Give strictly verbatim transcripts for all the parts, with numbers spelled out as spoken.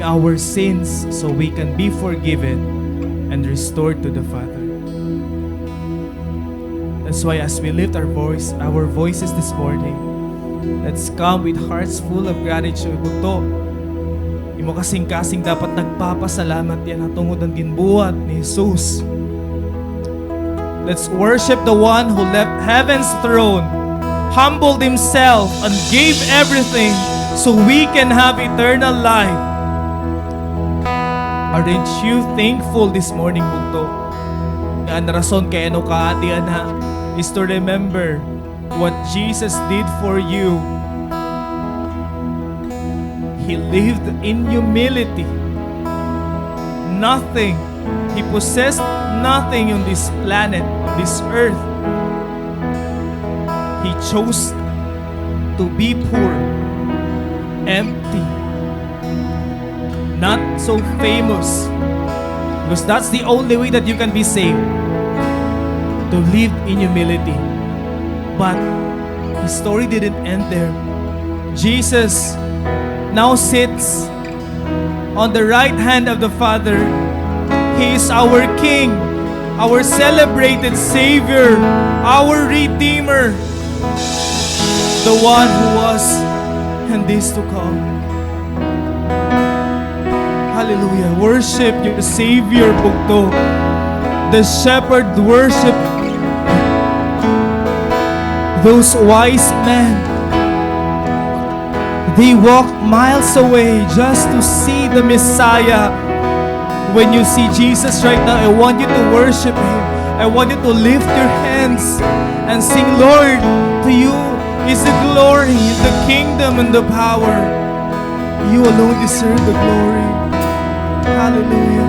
our sins so we can be forgiven and restored to the Father. That's why as we lift our voice, our voices this morning, let's come with hearts full of gratitude. Bugto, imo kasingkasing dapat nagpapasalamat yana tungod han ginbuhat ni Jesus. Let's worship the one who left heaven's throne, humbled himself, and gave everything so we can have eternal life. Aren't you thankful this morning, bugto? Nga an rason kay ano ka adi yana is to remember what Jesus did for you. He lived in humility. Nothing. He possessed nothing on this planet, on this earth. He chose to be poor, empty, not so famous. Because that's the only way that you can be saved. To live in humility. But his story didn't end there. Jesus now sits on the right hand of the Father. He is our King, our celebrated Savior, our Redeemer, the one who was and is to come. Hallelujah. Worship your Savior, bugto. The shepherd worship. Those wise men, they walk miles away just to see the Messiah. When you see Jesus right now, I want you to worship Him. I want you to lift your hands and sing, "Lord, to you is the glory, the kingdom, and the power. You alone deserve the glory." Hallelujah.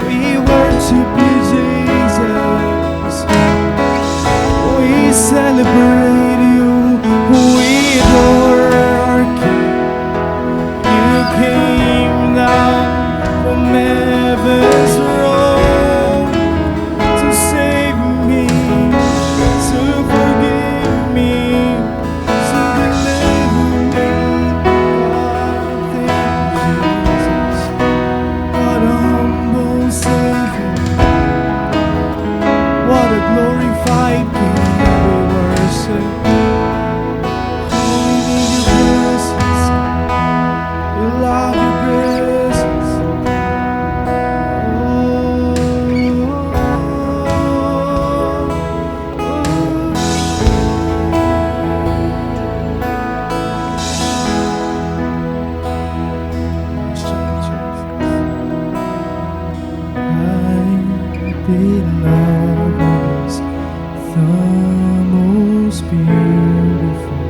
We worship you, Jesus. We celebrate you. We adore our King. You came down from heaven's throne to save me, to forgive me, to deliver me. Thank you, Jesus. What a humble Savior. What a glorified King we worship. We need your presence. We love your presence. Oh, oh, oh, oh. My beloved is the most beautiful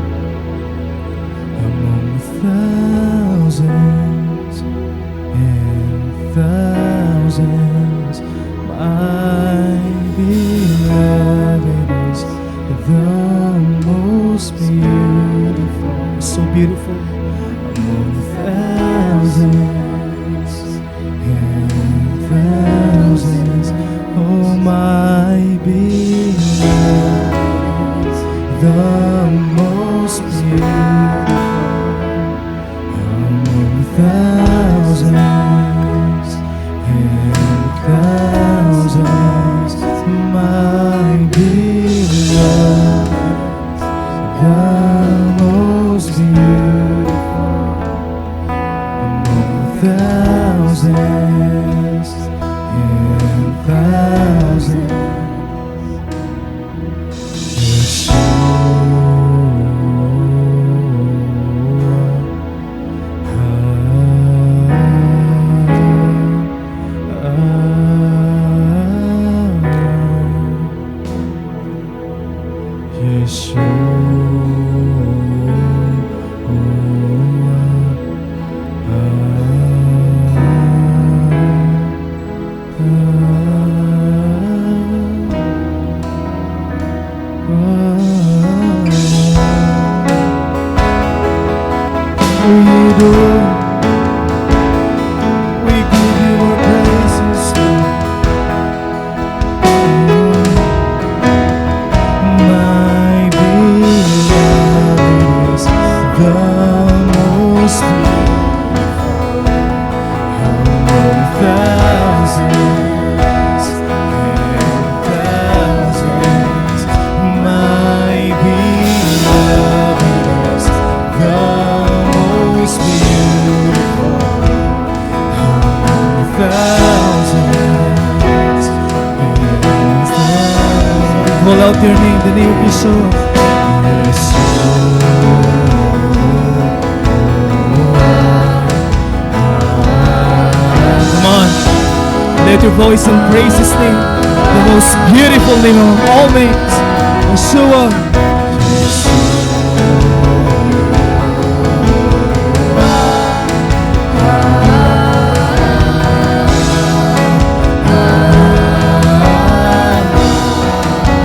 among thousands and thousands. My beloved is the most beautiful, so beautiful among thousands and thousands. Oh, my beloved, the most beautiful among thousands and thousands, my beloved, the most beautiful among thousands and thousands. Yeshua. Yeshua. Up your name, the name of Yeshua. Come on. Lift your voice and praise His name. The most beautiful name of all names. Yeshua.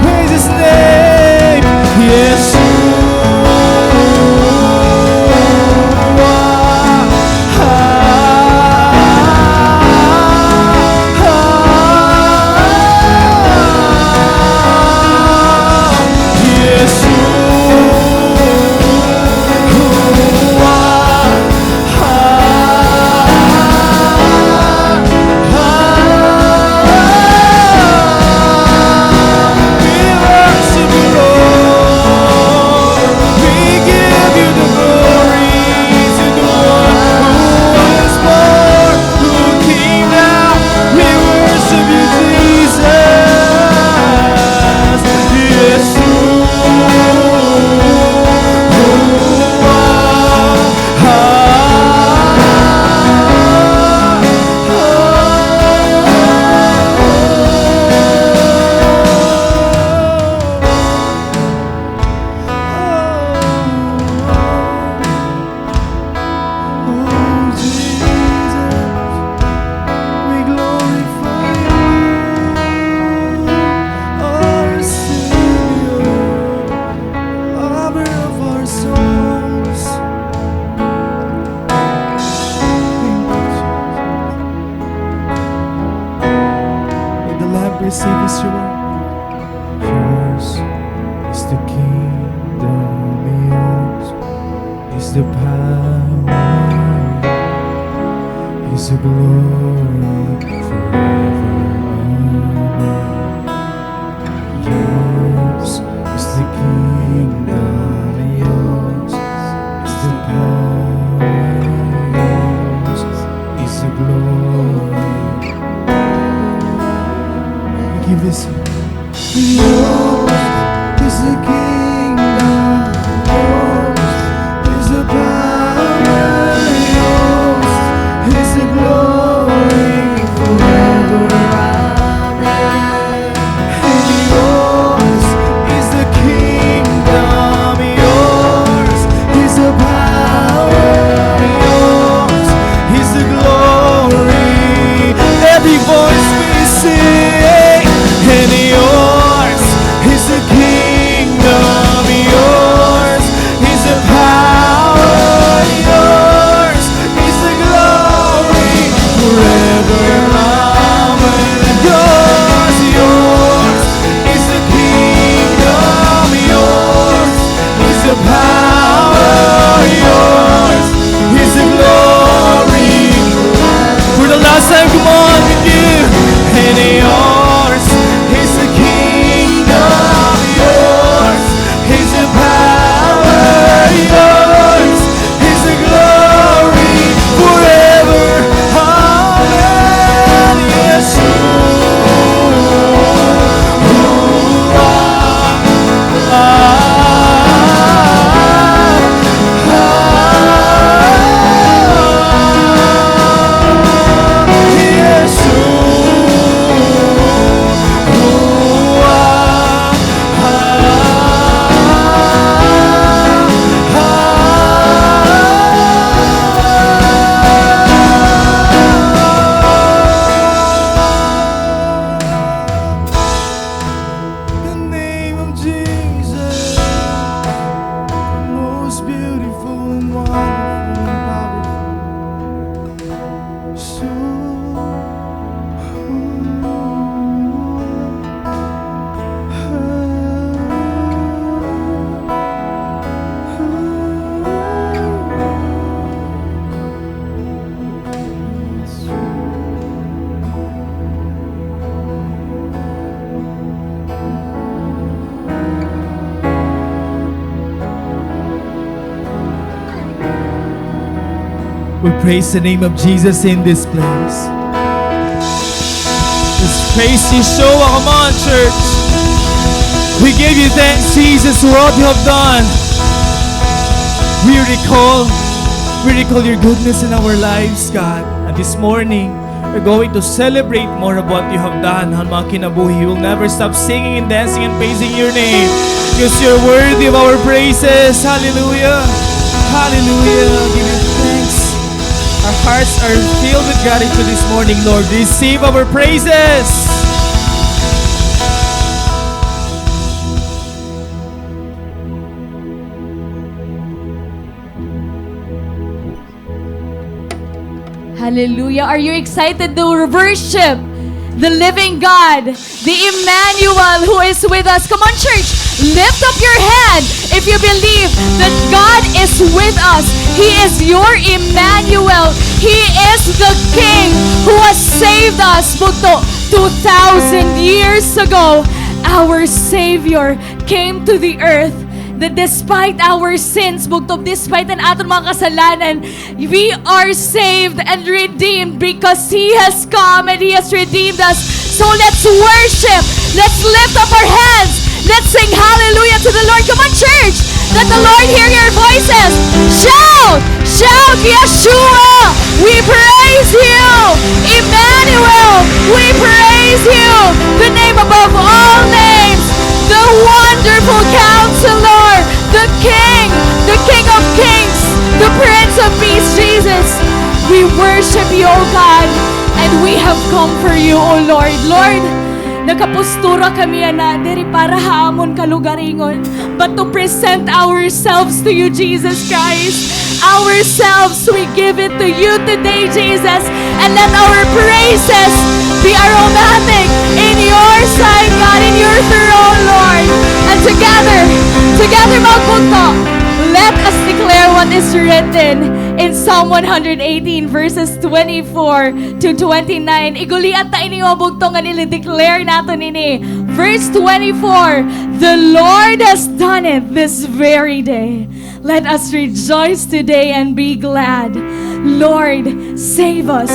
Praise His name. Yeshua. Oh, Jesus, we glorify you, our Savior, lover of our souls. Thank you, Jesus. May the Lamb receive His reward. Yours is the kingdom, yours is the power, is the glory forever. Amen. Yours is the kingdom, yours is the power, yours is the glory. Give this. Yours is the kingdom, yours is the power, yours is the glory forever. Amen. And yours is the kingdom, yours is the power, yours is the glory. Every voice we sing, and yours is the kingdom, yours is the power, yours is the glory forever. Amen. Yours, yours is the kingdom, yours is the power, yours is the glory. For the last time, come on, with you. And yours is the kingdom, yours is the power, yours is the glory forever. Amen. Yeshua. The name of Jesus, most beautiful and wonderful and powerful. So We praise the name of Jesus in this place. Let's praise Yeshua. Come on, church. We give you thanks, Jesus, for what you have done. We recall, we recall your goodness in our lives, God. And this morning, we're going to celebrate more of what you have done. An mga kinabuhi, we will never stop singing and dancing and praising your name. Because you're worthy of our praises. Hallelujah. Hallelujah. Give you thanks. Our hearts are filled with gratitude this morning, Lord. Receive our praises. Hallelujah. Are you excited to worship the living God, the Emmanuel who is with us? Come on, church. Lift up your hand if you believe that God is with us. He is your Emmanuel. He is the King who has saved us. Bugto, two thousand years ago, our Savior came to the earth, that despite our sins, bugto, despite an aton mga kasalanan, we are saved and redeemed because He has come and He has redeemed us. So let's worship. Let's lift up our hands. Let's sing hallelujah to the Lord. Come on, church. Let the Lord hear your voices. Shout! Shout, Yeshua! We praise you! Emmanuel! We praise you! The name above all names! The wonderful counselor! The King! The King of kings! The Prince of peace, Jesus! We worship you, O God, and we have come for you, O Lord. Lord, nakapostura kami yana diri para ha amon kalugaringon, but to present ourselves to you, Jesus Christ. Ourselves, we give it to you today, Jesus. And let our praises be aromatic in your sight, God, in your throne, Lord. And together, together, mga bugto, let us declare what is written in Psalm one hundred eighteen, verses twenty-four to twenty-nine. Ig-ulian ta ini, mga bugto, ngan i-declare naton ini. Verse twenty-four, "The Lord has done it this very day. Let us rejoice today and be glad. Lord, save us.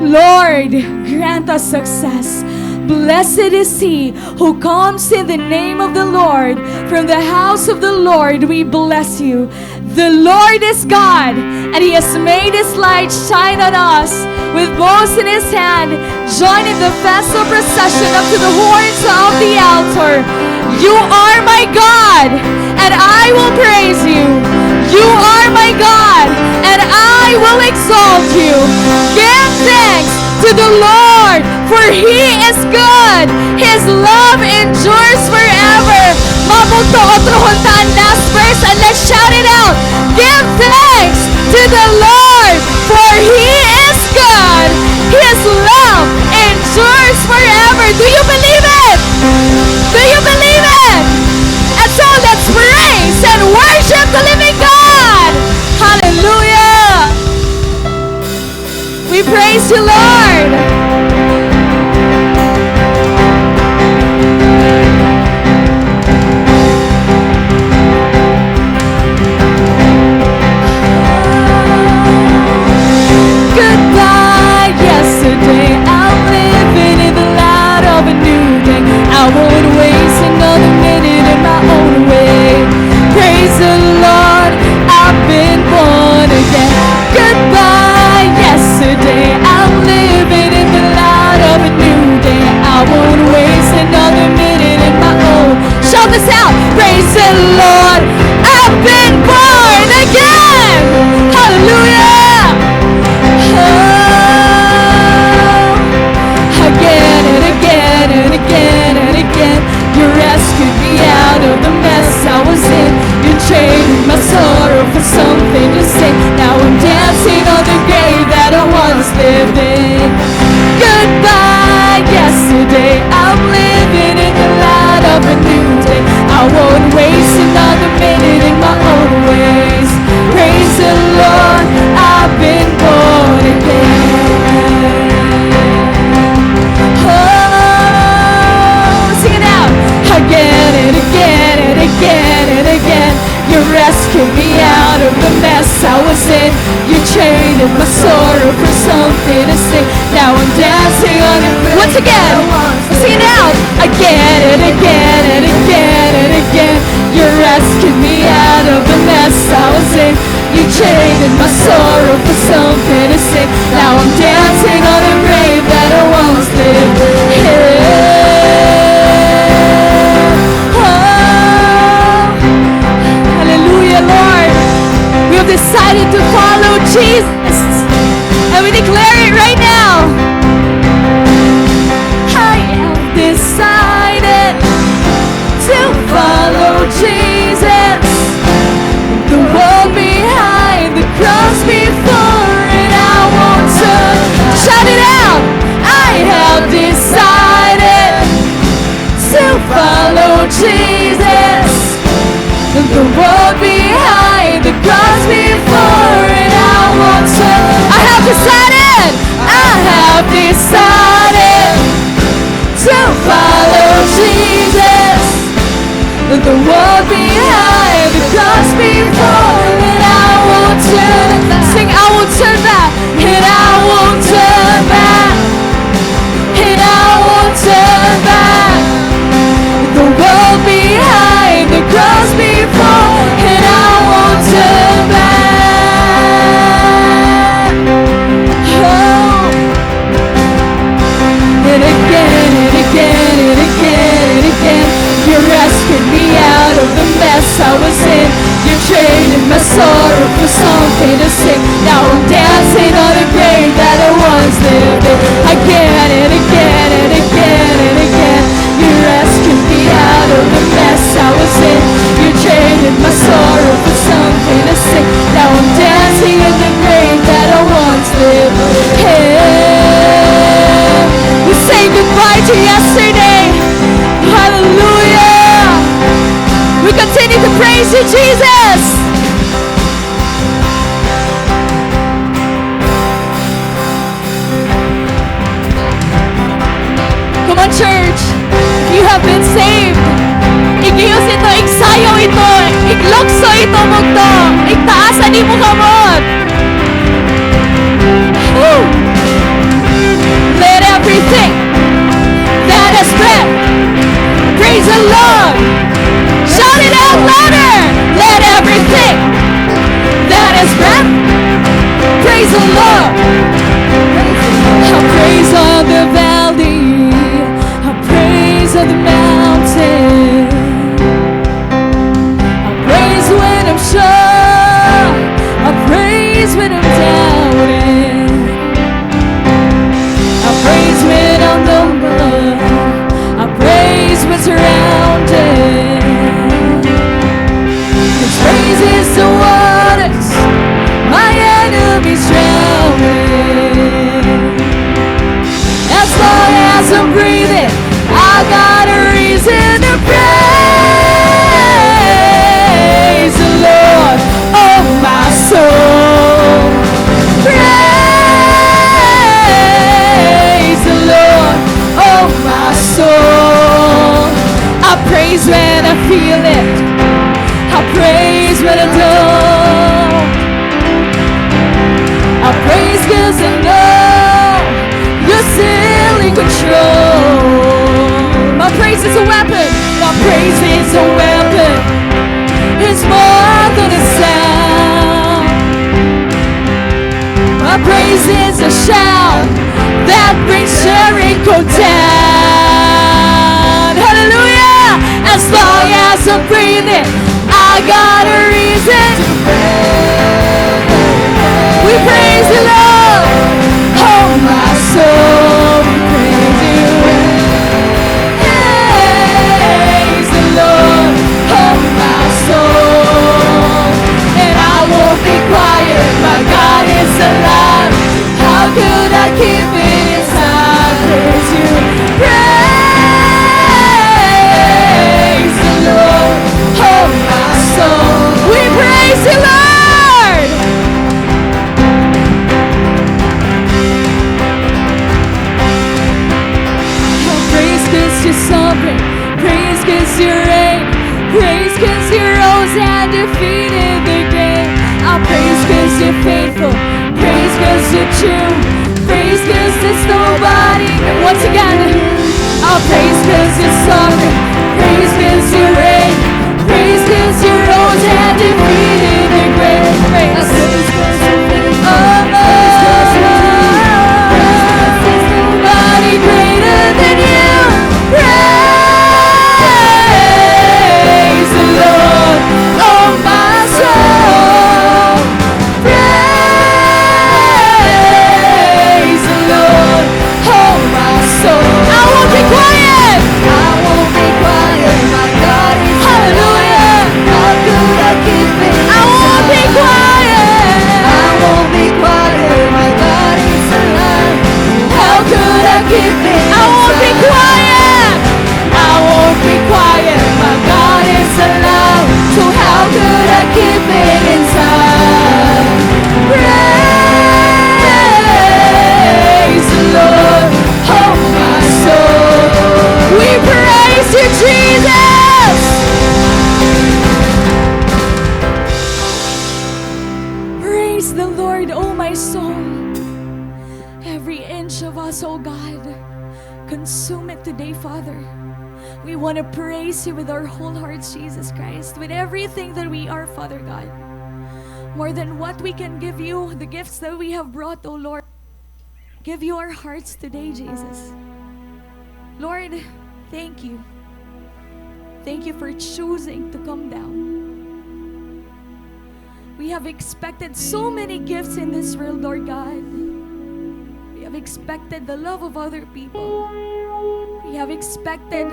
Lord, grant us success. Blessed is he who comes in the name of the Lord. From the house of the Lord we bless you. The Lord is God, and he has made his light shine on us. With bowls in his hand, join in the festal procession up to the horns of the altar. You are my God, and I will praise you. You are my God, and I will exalt you. Give thanks to the Lord, for he is good. His love endures forever." Mga bugto, otrohon ta an last verse and let's shout it out. Give thanks to the Lord, for he is good. His love endures forever. Do you believe it? Do you believe it? And so let's praise and worship the living God. Hallelujah. We praise you, Lord. Goodbye, yesterday. I'm living in the light of a new day. I won't waste another minute in my own way. Praise the Lord, I've been born again. Goodbye, yesterday. I'm living in the light of a new day. I won't waste another minute in my own. Shout this out. Praise the Lord. I've been born again. Hallelujah. Oh, again and again and again and again. You rescued me out of the mess I was in. You traded my sorrow for something to sing. Now I'm dancing on the grave that I once lived in. Goodbye, yesterday. I'm living in the light of a new day. I won't waste another minute in my own ways. Praise the Lord, I've been born again. Oh, sing it out. Again and again and again and again. You rescued me out of the mess I was in. You traded my sorrow for something to sing. Now I'm dancing on the once again. Sing it out. Again and again and again Traded my sorrow for something to sing. Now I'm dancing on a grave that I once lived in. Oh, hallelujah, Lord. We have decided to follow Jesus. And we declare it right now. I have decided to follow Jesus. The world behind, the cross before, and I won't turn. Shout it out! I have decided to follow Jesus. The world behind, the cross before, and I won't turn. I have decided. I have decided to follow Jesus. The world behind, the cross before, and I won't turn. Sing, I won't turn back, and I won't turn back, and I won't turn back. The world behind, the cross before, and I won't turn back. Oh. And again and again and again and again, you rescued me out of the mess I was in. You traded my sorrow for something to sing. Now I'm dancing on a grave that I once lived in. Again and again and again and again, you rescued me out of the mess I was in. You traded my sorrow for something to sing. Now I'm dancing in the grave that I once lived in. We say goodbye to yesterday. Hallelujah. We continue to praise you, Jesus. Come on, church. If you have been saved, igihos ito, igsayaw ito, iglukso ito, bugto, igtaas an imo kamot. Woo! Let everything that has breath praise the Lord. Shout it out louder. Let everything that has breath praise the Lord. I praise on the valley. I praise on the mountain. I praise when I'm sure. I praise when I'm doubting. I praise when outnumbered. I praise when surrounded. This praise is the waters my enemies drowning. As long as I'm breathing, I got a reason to praise the Lord. Oh, my soul, praise the Lord. Oh, my soul, I praise when I feel it. I praise when I don't. I praise 'cause I know you're still in control. My praise is a weapon. My praise is a weapon. It's more than a sound. My praise is a shout that brings Jericho down. Hallelujah! As long as I'm breathing, I got a reason. We praise the Lord. Oh, my soul, we praise you. Praise the Lord, oh, my soul. And I won't be quiet, my God is alive. How could I keep it inside? Praise you. Praise the Lord, oh, my soul. We praise you, Lord. Oh, praise 'cause you're sovereign. Praise 'cause you reign. Praise 'cause you rose and defeated the grave. I praise 'cause you're faithful. Praise 'cause you're true. Praise 'cause there's nobody. Once again, I'll praise 'cause you're sovereign. Praise 'cause you reign. Praise 'cause you rose and defeated the grave. Praise. of us, oh God. Consume it today, Father. We want to praise you with our whole hearts, Jesus Christ, with everything that we are, Father God. More than what we can give you, the gifts that we have brought, oh Lord. Give you our hearts today, Jesus. Lord, thank you. Thank you for choosing to come down. We have expected so many gifts in this world, Lord God. We have expected the love of other people. We have expected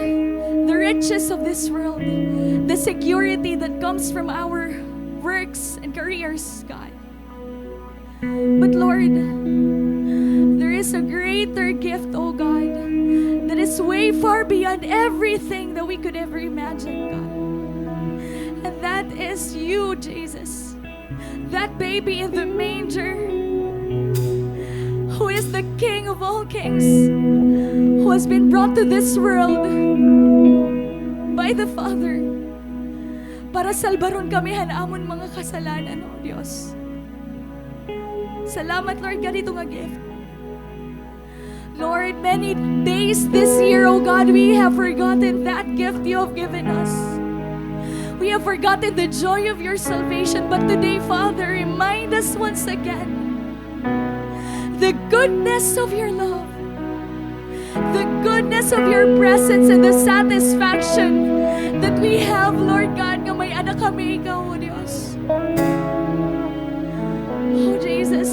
the riches of this world, the security that comes from our works and careers, God. But Lord, there is a greater gift, oh God, that is way far beyond everything that we could ever imagine, God. And that is you, Jesus. That baby in the manger, who is the King of all kings, who has been brought to this world by the Father para salbaron kami han amon mga kasalanan, oh Dios. Salamat, Lord, ganito nga gift. Lord, many days this year, oh God, we have forgotten that gift you have given us. We have forgotten the joy of your salvation. But today, Father, remind us once again the goodness of your love, the goodness of your presence, and the satisfaction that we have, Lord God, nga may-ada kami ikaw, O Dios. Oh, Jesus,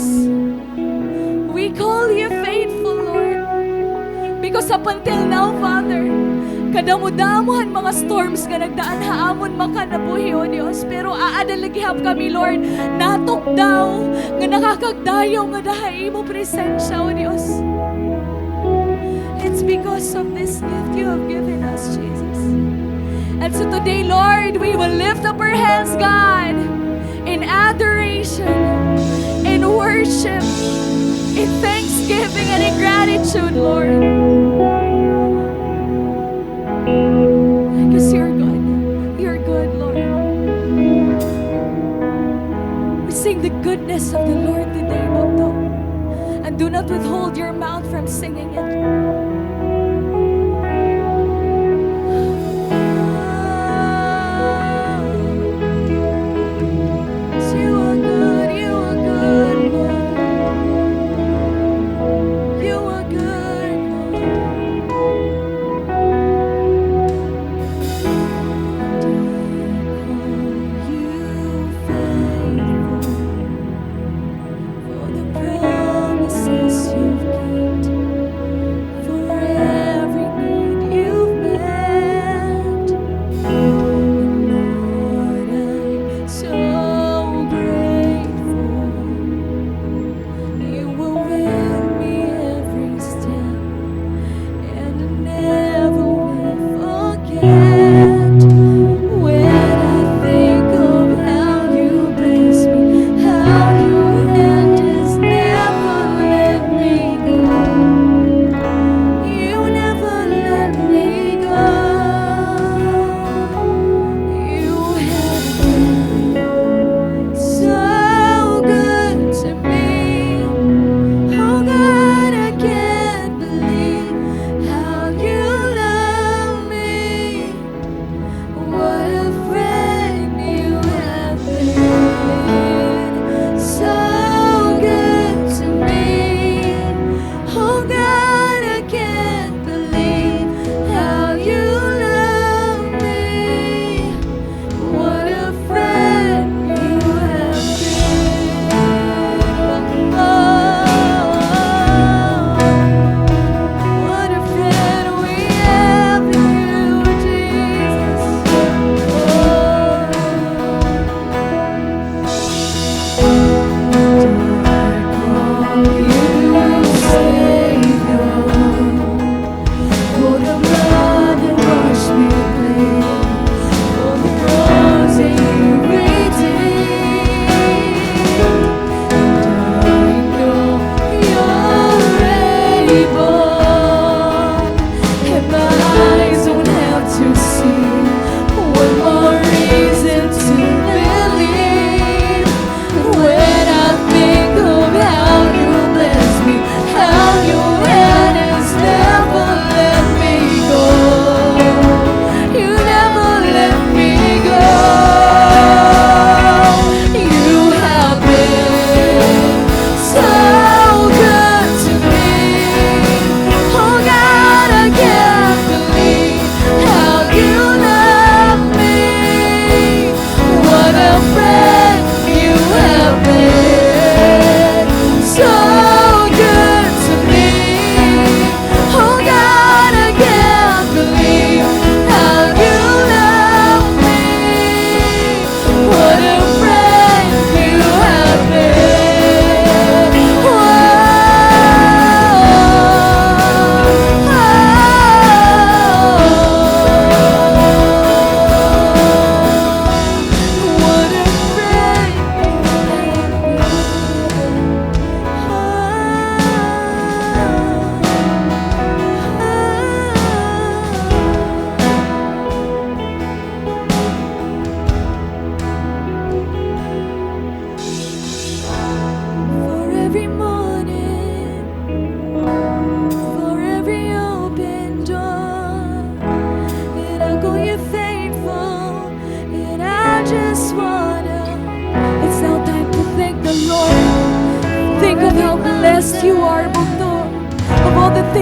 we call you faithful, Lord. Because up until now, Father, kadamo-damo han mga storms nga nagdaan ha amon makanabuhi, O Dios. Pero aada la gihap kami, Lord, natukdaw nga nakakagdayaw ngada ha imo presensya, O Dios. It's because of this gift you have given us, Jesus. And so today, Lord, we will lift up our hands, God, in adoration, in worship, in thanksgiving, and in gratitude, Lord. Because you're good. You're good, Lord. We sing the goodness of the Lord today, Bugto. And do not withhold your mouth from singing it. You are good, you are good, Lord. You are good, Lord. And I call you faithful. For the promises you've kept, for every need you've met. Lord, I'm so grateful. You were with me every step. And I never will forget when I think of how you bless me, how your hand has never let me go. You never let me go. You have been so good to me. Oh God, I can't believe how you love me. What a friend you have been. So good to me. Oh God, I can't believe how you love me. What a friend you have been. Oh, what a friend we have in you, Jesus. Oh. I call you Savior. For the blood that washed me clean, for the cross that you redeemed, and I know you're able, and my eyes don't have to see, one more reason to believe. When I think of how you bless me, how your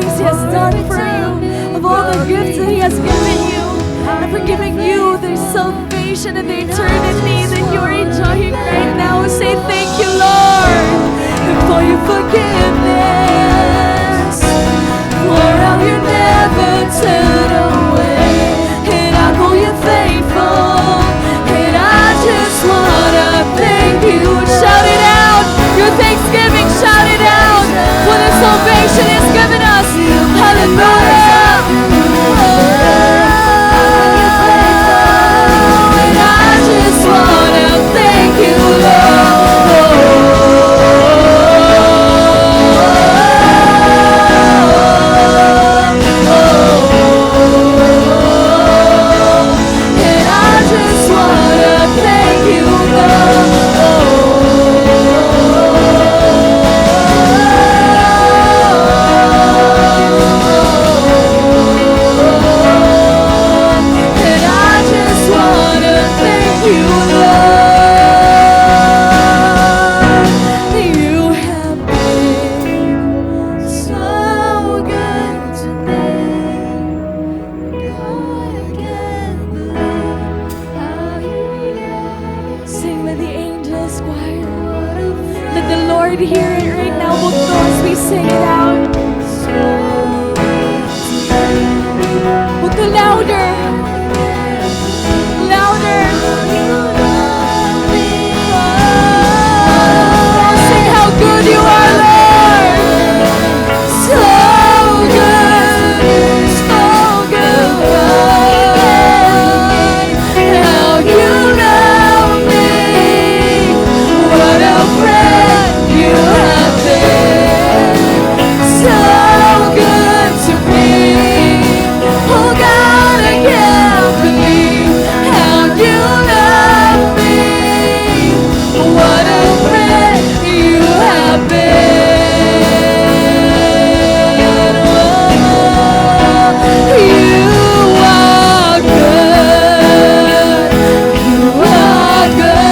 things He has done for you, of all the gifts that He has given you, and for giving you the salvation and the eternity that you are enjoying right now. Say, "Thank you, Lord, for your forgiveness, for how you never turn away." And I know you're faithful, and I just wanna thank you. Shout it out, your thanksgiving, shout it out for the salvation He's given us. Hallelujah. And I just wanna thank you, Lord. And I just wanna thank you, Lord. And I just wanna thank you, Lord. You have been so good to me. Sing with the angels choir. Let the Lord hear it right now. Bugto, as we sing it out. Bugto, louder. Louder. Oh, sing how good you are, Lord. So good, so good, God. How you love me. What a friend you have been. So good to me. Oh God, I can't believe how you love me. What a friend you have been. Oh, you are good. You are good.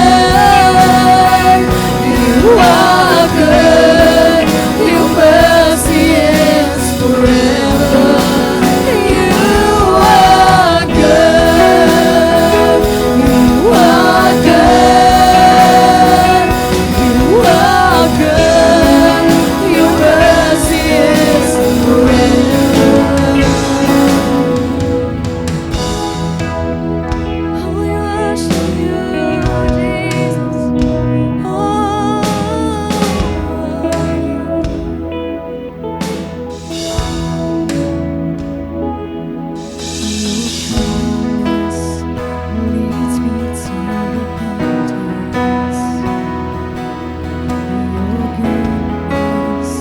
You are good. Your mercy is forever. You are good. You are good. You are good. Your mercy is forever. We worship you, Jesus. Oh. Your kindness leads me to repentance. Your goodness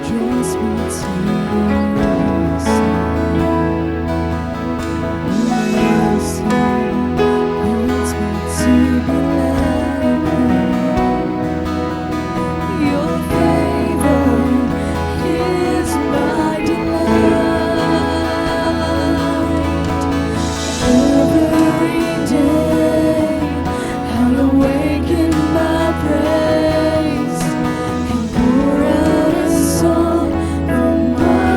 draws me to your side. Your mercy points me to be like you. Your favor is my delight. Every day I'll awaken my praise and pour out a song from my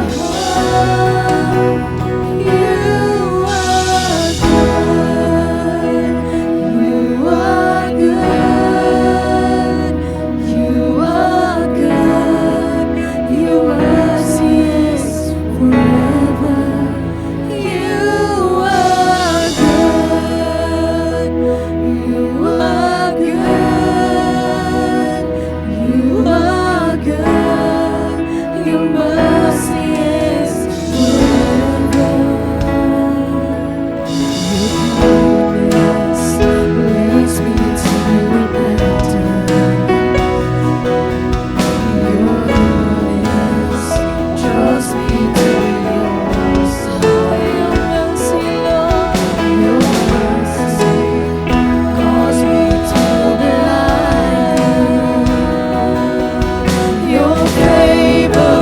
heart. You are good. You are good. You are good, your mercy is forever. You are good, you are good, you are good, your mercy is forever. Your goodness leads me to repentance. Your goodness draws me to your side. Your mercy, Lord. Your mercy calls me to be like you. Your favor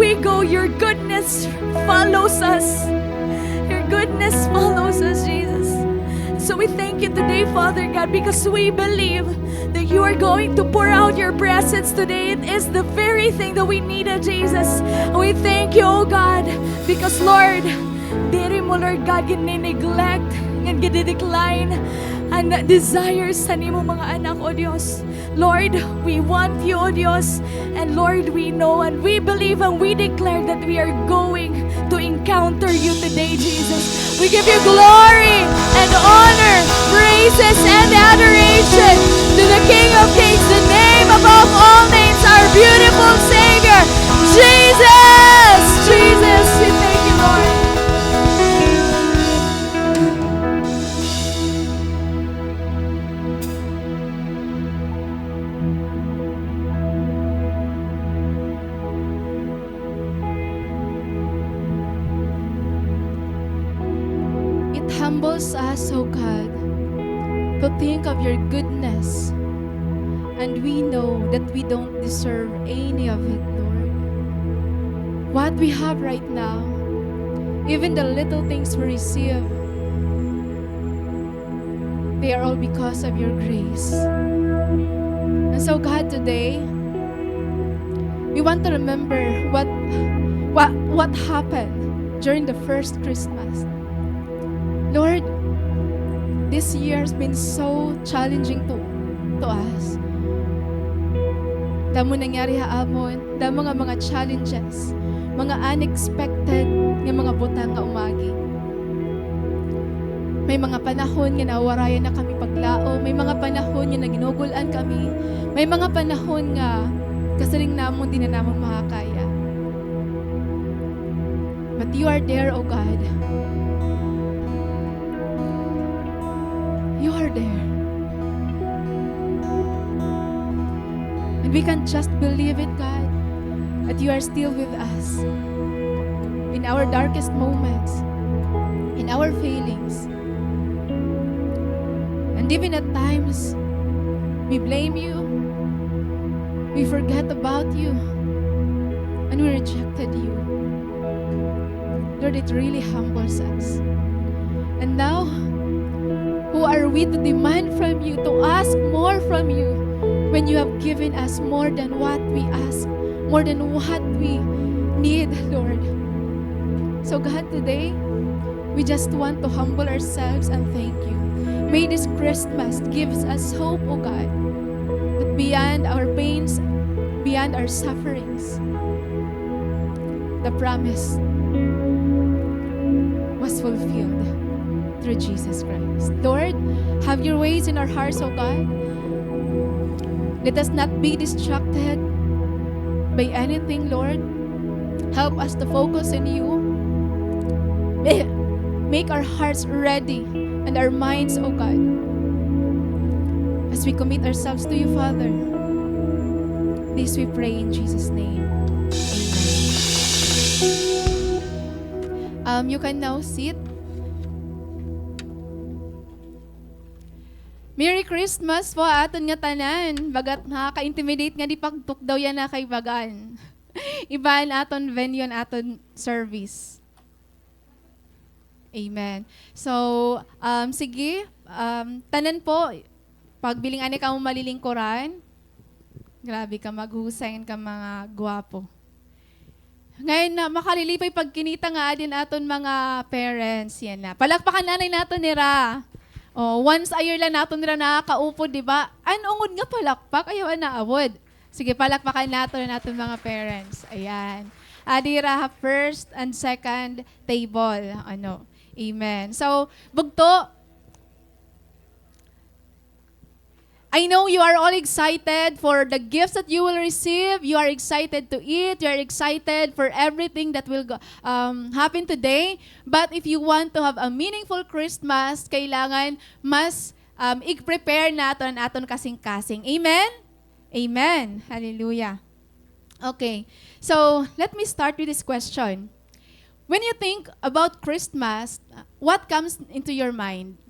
we go, your goodness follows us. Your goodness follows us, Jesus. So we thank you today, Father God, because we believe that you are going to pour out your presence today. It is the very thing that we needed, Jesus. We thank you, oh God, because, Lord, diri mo, Lord God, gini-neglect, ngan gini-decline an desires han imo mga anak, O Dios. Lord, we want you, O Dios. And Lord, we know and we believe and we declare that we are going to encounter you today, Jesus. We give you glory and honor, praises and adoration to the King of Kings, the name above all names, our beautiful Savior, Jesus! Jesus, we thank you, Lord. It humbles us, O God, to think of your goodness. And we know that we don't deserve any of it, Lord. What we have right now, even the little things we receive, they are all because of your grace. And so, God, today, we want to remember what, what, what happened during the first Christmas. Lord, this year has been so challenging to, to us. Damo nangyari ha amon, damo nga mga challenges, mga unexpected nga mga butang nga umagi. May mga panahon nga nawarayan na kami paglaom, may mga panahon nga naginugul-an kami, may mga panahon nga kasiring namon di na namon makakaya. But you are there, O God. You are there. And we can just believe it, God, that you are still with us in our darkest moments, in our failings. And even at times, we blame you, we forget about you, and we rejected you. Lord, it really humbles us. And now, who are we to demand from you, to ask more from you, when you have given us more than what we ask, more than what we need, Lord? So, God, today, we just want to humble ourselves and thank you. May this Christmas gives us hope, O God, that beyond our pains, beyond our sufferings, the promise was fulfilled through Jesus Christ. Lord, have your ways in our hearts, O God. Let us not be distracted by anything, Lord. Help us to focus on you. Ma-, make our hearts ready and our minds, O God, as we commit ourselves to you, Father. This we pray in Jesus' name. Amen. Um, you can now sit. Merry Christmas po aton ngatanan. Bagat nakaka-intimidate nga di pagtukdaw yana kay bagan. Iba an aton venue, an aton service. Amen. So, um, sige, um, tanan po, pagbiling anay kamo malilingkuran. Grabe ka, maghusay ka mga gwapo. Ngayon na, makalilipay pagkinita nga adi an aton mga parents. Yana. Palakpakan anay naton nira. O, once a year la naton nira nakakaupod, di ba? An ungod nga palakpak, ayaw an naawod. Sige, palakpakan naton an aton mga parents. Ayan. Adi hira ha first and second table. Ano? Amen. So, bugto, I know you are all excited for the gifts that you will receive. You are excited to eat. You are excited for everything that will go, um, happen today. But if you want to have a meaningful Christmas, kailangan mas, um, i-prepare naton an aton kasingkasing. Amen? Amen. Hallelujah. Okay. So, let me start with this question. When you think about Christmas, what comes into your mind?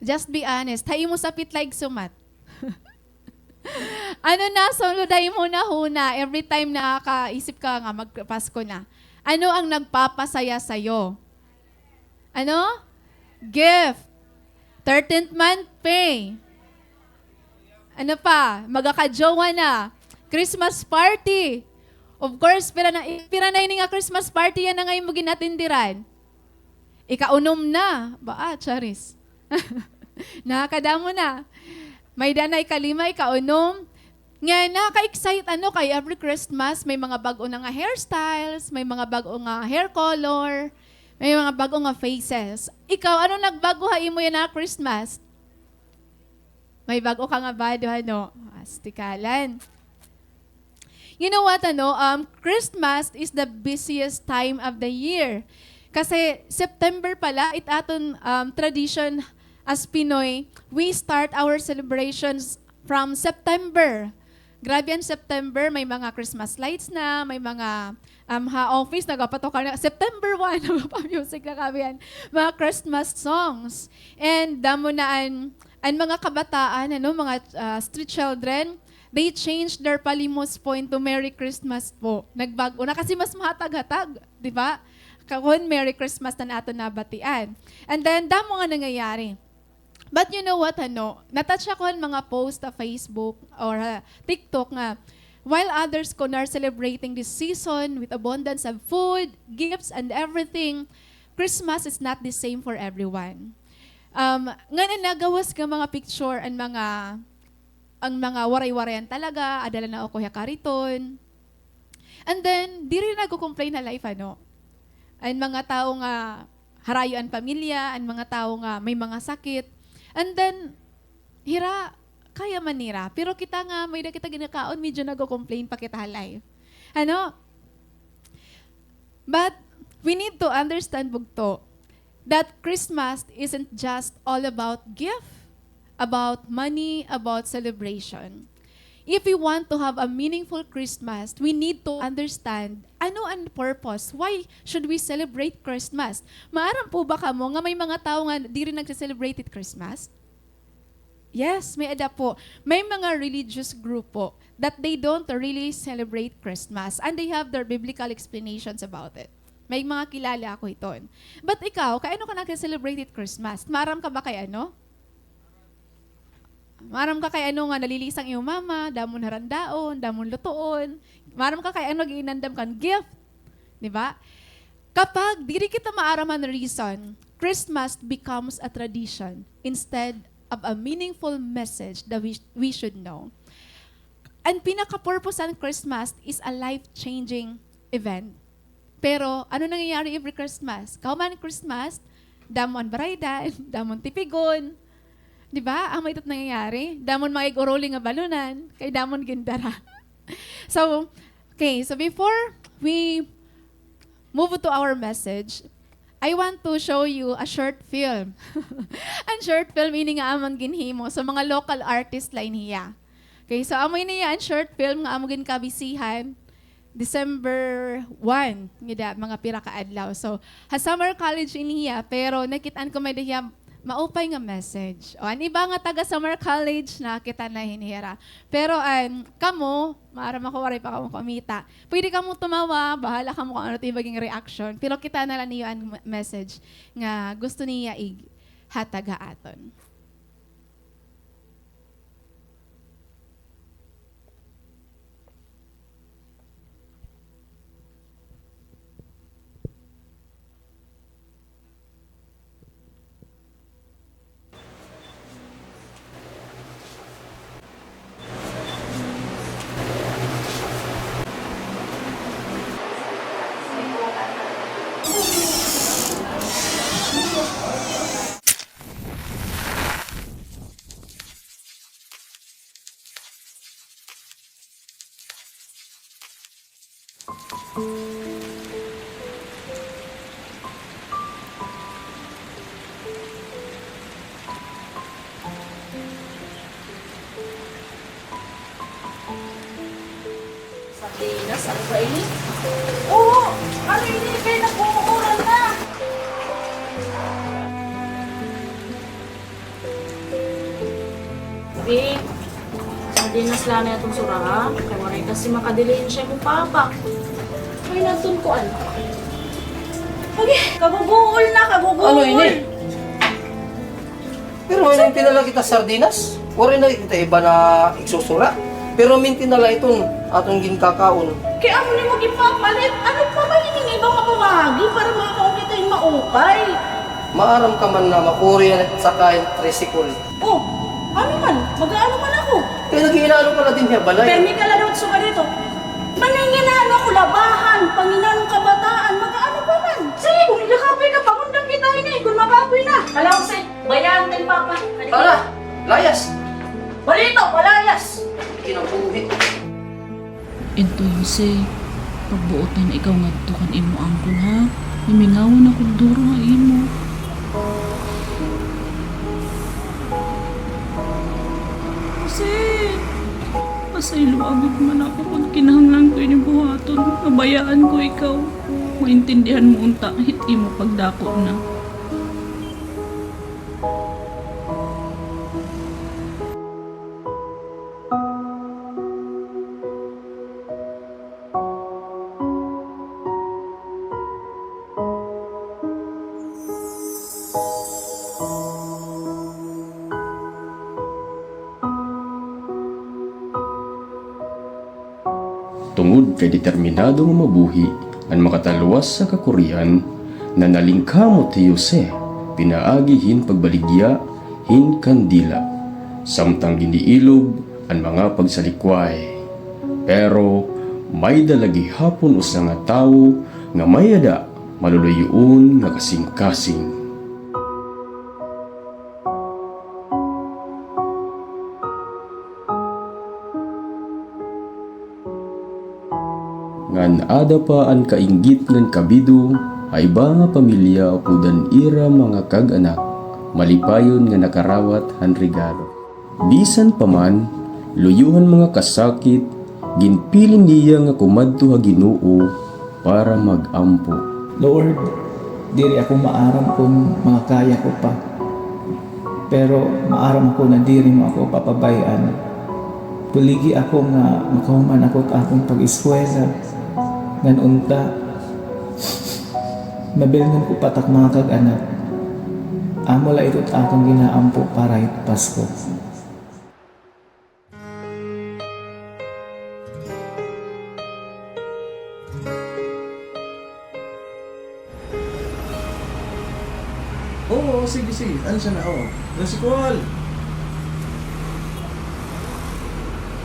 Just be honest. Ha imo sapit la igsumat. Ano na, sunod ha imo na huna, every time nakakaisip ka nga magpasko na, ano ang nagpapasaya sa'yo? Ano? Gift. Thirteenth month pay. Ano pa? Magakajowa na. Christmas party. Of course, pira na, pira na ini nga Christmas party yana nga imo gin-atenderan? Ikaunom na. Ba, ah, charis. Nakakadamo na. May-ada na ikalima, ikaunom. Nga nakaka-excite, ano, kay every Christmas, may mga bag-o na nga hairstyles, may mga bag-o nga hair color, may mga bag-o nga faces. Ikaw, ano nagbag-o ha imo yana nga Christmas? May bag-o ka nga bado, ano? Astikalan. You know what, ano? Um, Christmas is the busiest time of the year. Kasi September pala, it aton, um, tradition as Pinoy, we start our celebrations from September. Grabe an September, may mga Christmas lights na, may mga, um, ha office, nagapatukar na, September one, nagapa-music na kami yan. Mga Christmas songs. And damo na an, an mga kabataan, ano, mga, ah, street children, they changed their palimos po into Merry Christmas po. Nagbag-o na kasi mas mahatag-hatag, di ba? Kahon, Merry Christmas na naton nabatian. And then, damo nga nangyayari. But you know what, ano? Na-touch ako han mga post sa Facebook or, ah, TikTok nga, while others kon are celebrating this season with abundance of food, gifts, and everything, Christmas is not the same for everyone. Um, ngan an nagawas nga mga picture, an mga, an mga Waray-Warayan talaga, ada la naukoy ha kariton. And then, diri nagko-complain ha life, ano? An mga tawo nga harayo an pamilya, an mga tawo nga may mga sakit. And then, hira, kaya man nira. Pero kita nga, may-ada kita ginakaon, medyo nagko-complain pa kita ha life. Ano? But, we need to understand, bugto, that Christmas isn't just all about gift, about money, about celebration. If we want to have a meaningful Christmas, we need to understand ano an purpose. Why should we celebrate Christmas? Maaram po ba kamo nga may mga tawo nga diri nagse-celebrate it Christmas? Yes, may-ada po. May mga religious group po that they don't really celebrate Christmas and they have their biblical explanations about it. May mga kilala ako hiton. But ikaw, kay ano ka nagse-celebrate it Christmas? Maaram ka ba kay ano? Maaram ka kay ano nga nalilisang imo mama, damo na randaon, damo na lutoon. Maaram ka kay ano ginandam kan gift? Di ba? Kapag diri kita maaram han reason, Christmas becomes a tradition instead of a meaningful message that we, we should know. An pinaka-purpose han Christmas is a life-changing event. Pero, ano nangyayari every Christmas? Kahuman Christmas, damo an baraydan, damo an tipigon. Di ba? Amo ito nangyayari. Damo an mga ig-uruli nga balunan, kay damo an gindara. So, okay, so before we move to our message, I want to show you a short film. An short film ini nga amon ginhimo. So, mga local artist la ini hiya. Okay, so amo ini hiya an short film nga amo ginkabisihan December one, ngada mga pira ka adlaw. So, ha Summer College ini hiya, pero nakit-an ko may-ada hiya maupay nga message. O, an iba nga taga Summer College, nakakita na hini hira. Pero an kamo, maaram ako, waray pa kamo kumita. Pwede kamo tumawa, bahala kamo kon ano it imo maging reaction. Pero kita na la niyo an m-, message nga gusto niya ighatag ha aton. Sardinas, ano ba ini? Oo! Ano ini? Kaya nagmumukuran na! Sige. Sardinas la anay aton sura, ha? Kay waray kasi makadilihensya mo, Papa. May nagtun ko, ano? Agi, kaguguol na, kaguguol. Ano ini? Pero may nagtinala kita sardinas. Waray na kita iba na igsusura. Pero minti na la iton aton ginkakaon. Kay amo nimo ginpapalit. Ano pa man ini nga iba nga pamaagi para makakaon kita hin maupay? Maaram ka man na makuri an sakay hin tricycle. Oh, ano man? Mag-aano man ako? Kay nag-iinano ka na dinhi ha balay. Permi ka la daw sugad hito. Maninginano ako, labahan, panginanong kabataan, mag-aano pa man? Sige, kon igakapoy ka, pangundang kita ini, kon makapoy na. Hala, Jose, bayaan ka ni Papa. Hala, layas. Balito, palayas. Kinabuhi. Ito, Jose, pagbuotan ikaw ngadto kan imo angkol, ha? Himingawan ako duro ha imo. Jose, pasayloa gud man ako kon kinahanglan ko ini buhaton. Nabayaan ko ikaw. Maintindihan mo unta hit imo pagdako na. Tungod kay determinado nga mabuhi ngan makatalwas ha kakurian, nanalingkamot hi Jose pinaagi hin pagbaligya hin kandila, samtang giniilob an mga pagsalikway. Pero may-ada la gihapon usa nga tawo nga may-ada maluluy-on nga kasingkasing. Ngan aada pa an kainggit ngan kabido ha iba nga pamilya upod an ira mga kag-anak, malipayon nga nakarawat han regalo. Bisan pa man, luyo han mga kasakit, ginpili niya nga kumadto ha Ginoo para mag-ampo. Lord, diri ako maaram kon makakaya ko pa. Pero maaram ako na diri mo ako papabay-an. Buligi ako nga makahuman ako hit akon pag-eskwela. Ngan unta, mabilngon ko pa it ak mga kag-anak. Amo la ito it akon ginaampo para hit Pasko. Oo, sige, sige. Ano siya na? Oo. Nasikwal.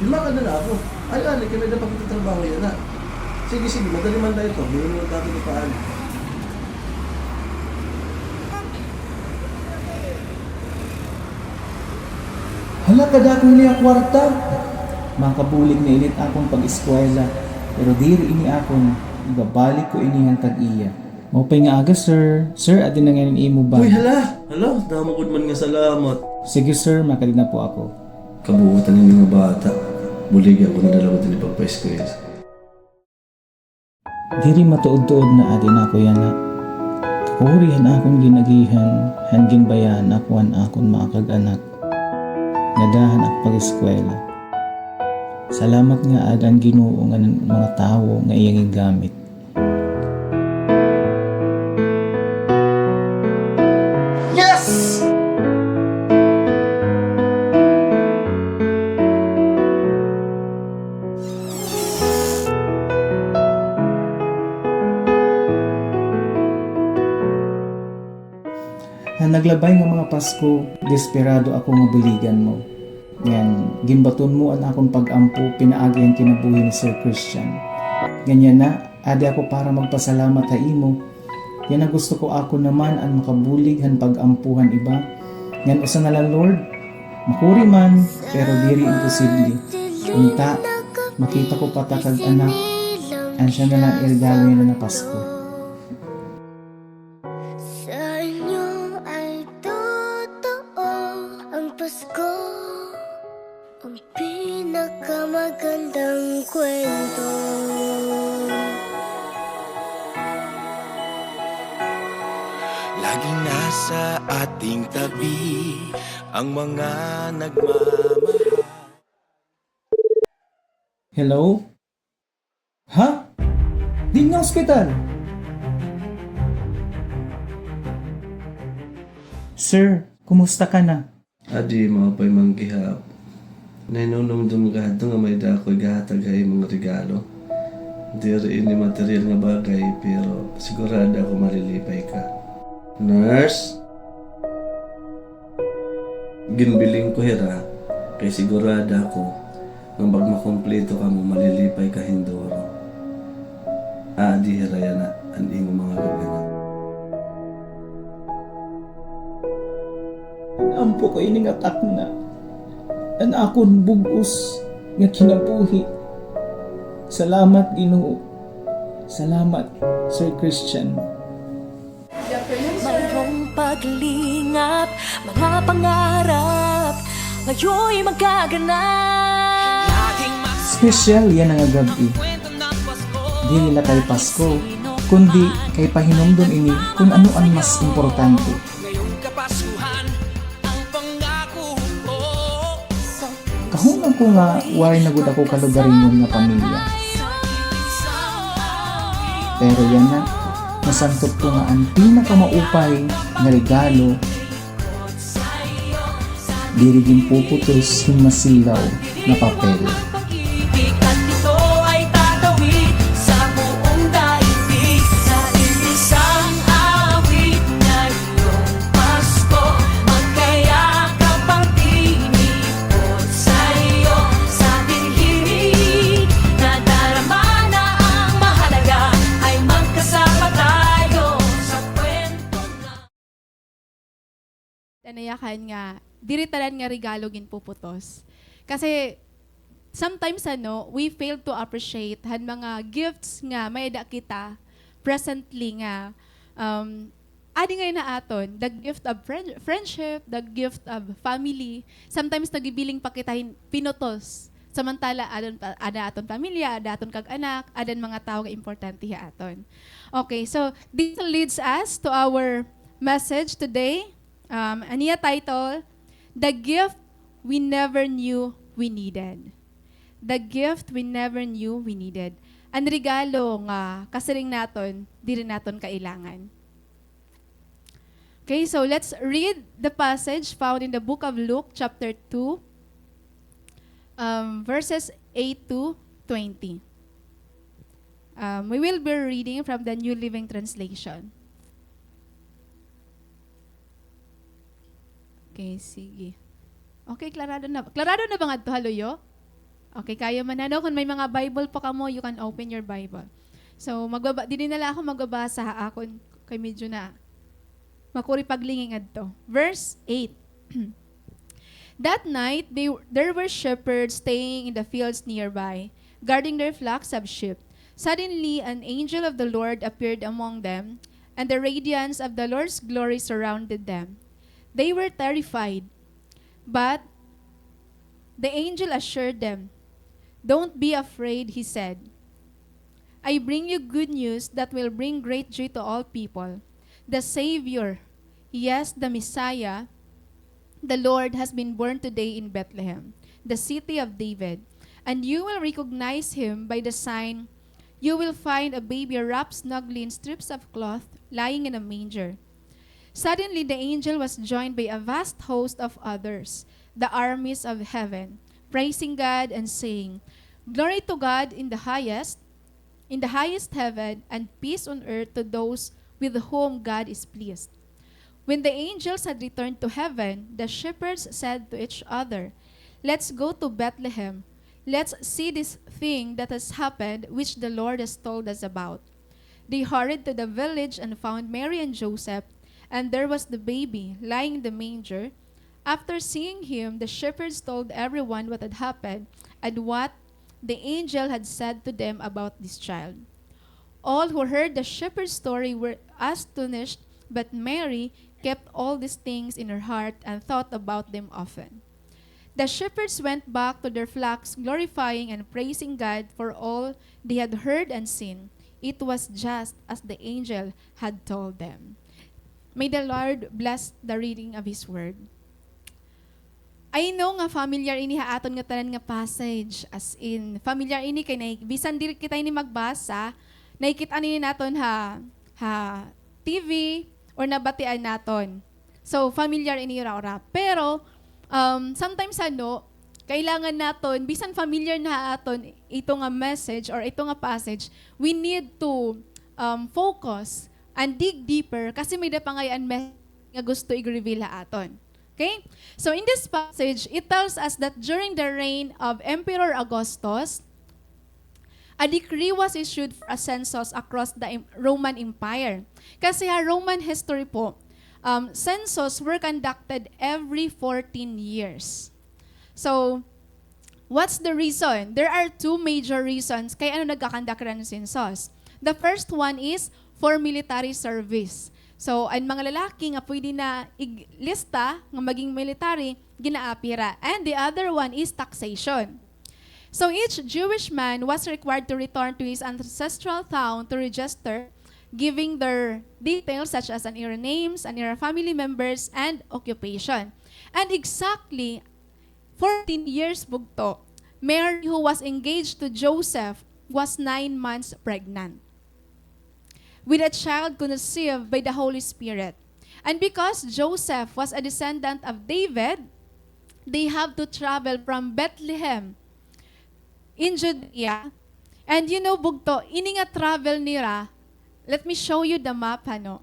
Lima ka na na ako. Ay, ano, kami na pagtatrabaho yan, ha? Sige, sige. Madali man tayo to. Bigyan mo tayo ng paan. Hala, kadako ini nga kwarta. Makabulig na ini it akon pag-eskwela, pero diri ini akon, ibabalik ko ini han tag-iya. Maupay nga aga, sir. Sir, adi na ngay-an an imo bag. Uy, hala! Hala, damo gud man nga salamat. Sige, sir, makadi na po ako. Kabuotan ini nga bata. Buligi ako na dala ko dinhi pagpa-eskwela. Diri matuod-tuod na adi na ako yana. Kakuri han akon gin-agihan, han ginbayaan ako han akon mga kag-anak ngada han ak pag-eskwela. Salamat nga aada an Ginoo ngan mga tawo nga iya gingamit. Yes! Ha naglabay nga mga Pasko, desperado ako nga buligan mo. Ngan ginbaton mo an akon pag-ampo pinaagi han kinabuhi ni Sir Christian. Ngan yana, adi ako para magpasalamat ha imo. Yana gusto ko ako naman an makabulig han pag-ampo han iba. Ngan usa na la, Lord, makuri man, pero diri imposible. Unta, makita ko pa it ak kag-anak, an siya na la an iregalo yana nga Pasko. Sa inyo ay totoo ang Pasko. Ang pinakamagandang kwento. Laging nasa ating tabi ang mga nagmamahal. Hello? Ha? Diin nga ospital? Sir, kumusta ka na? Adi, maupay man gihap. Nahinumdom ka hadto nga may-ada ako igahatag ha imo nga regalo. Diri ini materyal nga bagay, pero sigurada ako malilipay ka. Nurse? Ginbiling ko hira, kay sigurada ako nga magmakumpleto kamo, malilipay ka hin duro. Aadi hira yana an imo mga kag-anak. Ampo ko ini nga takna, an akon bug-os nga kinabuhi. Salamat, Ginoo. Salamat, Sir Christian. Mayroong paglingap, mga pangarap, ngayo'y magaganap. Espesyal yana nga gab-i. Diri la kay Pasko, kundi kay pahinumdom ini kun ano an mas importante. Kahunong ko nga waray na gud ako kalugaringon nga pamilya. Pero yana, nasangkot ko nga an pinakamaupay nga regalo, diri ginpuputos hin masilaw nga papel. Nayakan nga diri tanan nga regalo ginpuputos. Kasi sometimes, ano, we fail to appreciate han mga gifts nga may-ada kita presently nga, um, adi ngay-an ha aton, the gift of friend-, friendship, the gift of family. Sometimes nagibiling pa kita hin pinutos. Samantala, adan pa, ada aton pamilya, ada aton kag-anak, adan mga tawo nga importante ha aton. Okay, so this leads us to our message today. Um, an iya title, The Gift We Never Knew We Needed. The Gift We Never Knew We Needed. An regalo nga kasiring naton, diri naton kailangan. Okay, so let's read the passage found in the book of Luke, chapter two, um, verses eight to twenty. Um, we will be reading from the New Living Translation. Okay, sige. Okay, klarado na. Klarado na ba ngadto ha luyo? Okay, kaya man, ano, kung may mga Bible pa kamo, you can open your Bible. So, magbaba-, diri na la ako magbabasa ha akon, kay medyo na makuri paglingi ngadto. Verse eight. That night, they, there were shepherds staying in the fields nearby, guarding their flocks of sheep. Suddenly, an angel of the Lord appeared among them, and the radiance of the Lord's glory surrounded them. They were terrified. But the angel assured them, "Don't be afraid," he said. "I bring you good news that will bring great joy to all people. The Savior, yes, the Messiah, the Lord, has been born today in Bethlehem, the city of David. And you will recognize him by the sign: you will find a baby wrapped snugly in strips of cloth, lying in a manger." Suddenly, the angel was joined by a vast host of others, the armies of heaven, praising God and saying, "Glory to God in the highest, in the highest heaven, and peace on earth to those with whom God is pleased." When the angels had returned to heaven, the shepherds said to each other, "Let's go to Bethlehem. Let's see this thing that has happened, which the Lord has told us about." They hurried to the village and found Mary and Joseph, and there was the baby lying in the manger. After seeing him, the shepherds told everyone what had happened and what the angel had said to them about this child. All who heard the shepherd's story were astonished, but Mary kept all these things in her heart and thought about them often. The shepherds went back to their flocks, glorifying and praising God for all they had heard and seen. It was just as the angel had told them. May the Lord bless the reading of His word. I know nga familiar ini ha aton nga tanan nga passage, as in, familiar ini kay nay-, bisan diri kita ini magbasa, nakikit-an ini naton ha, ha T V or nabatian naton. So, familiar ini ura-ura. Pero, um, sometimes, ano, kailangan naton, bisan familiar na ha aton ito nga message or ito nga passage, we need to, um, focus and dig deeper kasi may-ada pa ngay-an message nga gusto ig-reveal ha aton. Okay? So, in this passage, it tells us that during the reign of Emperor Augustus, a decree was issued for a census across the em-, Roman Empire. Kasi ha Roman history po, um, census were conducted every fourteen years. So, what's the reason? There are two major reasons kay ano nagka-conduct hira hin census. The first one is for military service. So, an mga lalaki nga pwede na iglista nga maging military, ginaapi hira. And the other one is taxation. So each Jewish man was required to return to his ancestral town to register, giving their details such as an ira names, an ira family members, and occupation. And exactly fourteen years bugto, Mary, who was engaged to Joseph, was nine months pregnant with a child conceived by the Holy Spirit. And because Joseph was a descendant of David, they have to travel from Bethlehem in Judea. And you know, bugto, ini nga travel nira, let me show you the map, ano.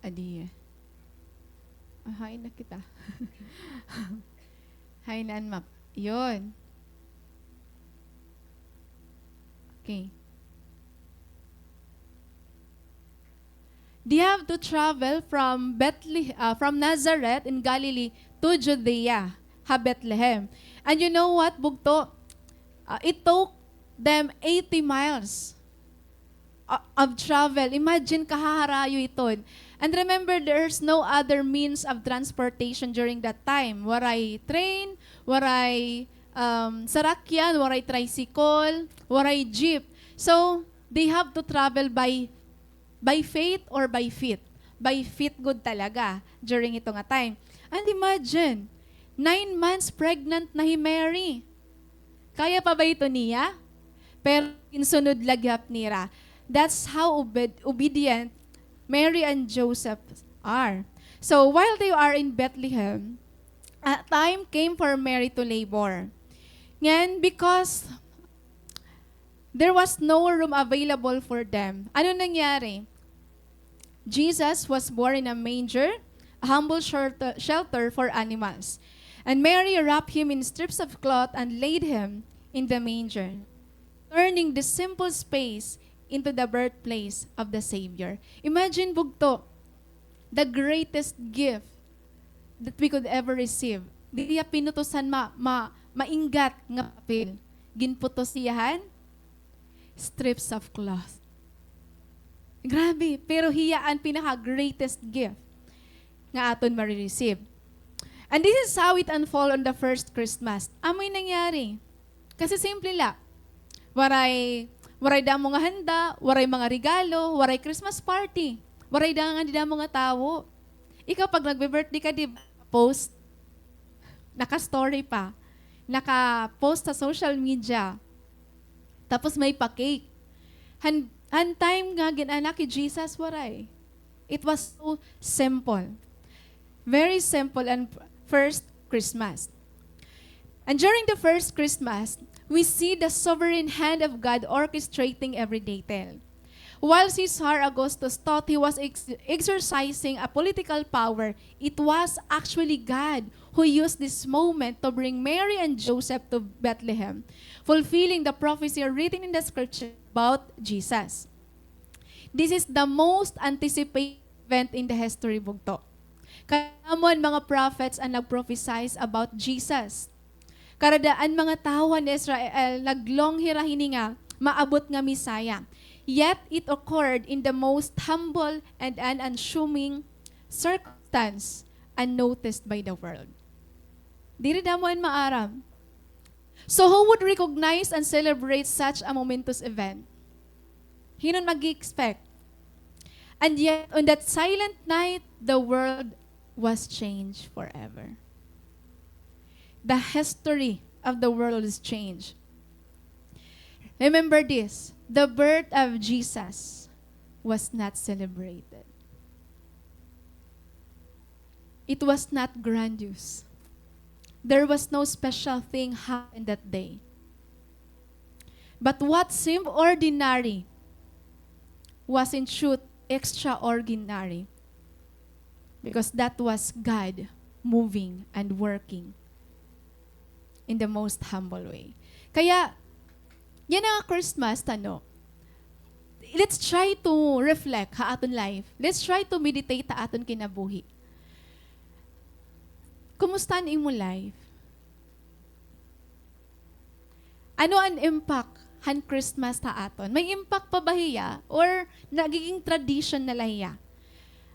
Adi. Ah, hain na kita. Hain na an map. Yun. Okay. They have to travel from Bethle-, ah, from Nazareth in Galilee to Judea, ha Bethlehem. And you know what, bugto? Ah, it took them eighty miles, ah, of travel. Imagine, kahaharayo iton. And remember, there's no other means of transportation during that time. Waray train, waray, um, sarakyan, waray tricycle, waray jeep. So, they have to travel by by faith or by feet? By feet gud talaga during ito nga time. And imagine, nine months pregnant na hi Mary. Kaya pa ba ito niya? Pero ginsunod la gihap nira. That's how obed-, obedient Mary and Joseph are. So, while they are in Bethlehem, a time came for Mary to labor. Ngan, because there was no room available for them. Ano nangyari? Jesus was born in a manger, a humble shelter, shelter for animals. And Mary wrapped him in strips of cloth and laid him in the manger, turning the simple space into the birthplace of the Savior. Imagine, bugto, the greatest gift that we could ever receive. Diri hiya pinutusan ma-, ma-, mainggat nga papel. Ginputos hiya han strips of cloth. Grabe, pero hiya an pinaka-greatest gift nga aton mare-receive. And this is how it unfold on the first Christmas. Amoy nangyari. Kasi simple la. Waray, waray damo nga handa, waray mga regalo, waray Christmas party, waray damo nga, damo nga tawo. Ikaw, pag nagbe-birthday ka, di ba, post? Naka-story pa. Naka-post sa social media. Tapos may pa-cake. Han, han time nga gin-anak hi Jesus, waray. It was so simple. Very simple an first Christmas. And during the first Christmas, we see the sovereign hand of God orchestrating every detail. While Caesar Augustus thought he was ex-, exercising a political power, it was actually God who used this moment to bring Mary and Joseph to Bethlehem, fulfilling the prophecy written in the scripture about Jesus. This is the most anticipated event in the history, bugto. Kadamo an mga prophets an nag-prophesies about Jesus. Karada an mga tawo han Israel, nag-long hira hini nga maabot nga Messiah. Yet it occurred in the most humble and an unassuming circumstance, unnoticed by the world. Diri damo an maaram. So who would recognize and celebrate such a momentous event? Hin-o an mag-expect? And yet, on that silent night, the world was changed forever. The history of the world is changed. Remember this, the birth of Jesus was not celebrated. It was not grandiose. There was no special thing happened that day. But what seemed ordinary was in truth extraordinary, because that was God moving and working in the most humble way. Kaya, yana nga Christmas, tano, let's try to reflect ha aton life. Let's try to meditate ha aton kinabuhi. Kumusta an imo life? Ano an impact han Christmas ha aton? May impact pa ba hiya or nagiging tradition na la hiya?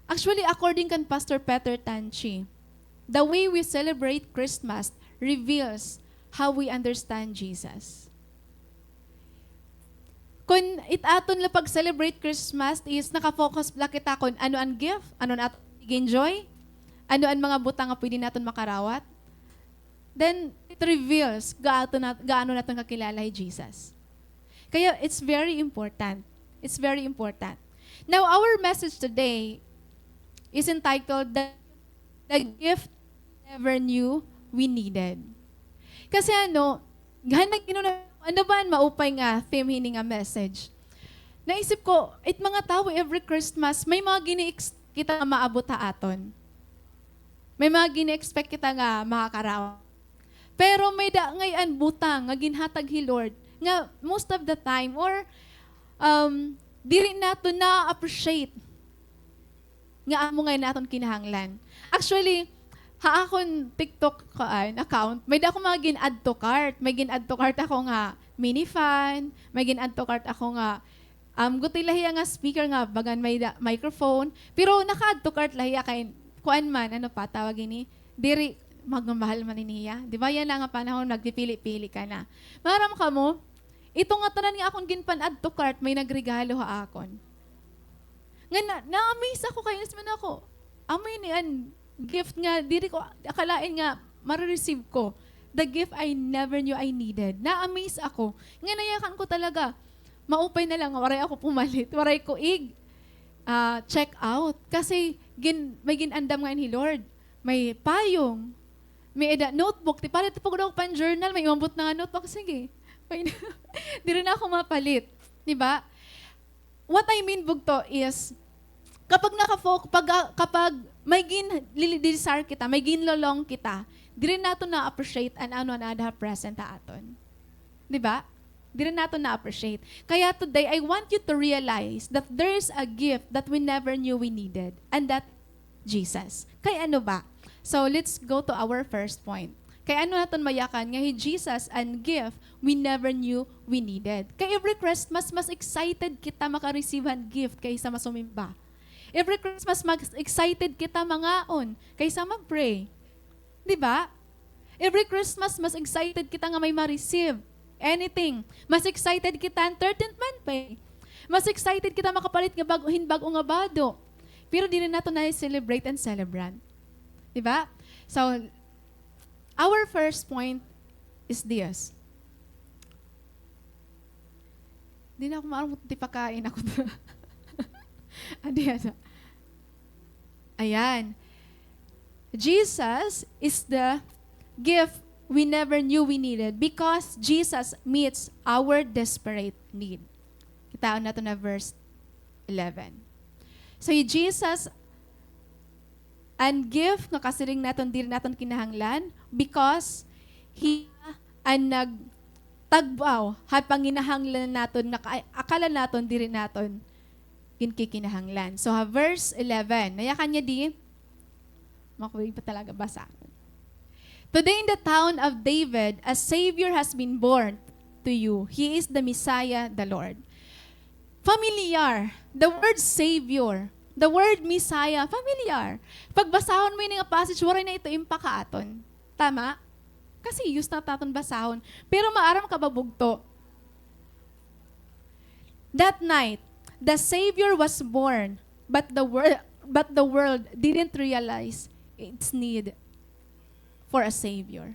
Actually, according kan Pastor Peter Tanchi, the way we celebrate Christmas reveals how we understand Jesus. Kun it aton la pag-celebrate Christmas is naka-focus la kita kun ano an gift, ano an aton ig-enjoy, ano an mga butang nga pwede naton makarawat, then it reveals gaano nat-, gaano naton kakilala hi Jesus. Kaya it's very important. It's very important. Now, our message today is entitled The, The Gift Never Knew We Needed. Kasi ano, han nag-inuna, ano ba an maupay nga theme hini nga message? Naisip ko, it mga tawo every Christmas, may mga gini-ex-, kita nga maabot ha aton. May mga gini-expect kita nga makakaraot. Pero may-ada ngay-an butang nga ginhatag hi Lord nga most of the time or, um, diri naton na-appreciate nga amo ngay-an aton kinahanglan. Actually, ha akon TikTok kuan, account, may-ada ako mga gin-add to cart. May gin-add to cart ako nga mini fan, may gin-add to cart ako nga Um, guti la hiya nga speaker nga bagan may da-, microphone. Pero naka-add to cart la hiya kay kuan man, ano pa tawag ini? Diri, magmamahal man ini hiya. Di ba yana nga panahon, nagpipili-pili ka na. Maaram kamo, ito nga tanan nga akon ginpan-add to cart, may nagregalo ha akon. Nga na, na-amaze ako kay, man ako, amo ini an gift nga diri ko akalain nga mare-receive ko. The gift I never knew I needed. Na-amaze ako. Nga nayakan ko talaga. Maupay na lang, waray ako pumalit. Waray ko ig, ah, check out. Kasi gin-, may gin-andam ngay-an hi Lord. May payong. May-ada notebook. Ti palit pa gud ako pan-journal. May umabot na nga notebook. Sige. May, diri na ako mapalit. Di ba? What I mean, bugto, is, kapag naka-foc-, pag, ah, kapag may gin-, lili-, desire kita, may ginlo-long kita, diri naton na-appreciate an ano an aada ha present ha aton. Di ba? Diri naton na-appreciate. Kaya today, I want you to realize that there is a gift that we never knew we needed, and that Jesus. Kay ano ba? So, let's go to our first point. Kay ano naton mayakan nga hi Jesus an gift we never knew we needed. Kay every Christmas, mas excited kita maka-receive han gift kaysa masumimba. Every Christmas, mas excited kita mangaon kaysa mag-pray. Di ba? Every Christmas, mas excited kita nga may ma-receive anything. Mas excited kita an thirteenth month pay. Mas excited kita makapalit nga bag-, hin bag-o nga bado. Pero diri naton na-celebrate an celebrant. Di ba? So, our first point is this. Di na ako maaram kung tipakain ako. Adi, ada. Ayan. Jesus is the gift we never knew we needed because Jesus meets our desperate need. Kitaon naton na verse eleven. So, hi Jesus an gift nga kasiring naton diri naton kinahanglan because hiya an nagtagbaw ha panginahanglan naton nga ka-, akala naton diri naton ginkikinahanglan. So, ha verse eleven, nayakan niya di, makuwig pa talaga basa. Today in the town of David, a Savior has been born to you. He is the Messiah, the Lord. Familiar. The word Savior, the word Messiah, familiar. Pagbasahon mo ini nga passage, waray na ito impact ha aton. Tama? Kasi used na it aton basahon. Pero maaram ka ba, bugto? That night, the Savior was born, but the wor-, but the world didn't realize its need for a Savior.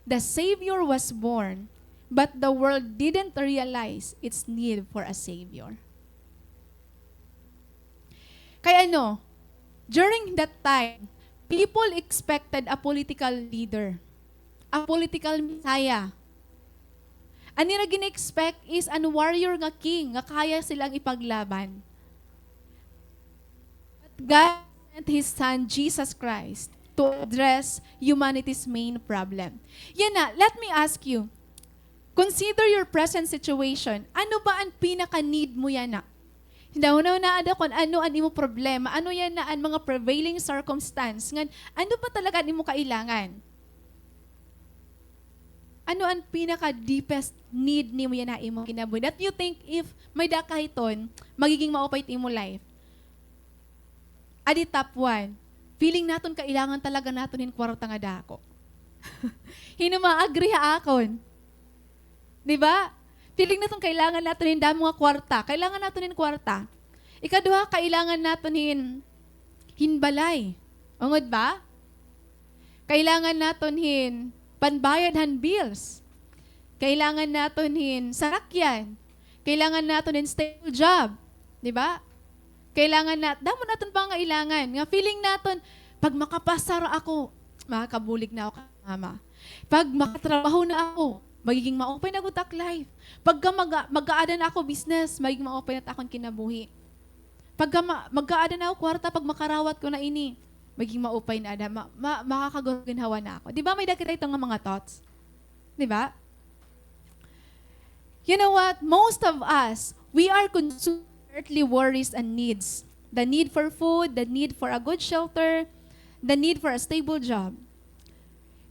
The Savior was born, but the world didn't realize its need for a Savior. Kay ano, during that time, people expected a political leader, a political Messiah. An ira gin-expect is an warrior nga king nga kaya silang ipaglaban. But God sent His Son, Jesus Christ, to address humanity's main problem. Yana, let me ask you, consider your present situation. Ano ba an pinaka-need mo yana? Hinahuna-hunaa ada kon ano an imo problema, ano yana an mga prevailing circumstance, ngan ano ba talaga an imo kailangan? Ano an pinaka-deepest need nimo yana ha imo kinabuhi? That you think if may-ada ka hiton, magiging maupay it imo life. Adi top one, feeling naton kailangan talaga naton hin kwarta nga dako. Hin-o ma-agree ha akon? Di ba? Feeling naton kailangan naton hin damo nga kwarta. Kailangan naton hin kwarta. Ikaduha, kailangan naton hin, hin balay. Ungod ba? Kailangan naton hin panbayad han bills. Kailangan naton hin sarakyan. Kailangan naton hin stable job. Di ba? Kailangan na, damo naton pangangailangan. Nga feeling naton, pag makapasar ako, makakabulig na ako kan mama. Pag makatrabaho na ako, magiging maupay na gud ak life. Pagka maga-, mag-aada na ako business, magiging maupay na it akon kinabuhi. Pagka ma-, mag-aada na ako kwarta, pag makarawat ko na ini, magiging maupay na ada, ma-, ma-, makakaginhawa na ako. Di ba may-ada kita ito nga mga thoughts? Di ba? You know what? Most of us, we are consumed with earthly worries and needs. The need for food, the need for a good shelter, the need for a stable job.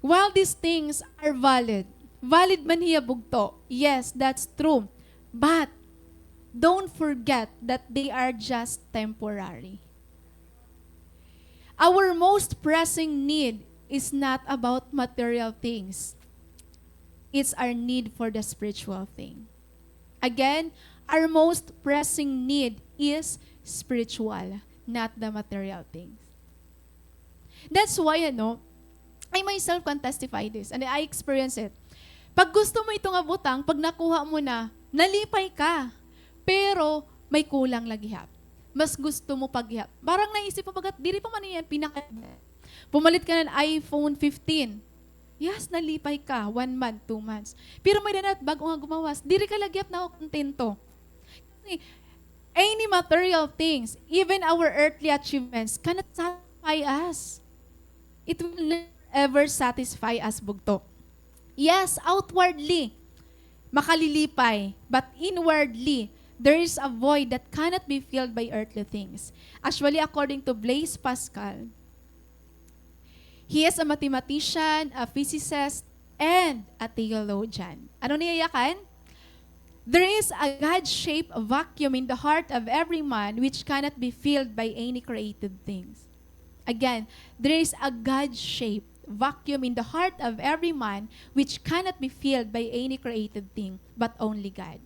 While these things are valid, valid man hiya, bugto. Yes, that's true. But don't forget that they are just temporary. Our most pressing need is not about material things. It's our need for the spiritual thing. Again, our most pressing need is spiritual, not the material things. That's why, ano, I myself can testify this, and I experience it. Pag gusto mo ito nga butang, pag nakuha mo na, nalipay ka. Pero may kulang la gihap. Mas gusto mo pa gihap. Parang naisip mo, bagat diri pa man iyan pinaka-, pumalit ka ng iPhone fifteen. Yes, nalipay ka, one month, two months. Pero may-ada na bag-o nga gumawas. Diri ka la gihap nakokontento. Kasi any material things, even our earthly achievements, cannot satisfy us. It will never ever satisfy us, bugto. Yes, outwardly, makalilipay, but inwardly, there is a void that cannot be filled by earthly things. Actually, according to Blaise Pascal, he is a mathematician, a physicist, and a theologian. Ano niya yakan? There is a God-shaped vacuum in the heart of every man which cannot be filled by any created things. Again, there is a God-shaped vacuum in the heart of every man which cannot be filled by any created thing, but only God.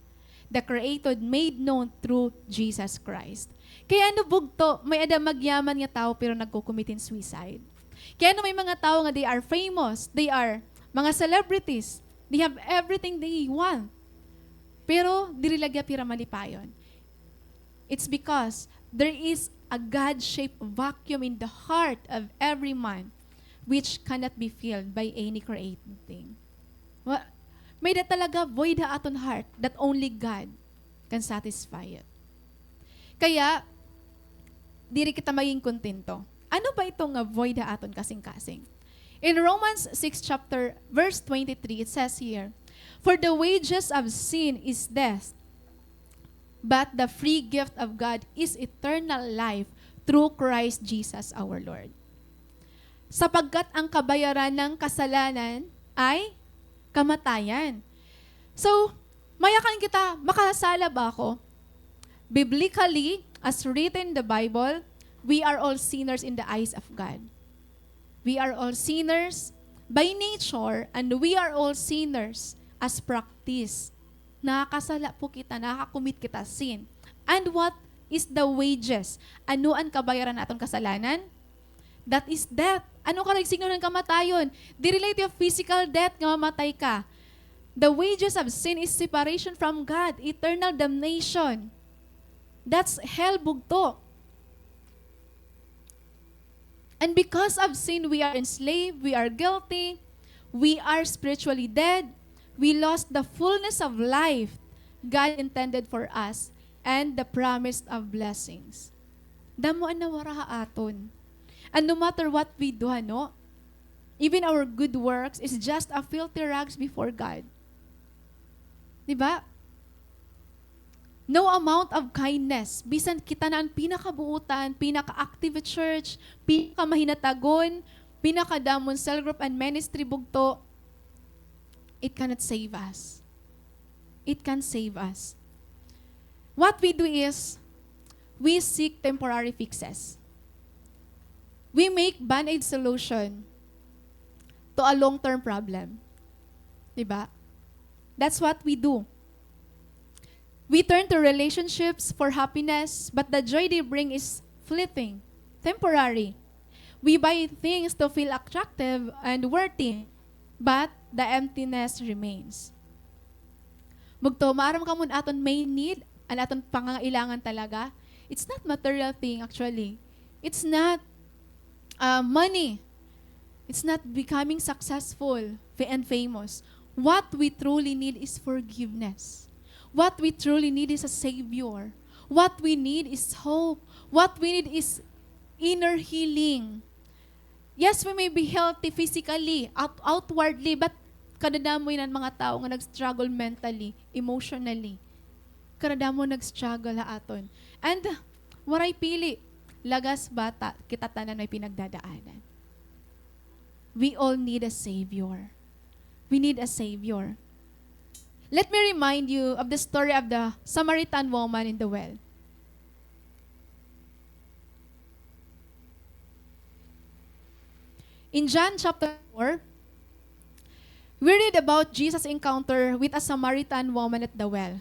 The created made known through Jesus Christ. Kay ano, bugto, may-ada magyaman nga tawo pero nagko-commit hin suicide? Kay ano may mga tawo nga they are famous, they are mga celebrities, they have everything they want, pero diri la gihap hira malipayon? It's because there is a God-shaped vacuum in the heart of every man which cannot be filled by any created thing. Wa-, may-ada talaga void ha aton heart that only God can satisfy it. Kaya, diri kita maging kontento. Ano ba ito nga void ha aton kasingkasing? In Romans six chapter, verse twenty-three, it says here, "For the wages of sin is death, but the free gift of God is eternal life through Christ Jesus our Lord." Sapagkat ang kabayaran ng kasalanan ay kamatayan. So, mayakan kita, makasala ba ako? Biblically, as written in the Bible, we are all sinners in the eyes of God. We are all sinners. by nature, and we are all sinners as practice. Nakakasala po kita, nakaka-commit kita sin. And what is the wages? Ano an kabayaran han aton kasalanan? That is death. Ano ka nagsigno ng kamatayon? Diri la ito physical death nga mamatay ka. The wages of sin is separation from God, eternal damnation. That's hell, bugto. And because of sin, we are enslaved, we are guilty, we are spiritually dead, we lost the fullness of life God intended for us, and the promise of blessings. Damo an nawara ha aton. And no matter what we do, ano, even our good works is just a filthy rags before God. Di ba? No amount of kindness, bisan kita na an pinakabuotan, pinaka-active church, pinakamahinatagon, pinakadamon cell group and ministry, bugto, it cannot save us. It can save us. What we do is, we seek temporary fixes. We make band-aid solution to a long-term problem. Di ba? That's what we do. We turn to relationships for happiness, but the joy they bring is fleeting, temporary. We buy things to feel attractive and worthy, but the emptiness remains. Bugto, maaram kamo an aton main need, an aton pangangailangan talaga, it's not material thing actually. It's not, uh, money. It's not becoming successful fa-, and famous. What we truly need is forgiveness. What we truly need is a Savior. What we need is hope. What we need is inner healing. Yes, we may be healthy physically, out-, outwardly, but kadadamo ini an mga tawo nga nag-struggle mentally, emotionally. Kadadamo nag-struggle ha aton. And, waray pili, lagas, bata, kita tanan may pinagdadaanan. We all need a Savior. We need a Savior. Let me remind you of the story of the Samaritan woman in the well. In John chapter four, we read about Jesus' encounter with a Samaritan woman at the well.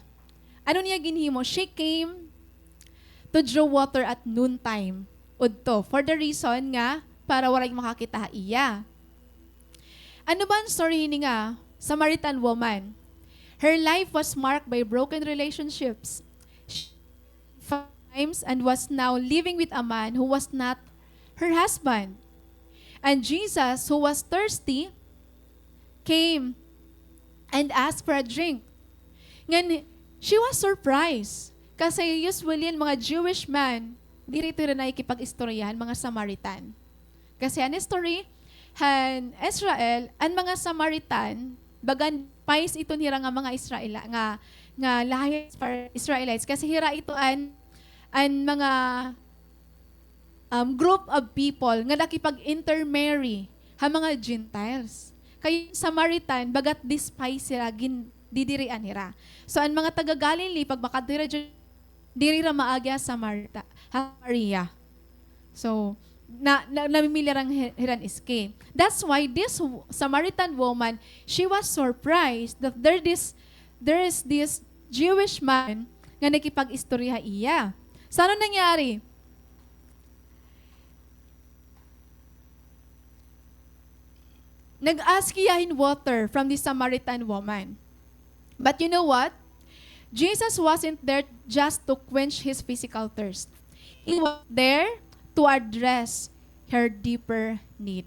Ano niya ginhimo? She came to draw water at noontime. Udto. For the reason nga, para waray makakita ha iya. Ano ba an story hini nga Samaritan woman? Her life was marked by broken relationships. She five times and was now living with a man who was not her husband. And Jesus, who was thirsty, came and asked for a drink. Ngan, she was surprised. Kasi usually, an mga Jewish man, diri ito rin nakikipag-istorya han mga Samaritan. Kasi an history han Israel, an mga Samaritan, bagan pais iton hira nga mga Israela-, nga, nga lahi sa Israelites. Kasi hira ito an, an mga, um, group of people nga nakipag-intermarry ha mga Gentiles. Kay Samaritan, bagat despise hira, gin-, didirian hira. So, an mga taga Galilee, pag makadto hira dyan, diri hira maagi ha Samarita-, ha Samaria. So, na, na, namimili hira hi-, hira hin escape. That's why this w-, Samaritan woman, she was surprised that there this, there is this Jewish man nga nakipag-istorya ha iya. So, ano nangyari? Nag-ask hiya hin water from the Samaritan woman. But you know what? Jesus wasn't there just to quench his physical thirst. He was there to address her deeper need.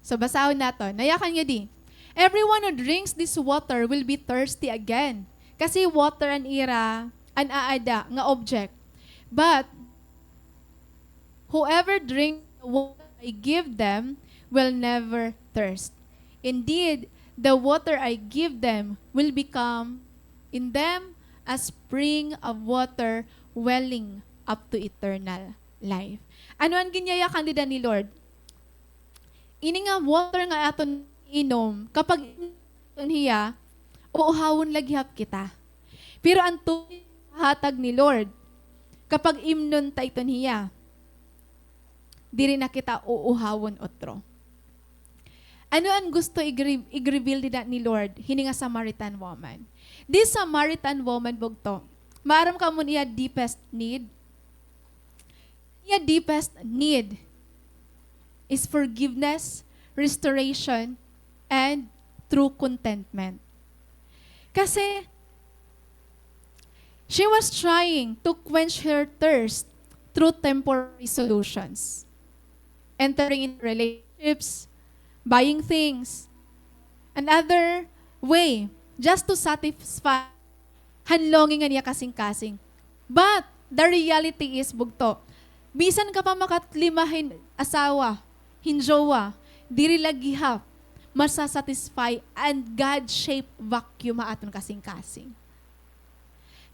So, basahon naton. Nayakan ngadi, "Everyone who drinks this water will be thirsty again." Kasi water an ira, an aada nga object. But, "Whoever drinks the water I give them will never thirst. Indeed, the water I give them will become in them a spring of water welling up to eternal life." Ano an ginyayakan dida ni Lord? Ini nga water nga aton inom, kapag inom hiya, uuhawon la gihap kita. Pero an tubig hatag ni Lord, kapag imnon ta iton hiya, diri na kita uuhawon utro. Ano an gusto igre-, igreveal dida ni Lord hini nga Samaritan woman? This Samaritan woman, bugto, maaram kamo an iya deepest need? Iya deepest need is forgiveness, restoration, and true contentment. Kasi, she was trying to quench her thirst through temporary solutions, entering into relationships, buying things, and other way just to satisfy han longing han iya kasingkasing. But the reality is, bugto, bisan ka pa makatlima hin asawa, hin jowa, diri la gihap masasatisfy an God-shaped vacuum ha aton kasingkasing.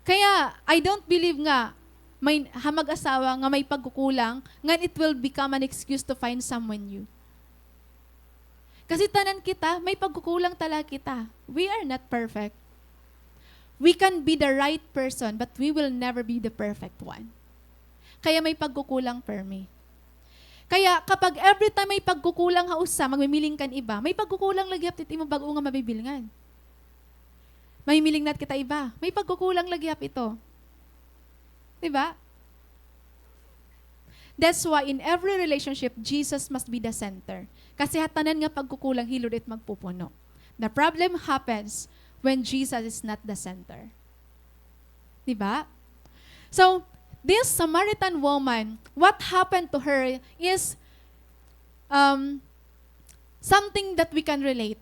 Kaya, I don't believe nga may, ha mag-asawa nga may pagkukulang, ngan it will become an excuse to find someone new. Kasi tanan kita, may pagkukulang talaga kita. We are not perfect. We can be the right person, but we will never be the perfect one. Kaya may pagkukulang permi. Kaya kapag every time may pagkukulang ha usa, magmimiling kan iba, may pagkukulang la gihap it imo bag-o nga mabibilngan. Mamimiling na kita iba, may pagkukulang la gihap ito. Di ba? That's why in every relationship, Jesus must be the center. Kasi ha tanan nga pagkukulang, hi Lord it magpupuno. The problem happens when Jesus is not the center. Di ba? So, this Samaritan woman, what happened to her is, um, something that we can relate.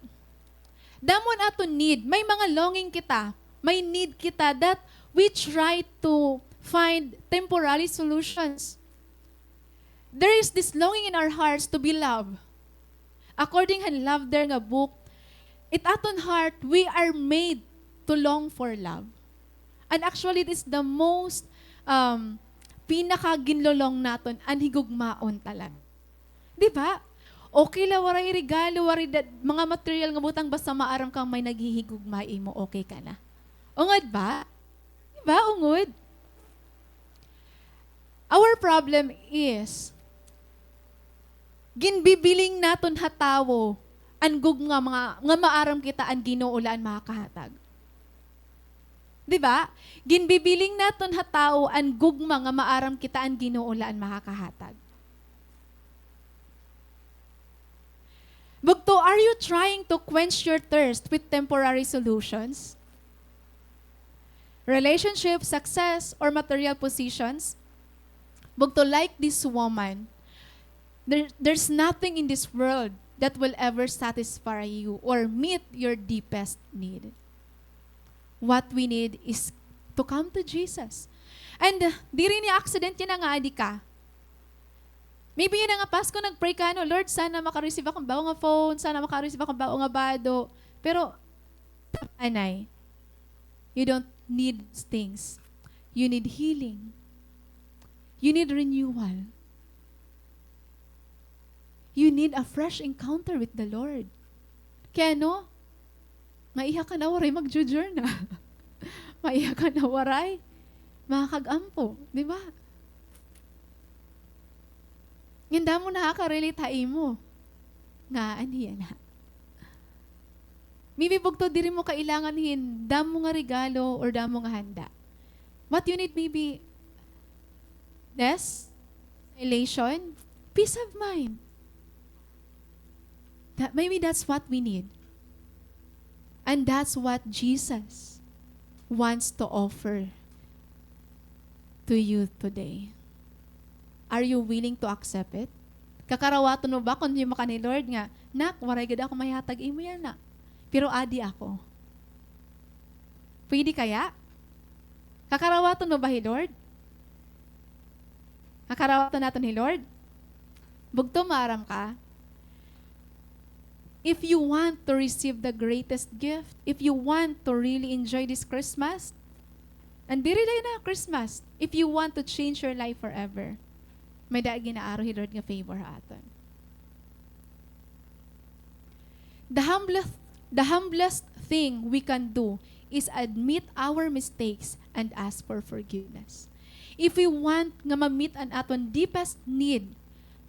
Damo an aton need. May mga longing kita. May need kita that we try to find temporary solutions. There is this longing in our hearts to be loved. According han Love Dare nga book, it aton heart, we are made to long for love. And actually, it is the most, um, pinakaginlolong naton an higugmaon talaga. Di ba? Okay la, waray regalo, waray da-, mga material nga butang, basta maaram kang may naghihigugma ha imo, okay ka na. Ungod ba? Di ba? Ungod. Our problem is, ginbibiling naton ha tawo an gugma nga, nga maaram kita an Ginoo la an makakahatag. Di ba? Ginbibiling naton ha tawo an gugma nga maaram kita an Ginoo la an makakahatag. Bugto, are you trying to quench your thirst with temporary solutions? Relationship, success, or material positions? Bugto, like this woman, there, there's nothing in this world that will ever satisfy you or meet your deepest need. What we need is to come to Jesus. And, uh, diri ni accident yana nga adi ka. Maybe yana nga Pasko, nag-pray ka, no, "Lord, sana maka-receive ako hin bag-o nga phone, sana maka-receive ako hin bag-o nga bado." Pero, anay, you don't need those things. You need healing. You need renewal. You need a fresh encounter with the Lord. Kay ano? Maiha ka na waray magjo-journal. Maiha ka na waray makakag-ampo, di ba? Ngan damo nakaka-relate ha imo. Nga, an hiya na. Maybe bugto diri mo kailangan hin damo nga regalo or damo nga handa. What you need maybe rest, elation, peace of mind. That, maybe that's what we need. And that's what Jesus wants to offer to you today. Are you willing to accept it? Kakarawaton mo ba kon himo kan hi Lord nga, "Nak, waray gad ako mahihatag imo yana. Pero adi ako." Pwede kaya? Kakarawaton mo ba hi Lord? Kakarawaton naton hi Lord? Bugto, maaram ka? If you want to receive the greatest gift, if you want to really enjoy this Christmas, and diri la yana Christmas, if you want to change your life forever, may-ada gin-aaro hi Lord nga favor ha aton. The humblest, the humblest thing we can do is admit our mistakes and ask for forgiveness. If we want nga ma-meet an aton deepest need,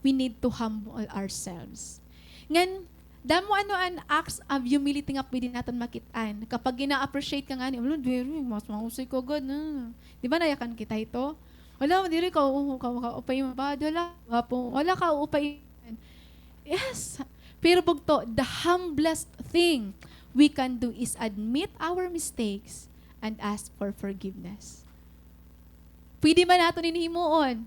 we need to humble ourselves. Ngan, Damo ano an acts of humility nga pwede naton makit-an. Kapag gina-appreciate ka ngani, "Hala, diri, mas mahusay ka gud, ah." Di ba nayakan kita ito? "Hala, diri ka, oo, ka, kaupay mo ba? Hala, gwapo. Hala, kaupay." Yes. Pero bugto, the humblest thing we can do is admit our mistakes and ask for forgiveness. Pwede man naton ini himuon.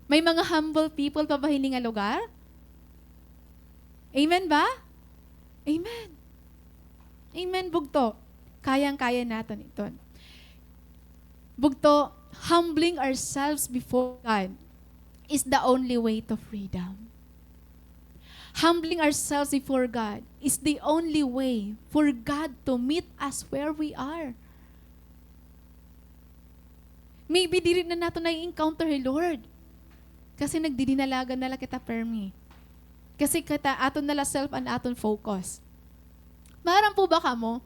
May mga humble people pa ba hini nga lugar? Amen ba? Amen. Amen, bugto. Kayang-kaya naton iton. Bugto, humbling ourselves before God is the only way to freedom. Humbling ourselves before God is the only way for God to meet us where we are. Maybe diri na naton na-encounter hi Lord. Kasi nagdidinalagan na la kita permi. Kasi kita, aton na la self an aton focus. Maaram po ba kamo,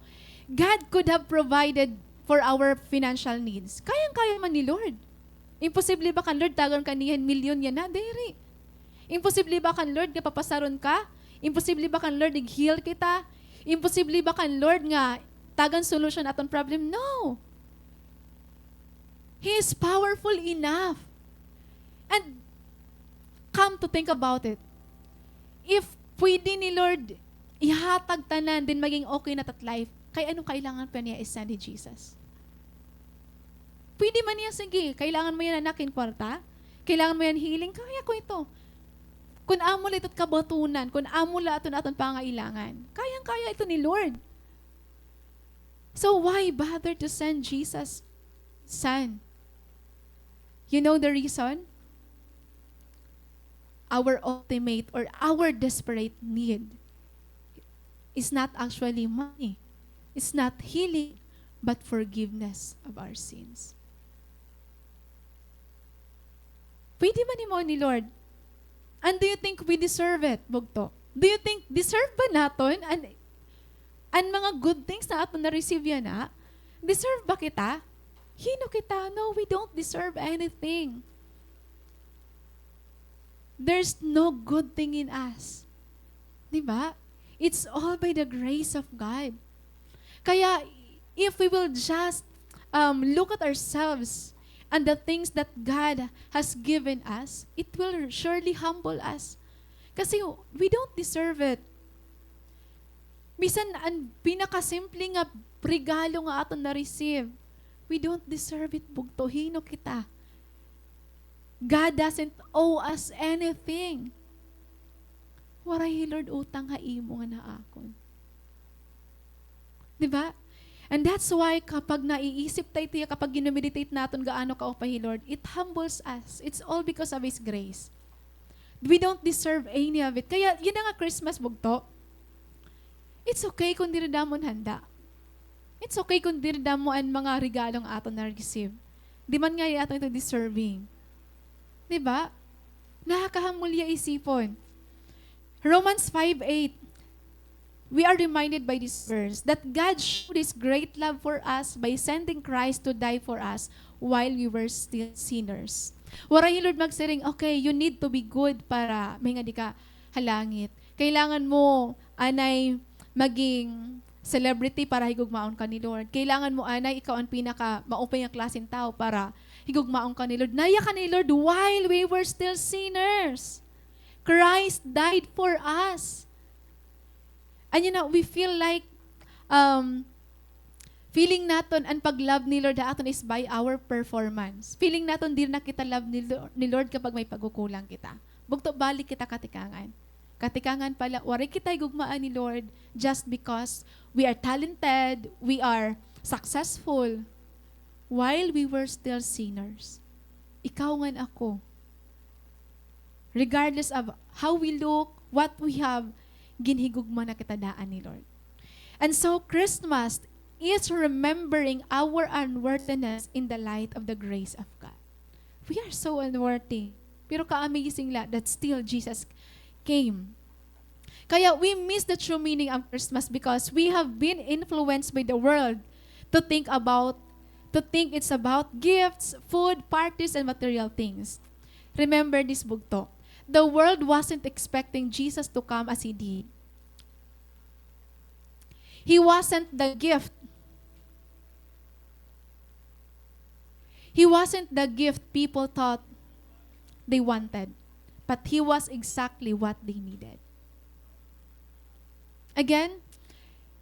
God could have provided for our financial needs. Kayang-kaya man ni Lord. Imposible ba kan Lord tagan ka niyan milyon yana? Diri. Imposible ba kan Lord nga papasaron ka? Imposible ba kan Lord ig-heal kita? Imposible ba kan Lord nga tagan solution aton problem? No. He is powerful enough. And come to think about it, if pwede ni Lord ihatag tanan, then maging okay na it at life, kay ano kailangan pa niya i-send hi Jesus? Pwede man niya, sige, kailangan mo yana, anak, hin kwarta? Kailangan mo yana healing? Kaya ko ito. Kun amo la ito it kabatunan, kun amo la aton, aton pangailangan, kayang-kaya ito ni Lord. So why bother to send Jesus' Son? You know the reason? Our ultimate or our desperate need is not actually money. It's not healing, but forgiveness of our sins. Pwede man himuon ni Lord. And do you think we deserve it, bugto? Do you think deserve ba naton an, an mga good things na aton na-receive yana? Deserve ba kita? Hin-o kita? No, we don't deserve anything. There's no good thing in us. Di ba? It's all by the grace of God. Kaya, if we will just, um, look at ourselves and the things that God has given us, it will surely humble us. Kasi we don't deserve it. Bisan an pinakasimple nga regalo nga aton na-receive, we don't deserve it, bugto. Hin-o kita? God doesn't owe us anything. Waray hi Lord utang ha imo ngan ha akon. Di ba? And that's why kapag naiisip ta ito, kapag gina-meditate naton gaano kaupay hi Lord, it humbles us. It's all because of His grace. We don't deserve any of it. Kaya, yana nga Christmas, bugto, it's okay kun diri damo an handa. It's okay kun diri damo an mga regalo nga aton na-receive. Di man ngani aton ito deserving. Di ba? Nakakahumble hiya isipon. Romans five eight, we are reminded by this verse that God showed His great love for us by sending Christ to die for us while we were still sinners. Waray hi Lord magsiring, "Okay, you need to be good para mahingadya ka ha langit. Kailangan mo anay maging celebrity para higugmaon ka ni Lord. Kailangan mo anay ikaw an pinakamaupay nga klaseng tawo para higugmaon ka ni Lord." Nayakan hi Lord while we were still sinners. Christ died for us. And you know, we feel like, um, feeling naton an pag-love ni Lord ha aton is by our performance. Feeling naton diri na kita love ni Lo-, ni Lord kapag may pagkukulang kita. Bugto, balik kita katikangan. Katikangan pala, waray kita higugmaan ni Lord just because we are talented, we are successful, while we were still sinners. Ikaw ngan ako. Regardless of how we look, what we have, ginhigugma na kita daan ni Lord. And so, Christmas is remembering our unworthiness in the light of the grace of God. We are so unworthy. Pero ka-amazing la that still Jesus came. Kaya we miss the true meaning of Christmas because we have been influenced by the world to think about, to think it's about gifts, food, parties, and material things. Remember this, bugto. The world wasn't expecting Jesus to come as he did. He wasn't the gift. He wasn't the gift people thought they wanted, but he was exactly what they needed. Again,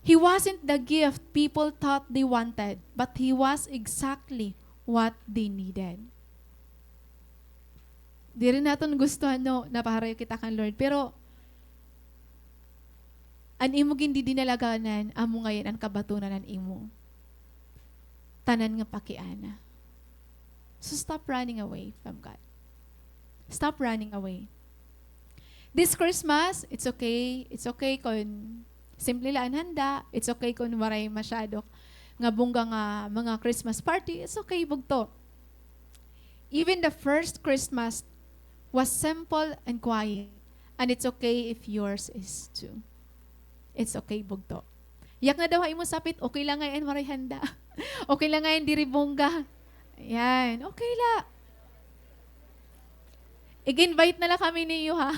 he wasn't the gift people thought they wanted, but he was exactly what they needed. Diri naton gusto, ano, napaharayo kita kan Lord. Pero, an imo gindidinalaganan, amo ngay-an an kabatunan han imo tanan nga pakiana. So stop running away from God. Stop running away. This Christmas, it's okay. It's okay kon simple la an handa. It's okay kon waray masyado nga bongga nga mga Christmas party. It's okay, bugto. Even the first Christmas was simple and quiet. And it's okay if yours is too. It's okay, bugto. Yakan daw ha imo sapit, okay la ngay-an waray handa. Okay la ngay-an diri bongga. Yan, okay la. Ig-invite na la kami niyo, ha?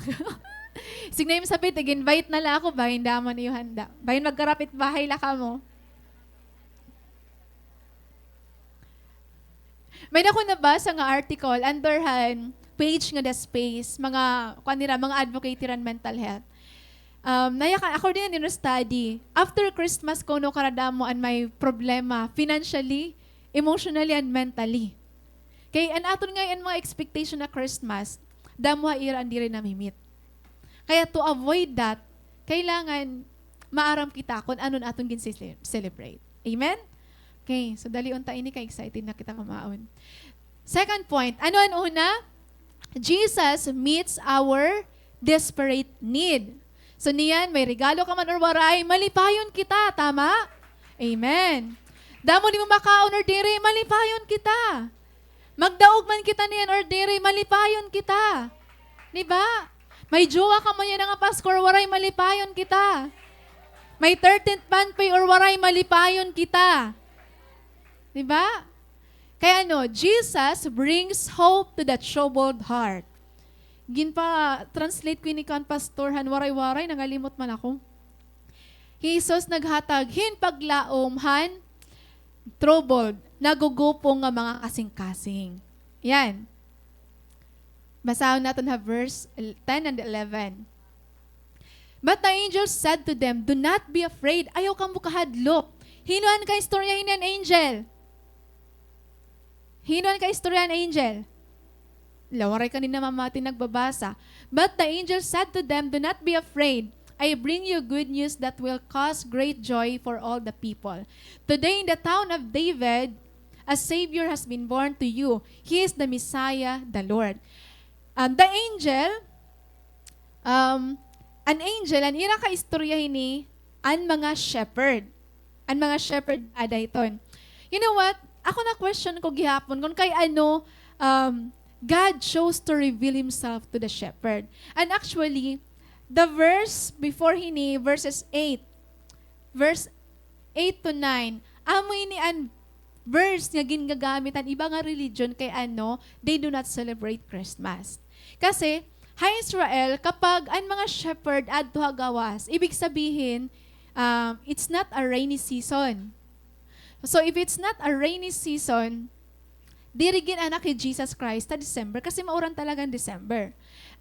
Siring ha imo sapit, ig-invite na la ako, bahin damo an iyo handa. Bahin magkarapit bahay la kamo. May-ada ako nabasa nga article under han page nga The Space, mga, kuan nira, mga advocate hira han mental health. Um, nayakan, according han ira study, after Christmas kuno karadamo an may problema financially, emotionally, and mentally. Kay an aton ngay-an mga expectation ha Christmas, damo ha ira an diri nami-meet. Kaya to avoid that, kailangan maaram kita kon ano an aton gin-cele-, celebrate. Amen? Okay, so dali unta ini kay excited na kita mamaon. Second point, ano an una? Jesus meets our desperate need. So niyan, may regalo ka man or waray, malipayon kita, tama? Amen. Damo nimo makaon or diri, malipayon kita. Magdaog man kita niyan or diri, malipayon kita. Di ba? May jowa ka man yana nga Pasko or waray, malipayon kita. May thirteenth month pay or waray, malipayon kita. Di ba? Kay ano, Jesus brings hope to the troubled heart. Ginpa-translate ko ini kan pastor han Waray-Waray, nangalimot man ako. Jesus naghatag hin paglaom han troubled, nagugupong nga mga kasingkasing. Yan. Basahon naton ha verse el-, ten and eleven. But the angel said to them, "Do not be afraid." Ayaw kamo kahadlok. Hin-o an kaistorya hini an angel? Hin-o an kaistorya han angel? La, waray ka nini namamati nagbabasa. But the angel said to them, "Do not be afraid. I bring you good news that will cause great joy for all the people. Today in the town of David, a Savior has been born to you. He is the Messiah, the Lord." Um, the angel, um, an angel, an ira kaistorya hini, an mga shepherd. An mga shepherd ada hiton. You know what? Ako na-question ko gihapon kon kay ano, um, God chose to reveal himself to the shepherd. And actually, the verse before hini, verses eight, verse eight to nine, amo ini an verse nga gingagamit han iba nga religion kay ano, they do not celebrate Christmas. Kasi, ha Israel, kapag an mga shepherd adto ha gawas, ibig sabihin, um, it's not a rainy season. So, if it's not a rainy season, diri gin-anak hi Jesus Christ ha December kasi mauran talaga an December.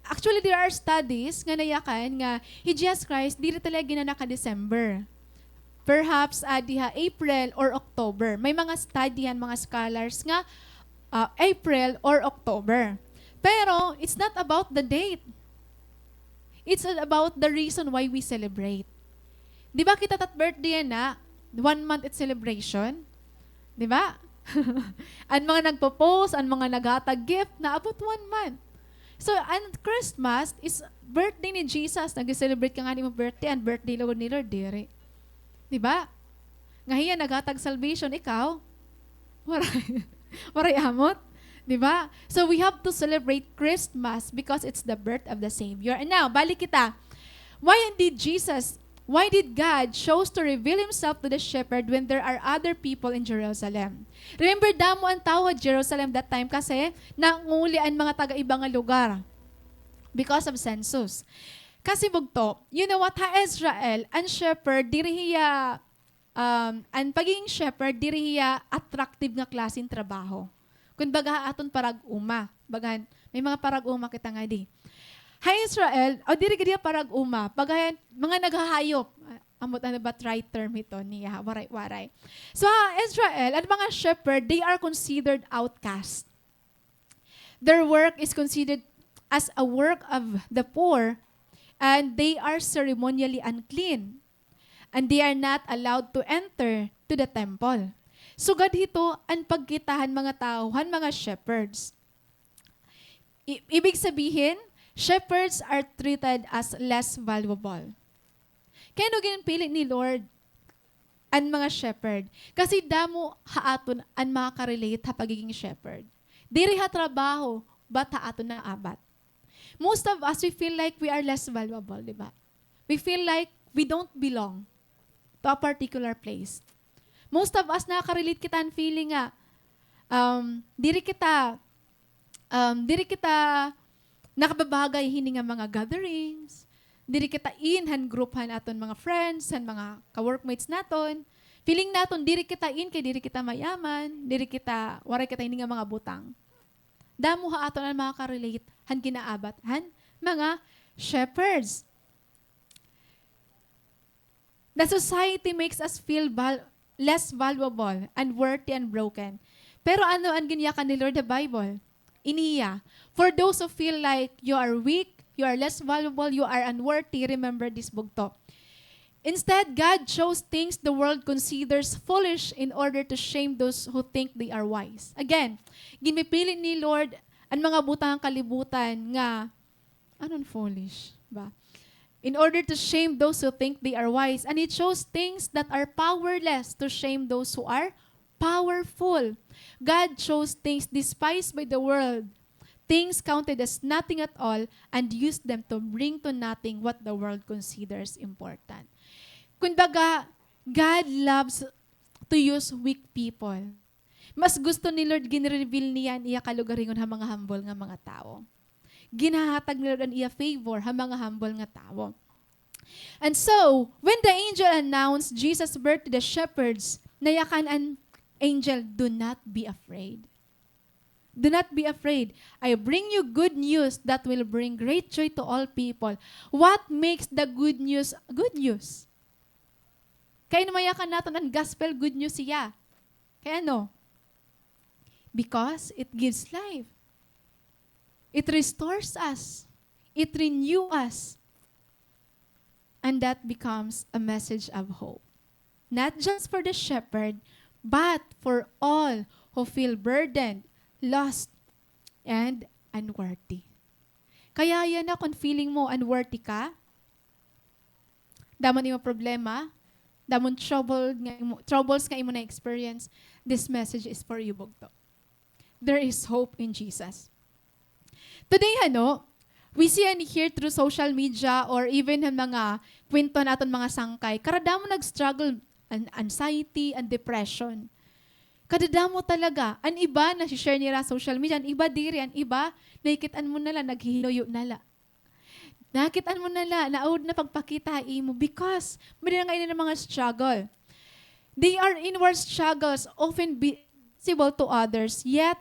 Actually, there are studies nga nayakan nga hi Jesus Christ diri talaga gin-anak ha December. Perhaps, ah, adi ha April or October. May mga study han mga scholars nga, ah, April or October. Pero, it's not about the date. It's about the reason why we celebrate. Di ba kita tat birthday yana, one month it celebration? Di ba? An mga nagpo-post, an mga naghatag gift, naabot one month. So, an Christmas is birthday ni Jesus. Nag-celebrate ka ngani imo birthday, an birthday lugod ni Lord, diri. Di ba? Nga hiya naghatag salvation, ikaw? Waray. Waray amot. Di ba? So we have to celebrate Christmas because it's the birth of the Savior. And now, balik kita. Why did Jesus, why did God chose to reveal himself to the shepherd when there are other people in Jerusalem? Remember, damo an tawo ha Jerusalem that time kasi nanguli an mga taga-iba nga lugar. Because of census. Kasi bugto, you know what, ha Israel, an shepherd, diri hiya, um, an pagiging shepherd, diri hiya attractive nga klaseng trabaho. Kumbaga, ha aton parag-uma. Bagan, may mga parag-uma kita ngadi. Ha Israel, o diri gid hiya parag-uma, bagan, mga naghahayop. Ambot ano ba right term ito niya, waray-waray. So, ha Israel, an mga shepherd, they are considered outcast. Their work is considered as a work of the poor, and they are ceremonially unclean, and they are not allowed to enter to the temple. Sugad hito an pagkita han mga tawo han mga shepherds. I-, ibig sabihin, shepherds are treated as less valuable. Kay ano ginpili ni Lord an mga shepherd? Kasi damo ha aton an makaka-relate ha pagiging shepherd. Diri ha trabaho, but ha aton naabat. Most of us, we feel like we are less valuable, di ba? We feel like we don't belong to a particular place. Most of us, nakaka-relate kita an feeling nga, um, diri kita, um, diri kita nakababagay hini nga mga gatherings, diri kita in han group han aton mga friends, han mga ka-workmates naton. Feeling naton, diri kita in kay diri kita mayaman, diri kita, waray kita hini nga mga butang. Damo ha aton an makaka-relate han ginaabat han mga shepherds. The society makes us feel val-, less valuable, unworthy, and broken. Pero ano an ginyakan ni Lord ha Bible? Ini hiya, "For those who feel like you are weak, you are less valuable, you are unworthy, remember this," bugto. Instead, God chose things the world considers foolish in order to shame those who think they are wise. Again, ginpipili ni Lord an mga butang han kalibutan nga Ano an foolish ba? In order to shame those who think they are wise, and he chose things that are powerless to shame those who are powerful. God chose things despised by the world, things counted as nothing at all, and used them to bring to nothing what the world considers important. Kumbaga, God loves to use weak people. Mas gusto ni Lord gin-reveal niya an iya kalugaringon ha mga humble nga mga tawo. Ginhahatag ni Lord an iya favor ha mga humble nga tawo. And so, when the angel announced Jesus' birth to the shepherds, nayakan an angel, "Do not be afraid. Do not be afraid. I bring you good news that will bring great joy to all people." What makes the good news good news? Kay nayakan naton an gospel, good news hiya. Kay ano? Because it gives life. It restores us. It renew us. And that becomes a message of hope. Not just for the shepherd, but for all who feel burdened, lost, and unworthy. Kaya yana kon feeling mo unworthy ka, damo an imo problema, damo an trouble nga imo, troubles nga imo na-experience, this message is for you, bugto. There is hope in Jesus. Today, ano, we see and hear through social media or even han mga kwento han aton mga sangkay, karadamo nag-struggle an anxiety and depression. Kadadamo talaga. An iba, nasi-share nira ha social media, an iba diri, an iba, nakikit-an mo na la, naghihinuyo na la. Nakit-an mo na la, naud na pagpakita ha imo because may-ada nga ini nga mga struggle. They are inward struggles, often vi-, visible to others, yet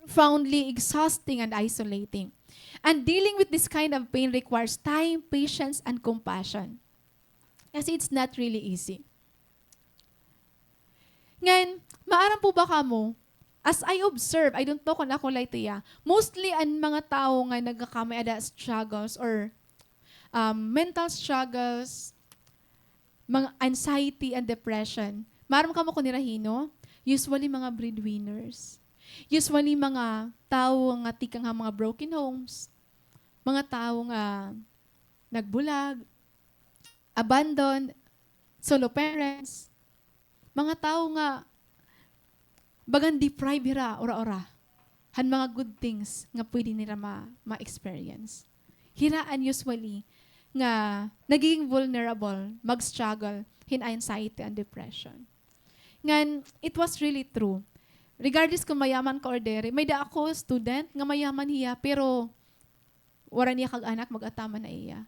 profoundly exhausting and isolating. And dealing with this kind of pain requires time, patience, and compassion. Kasi it's not really easy. Ngan, maaram po ba kamo, as I observe, I don't know kon ako la ito, ya, mostly an mga tawo nga nagkakamay-ada struggles or, um, mental struggles, mga anxiety and depression. Maaram kamo kon hira hin-o? Usually mga breadwinners. Usually mga tawo nga tikang ha mga broken homes. Mga tawo nga nagbulag, abandoned, solo parents, mga tawo nga bagan deprive hira ura-ura han mga good things nga pwede nira ma-, ma-experience. Hira an usually nga nagiging vulnerable, mag-struggle hin anxiety and depression. Ngan, it was really true. Regardless kon mayaman ka or diri, may-ada ako student nga mayaman hiya, pero waray niya kag-anak, mag-ataman na iya.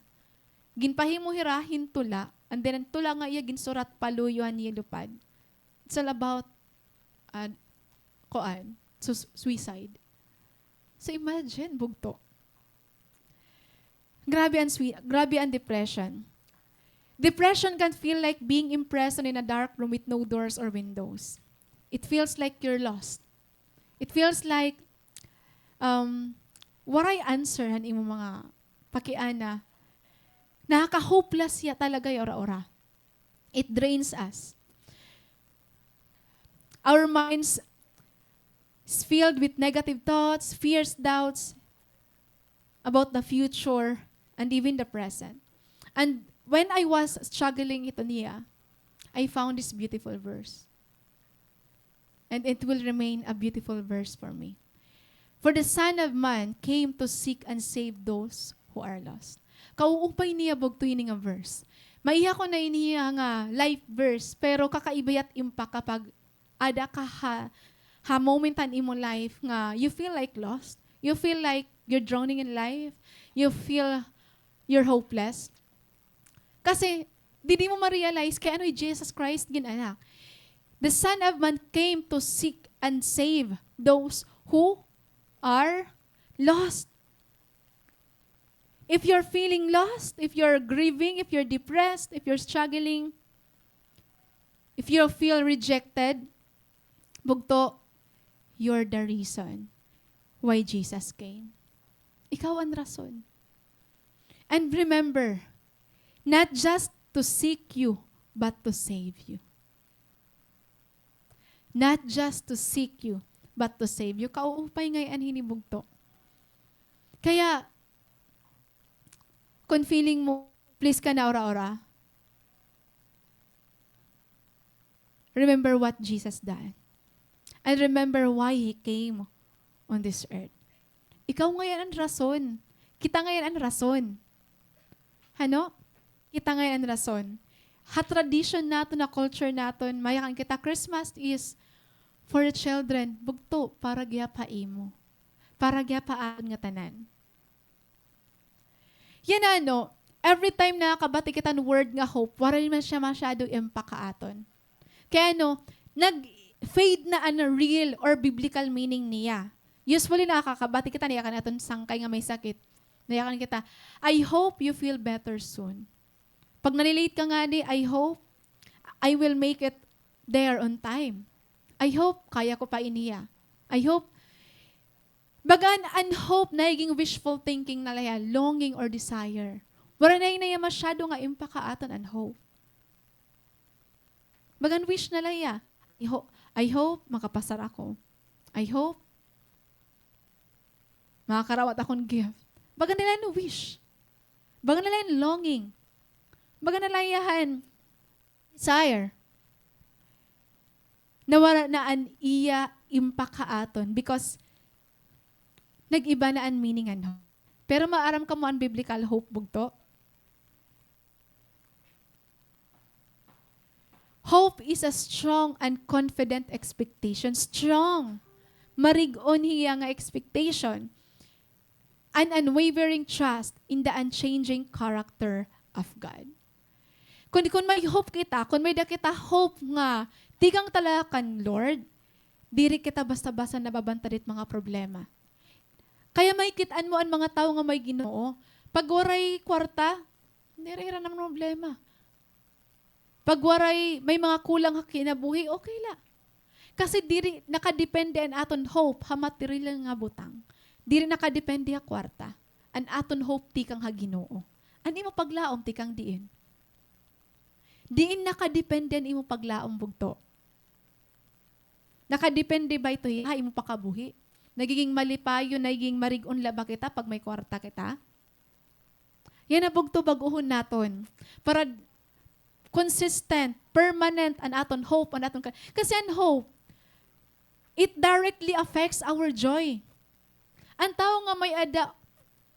Ginpahimo hira hin tula, and then an tula nga iya ginsurat paluyo han yellow pad. It's all about, ah, kuan, sus-, suicide. So imagine, bugto. Grabe an sui-, grabe an depression. Depression can feel like being imprisoned in a dark room with no doors or windows. It feels like you're lost. It feels like, um, waray answer han imo mga pakiana. Nakaka-hopeless siya talaga, ya ura-ura. It drains us. Our minds is filled with negative thoughts, fears, doubts about the future, and even the present. And when I was struggling ito niya, I found this beautiful verse. And it will remain a beautiful verse for me. "For the Son of Man came to seek and save those who are lost." Kauupay niya bugto hini nga verse. Maiha ko na ini nga life verse, pero kakaiba it impact kapag ada ka ha, ha moment han imo life nga you feel like lost. You feel like you're drowning in life. You feel you're hopeless. Kasi, didi mo ma-realize kay ano hi Jesus Christ gin-anak. "The Son of Man came to seek and save those who are lost." If you're feeling lost, if you're grieving, if you're depressed, if you're struggling, if you feel rejected, bugto, you're the reason why Jesus came. Ikaw an rason. And remember, not just to seek you, but to save you. Not just to seek you, but to save you. Kauupay ngay-an hini, bugto. Kaya, kon feeling mo, please ka na ura-ura. Remember what Jesus done. And remember why He came on this earth. Ikaw ngay-an an rason. Kita ngay-an an rason. Hano? Kita ngay-an an rason. Ha tradition naton, ha culture naton, mayakan kita, Christmas is for the children. Bugto, para gihap ha imo. Para gihap ha aton ngatanan. Yana, ano, every time nakakabati kita hin word nga hope, waray man siya masyado impact ha aton. Kay ano, nag-fade na an real or biblical meaning niya. Usually, nakakabati kita, nayakan aton sangkay nga may sakit. Nayakan kita, "I hope you feel better soon." Pag nalilate ka ngadi, "I hope I will make it there on time. I hope kaya ko pa iniya. I hope." Bagan an hope, nagiging wishful thinking na la hiya, longing or desire. Waray na hiya masyado nga impact ha aton an hope. Bagan wish na la hiya. I ho-, I hope makapasar ako. I hope makakarawat akon gift. Bagan na la hiya wish. Bagan na la hiya longing. Bagan na la hiya han desire. Nawara na an iya impact ha aton because nag-iba na an meaning han hope. Pero maaram kamo an biblical hope, bugto? Hope is a strong and confident expectation. Strong. Marig-on hiya nga expectation. An unwavering trust in the unchanging character of God. Kun, kun may hope kita, kun may-ada kita hope nga tikang talaga kan Lord, diri kita basta-basta nababantad hit mga problema. Kaya makikit-an mo an mga tawo nga may Ginoo, pag waray kwarta, diri hira namroblema. Pag waray, may mga kulang ha kinabuhi, okay la. Kasi diri nakadepende an aton hope ha materyal nga butang. Diri nakadepende ha kwarta. An aton hope tikang ha Ginoo. An imo paglaom tikang diin? Diin nakadepende an imo paglaom, bugto? Nakadepende ba ito ha imo pakabuhi? Nagiging malipayon, nagiging marig-on la ba kita pag may kwarta kita? Yana, bugto, bag-ohon naton. Para consistent, permanent an aton hope, an aton ka-, kasi an hope, it directly affects our joy. An tawo nga may-ada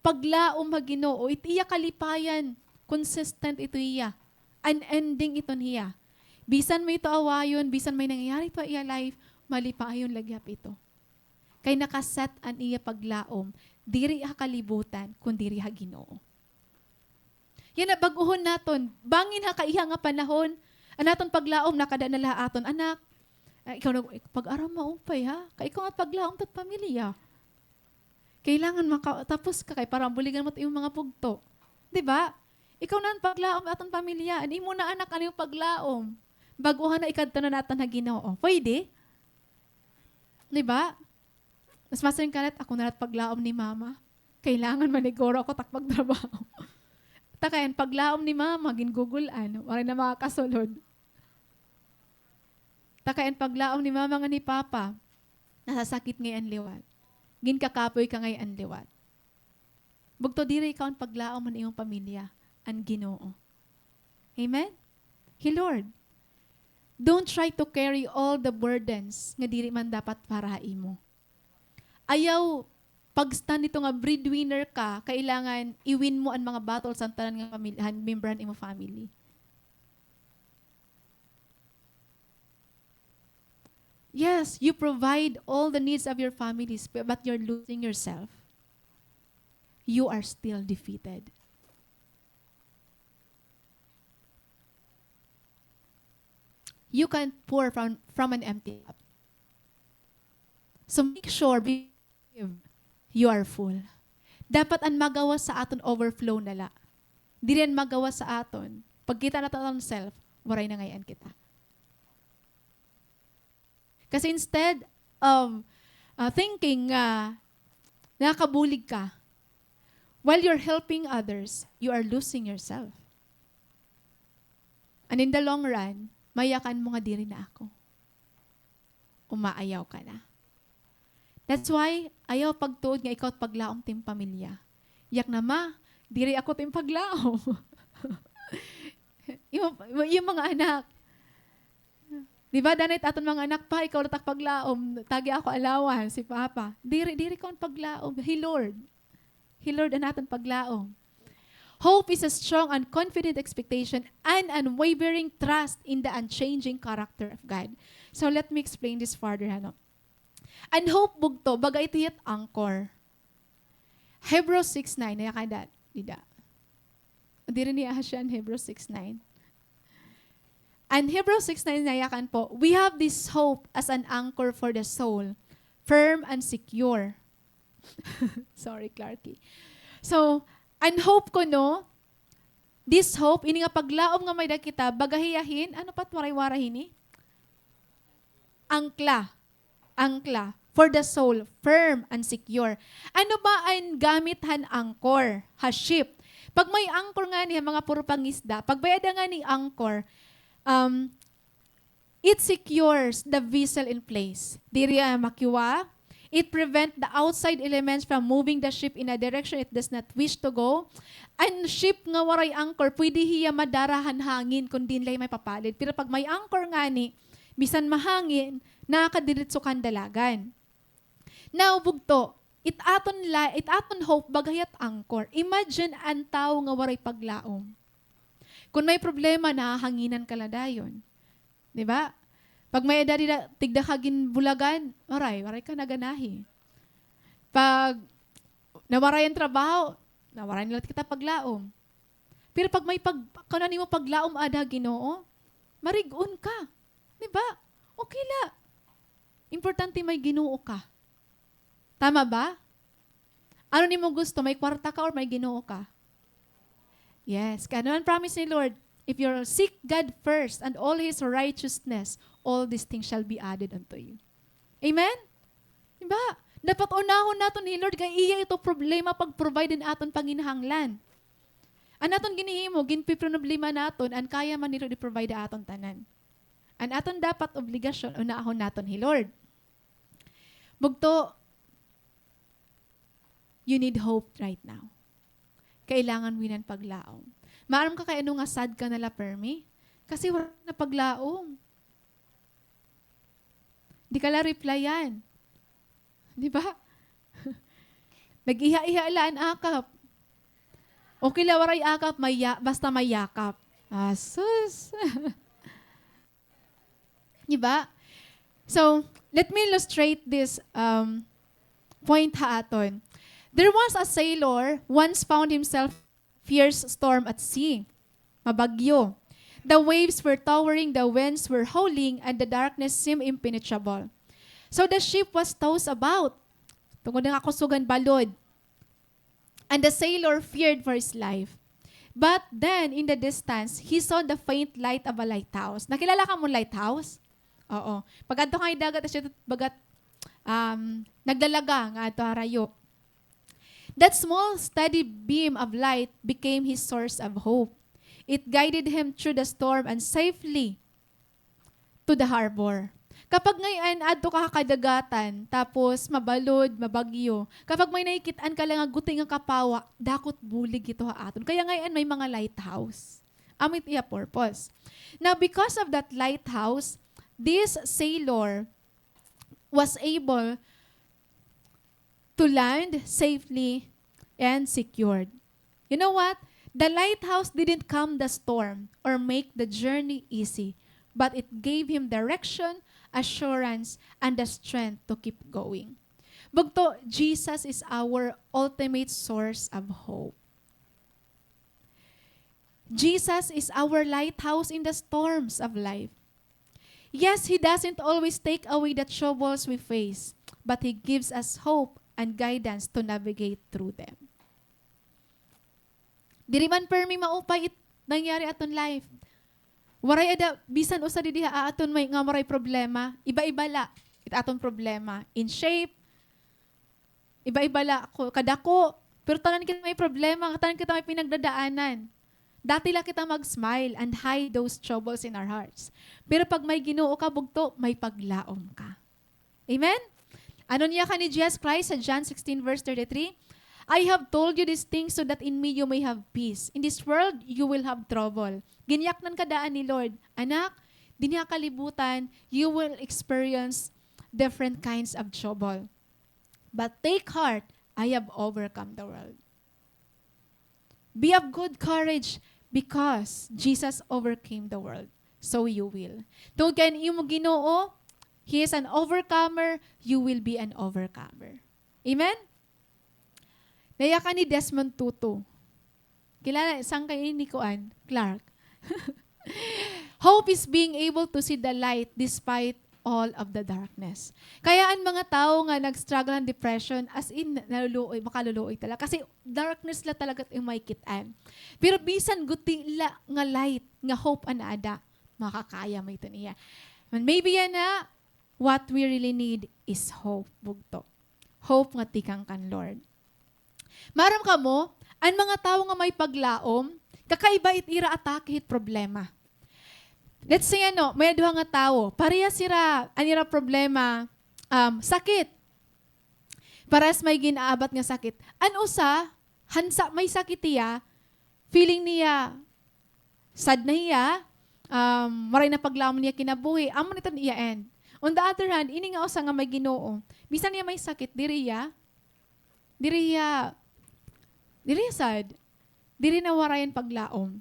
paglaom ha Ginoo, it iya kalipayan, consistent ito hiya. Unending iton hiya. Bisan may ito awayon, bisan may nangyayari ito ha iya life, malipayon la gihap ito. Kay naka-set an iya paglaom, diri ha kalibutan, kun diri ha Ginoo. Yana, bag-ohon naton, bangin ha kaiha nga panahon, an aton paglaom, nakada na la ha aton anak. Ay, ikaw nag-, pag-aram maupay, ha? Kay ikaw nga paglaom tat pamilya. Kailangan makatapos ka kay para buligan mo it imo mga bugto. Di ba? Ikaw na an paglaom aton pamilya. An imo na anak, an imo paglaom. Bag-o ha na ikadto na naton ha Ginoo. Pwede? Di ba? Mas masiring ka na, ako na la it paglaom ni mama. Kailangan maniguro ako tak pagtrabaho. Ta kay an paglaom ni mama, gingugul-an. Waray na makakasulod. Ta kay an paglaom ni mama ngan ni papa, nasasakit ngay-an liwat. Ginkakapoy ka ngay-an liwat. Bugto, diri ikaw an paglaom han imo pamilya, an Ginoo. Amen? Hi Lord. Don't try to carry all the burdens nga diri man dapat para ha imo. Ayaw pag-stand hito nga breadwinner ka, kailangan i-win mo an mga battles han tanan nga pamil-, han member han imo family. Yes, you provide all the needs of your families, bu-, but you're losing yourself. You are still defeated. You can't pour from, from an empty cup. So make sure, be-, you are full. Dapat an magawas sa aton overflow na la. Diri an magawas sa aton. Pagkita naton aton self, waray na ngay-an kita. Kasi instead of, uh, thinking nga nakakabulig ka, while you're helping others, you are losing yourself. And in the long run, mayakan mo nga diri na ako. Umaayaw ka na. That's why, ayaw pagtuod nga ikaw it paglaom it im pamilya. Yak na, "Ma, diri ako it im paglaom." Yung, yung mga anak. Di ba, danay it aton mga anak, "Pa, ikaw la it ak paglaom, tagi ako allowance, si Papa." Diri, diri ikaw an paglaom. Hi Lord. Hi Lord an aton paglaom. Hope is a strong and confident expectation and unwavering trust in the unchanging character of God. So let me explain this further, ano. An hope, bugto, baga ito it anchor. Hebrews six nine, nayakan dida. Diri niya siya an Hebrews six nine. An Hebrews six nine, nayakan po, "We have this hope as an anchor for the soul, firm and secure." Sorry, Clarky. So, an hope kuno, this hope, ini nga paglaom nga may-ada kita, baga hiya hin, ano pa it Waray-Waray hini? Angkla. Angkla. For the soul, firm and secure. Ano ba an gamit han anchor? Ha ship. Pag may anchor ngani, ha mga puro pangisda, pag may-ada ngani anchor, um, it secures the vessel in place. Diri hiya makiwa. It prevent the outside elements from moving the ship in a direction it does not wish to go. An ship nga waray anchor, pwede hiya madara han hangin kon diin la hiya mapapalid. Pero pag may anchor ngani, bisan mahangin, nakakadiretso ka han dalagan. Now, bugto, it aton la-, it aton hope, baga hiya it anchor. Imagine an tawo nga waray paglaom. Kon may problema, nahahanginan ka la dayon. Di ba? Pag may-ada dida, tigda ka ginbulagan, waray, waray ka naganahi. Pag nawaray an trabaho, nawaray na la kita paglaom. Pero pag may pag-, kuan nimo paglaom aada ha Ginoo, marig-on ka. Di ba? Okay la. Importante may Ginoo ka. Tama ba? Ano nimo gusto? May kwarta ka or may Ginoo ka? Yes. Kay ano an promise ni Lord? "If you'll seek God first and all His righteousness, all these things shall be added unto you." Amen? Di ba? Dapat unahon naton hi Lord kay iya ito problema pag-provide hin aton panginahanglan. An aton ginhihimo, ginpiproblema naton, an kaya man ni Lord i-provide ha aton tanan. An aton dapat obligasyon, unahon naton hi Lord. Bugto, you need hope right now. Kailangan mo yana nga paglaom. Maaram ka kay ano nga sad ka na la permi? Kasi wala na paglaom. Di ka la replyan. Di ba? Nag-iha-iha la an akap. Okay la waray akap, may ya-, basta may yakap. Asus. Di ba? So, let me illustrate this, um, point ha aton. There was a sailor once found himself fierce storm at sea. Mabagyo. The waves were towering, the winds were howling, and the darkness seemed impenetrable. So the ship was tossed about. Tungod nga kusugan balod. And the sailor feared for his life. But then, in the distance, he saw the faint light of a lighthouse. Nakilala ka mo lighthouse? Oo. Pag adto ka ha dagat, siya bagat, um, naglalaga nga adto ha rayo. That small, steady beam of light became his source of hope. It guided him through the storm and safely to the harbor. Kapag ngay-an adto ka ha kadagatan, tapos mabalod, mabagyo, kapag may nakikit-an ka la nga guti nga kapawa, dako it bulig hito ha aton. Kaya ngay-an may mga lighthouse. Amo it iya purpose. Now, because of that lighthouse, this sailor was able to land safely and secured. You know what? The lighthouse didn't calm the storm or make the journey easy, but it gave him direction, assurance, and the strength to keep going. Bugto, Jesus is our ultimate source of hope. Jesus is our lighthouse in the storms of life. Yes, He doesn't always take away the troubles we face, but He gives us hope and guidance to navigate through them. Diri man permi maupay it nangyari aton life. Waray ada bisan usa didi ha aton may, nga waray problema. Iba-iba la it aton problema. In shape, iba-iba la ko, kadako. Pero tanan kita may problema, tanan kita may pinagdadaanan. Dati la kita mag-smile and hide those troubles in our hearts. Pero pag may Ginoo ka, bugto, may paglaom ka. Amen? Ano niya ka ni Jesus Christ sa John sixteen verse thirty-three? "I have told you these things so that in me you may have peace. In this world, you will have trouble." Ginyaknan ka daan ni Lord, "Anak, dinhi ha kalibutan, you will experience different kinds of trouble. But take heart, I have overcome the world." Be of good courage because Jesus overcame the world. So you will. Tungod kay an imo Ginoo, He is an overcomer, you will be an overcomer. Amen? Nayakan ni Desmond Tutu. Kilala, sangkay ini kuan, Clark. Hope is being able to see the light despite all of the darkness. Kaya an mga tawo nga nag-struggle han depression, as in, naluluoy, makaluluoy talaga. Kasi darkness la talaga it imo makikit-an. Pero bisan guti la nga light, nga hope an aada, makakaya mo ito niya. And maybe yana, what we really need is hope, bugto. Hope nga tikang kan Lord. Maaram kamo, an mga tawo nga may paglaom, kakaiba it ira atake hit problema. Let's say, ano, may duha nga tawo, parehas hira, an ira problema, um, sakit. Parehas may gin-aabat nga sakit. An usa, hansa may sakit hiya, feeling niya, sad na hiya, um, waray na paglaom niya kinabuhi, amo na iton iya end. On the other hand, ini nga usa nga may Ginoo, bisan niya may sakit, diri hiya, diri hiya, diri hiya sad, diri na waray an paglaom.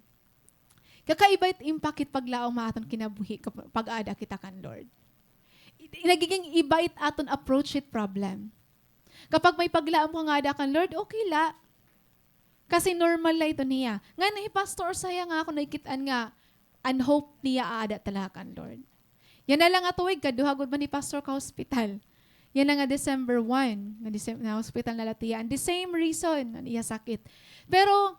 Kakaiba it impact hit paglaom ha aton kinabuhi kap-, pag-aada kita kan Lord. I-, nagiging iba it aton approach hit problem. Kapag may paglaom ka nga aada kan Lord, okay la. Kasi normal la ito niya. Ngan hi Pastor usa hiya nga akon nakikit-an nga an hope niya aada talaga kan Lord. Yana la nga tuig, kaduha gud man hi Pastor ka-hospital. Yana nga December one, nga Decem-, na-hospital na la hiya. And the same reason, an iya sakit. Pero,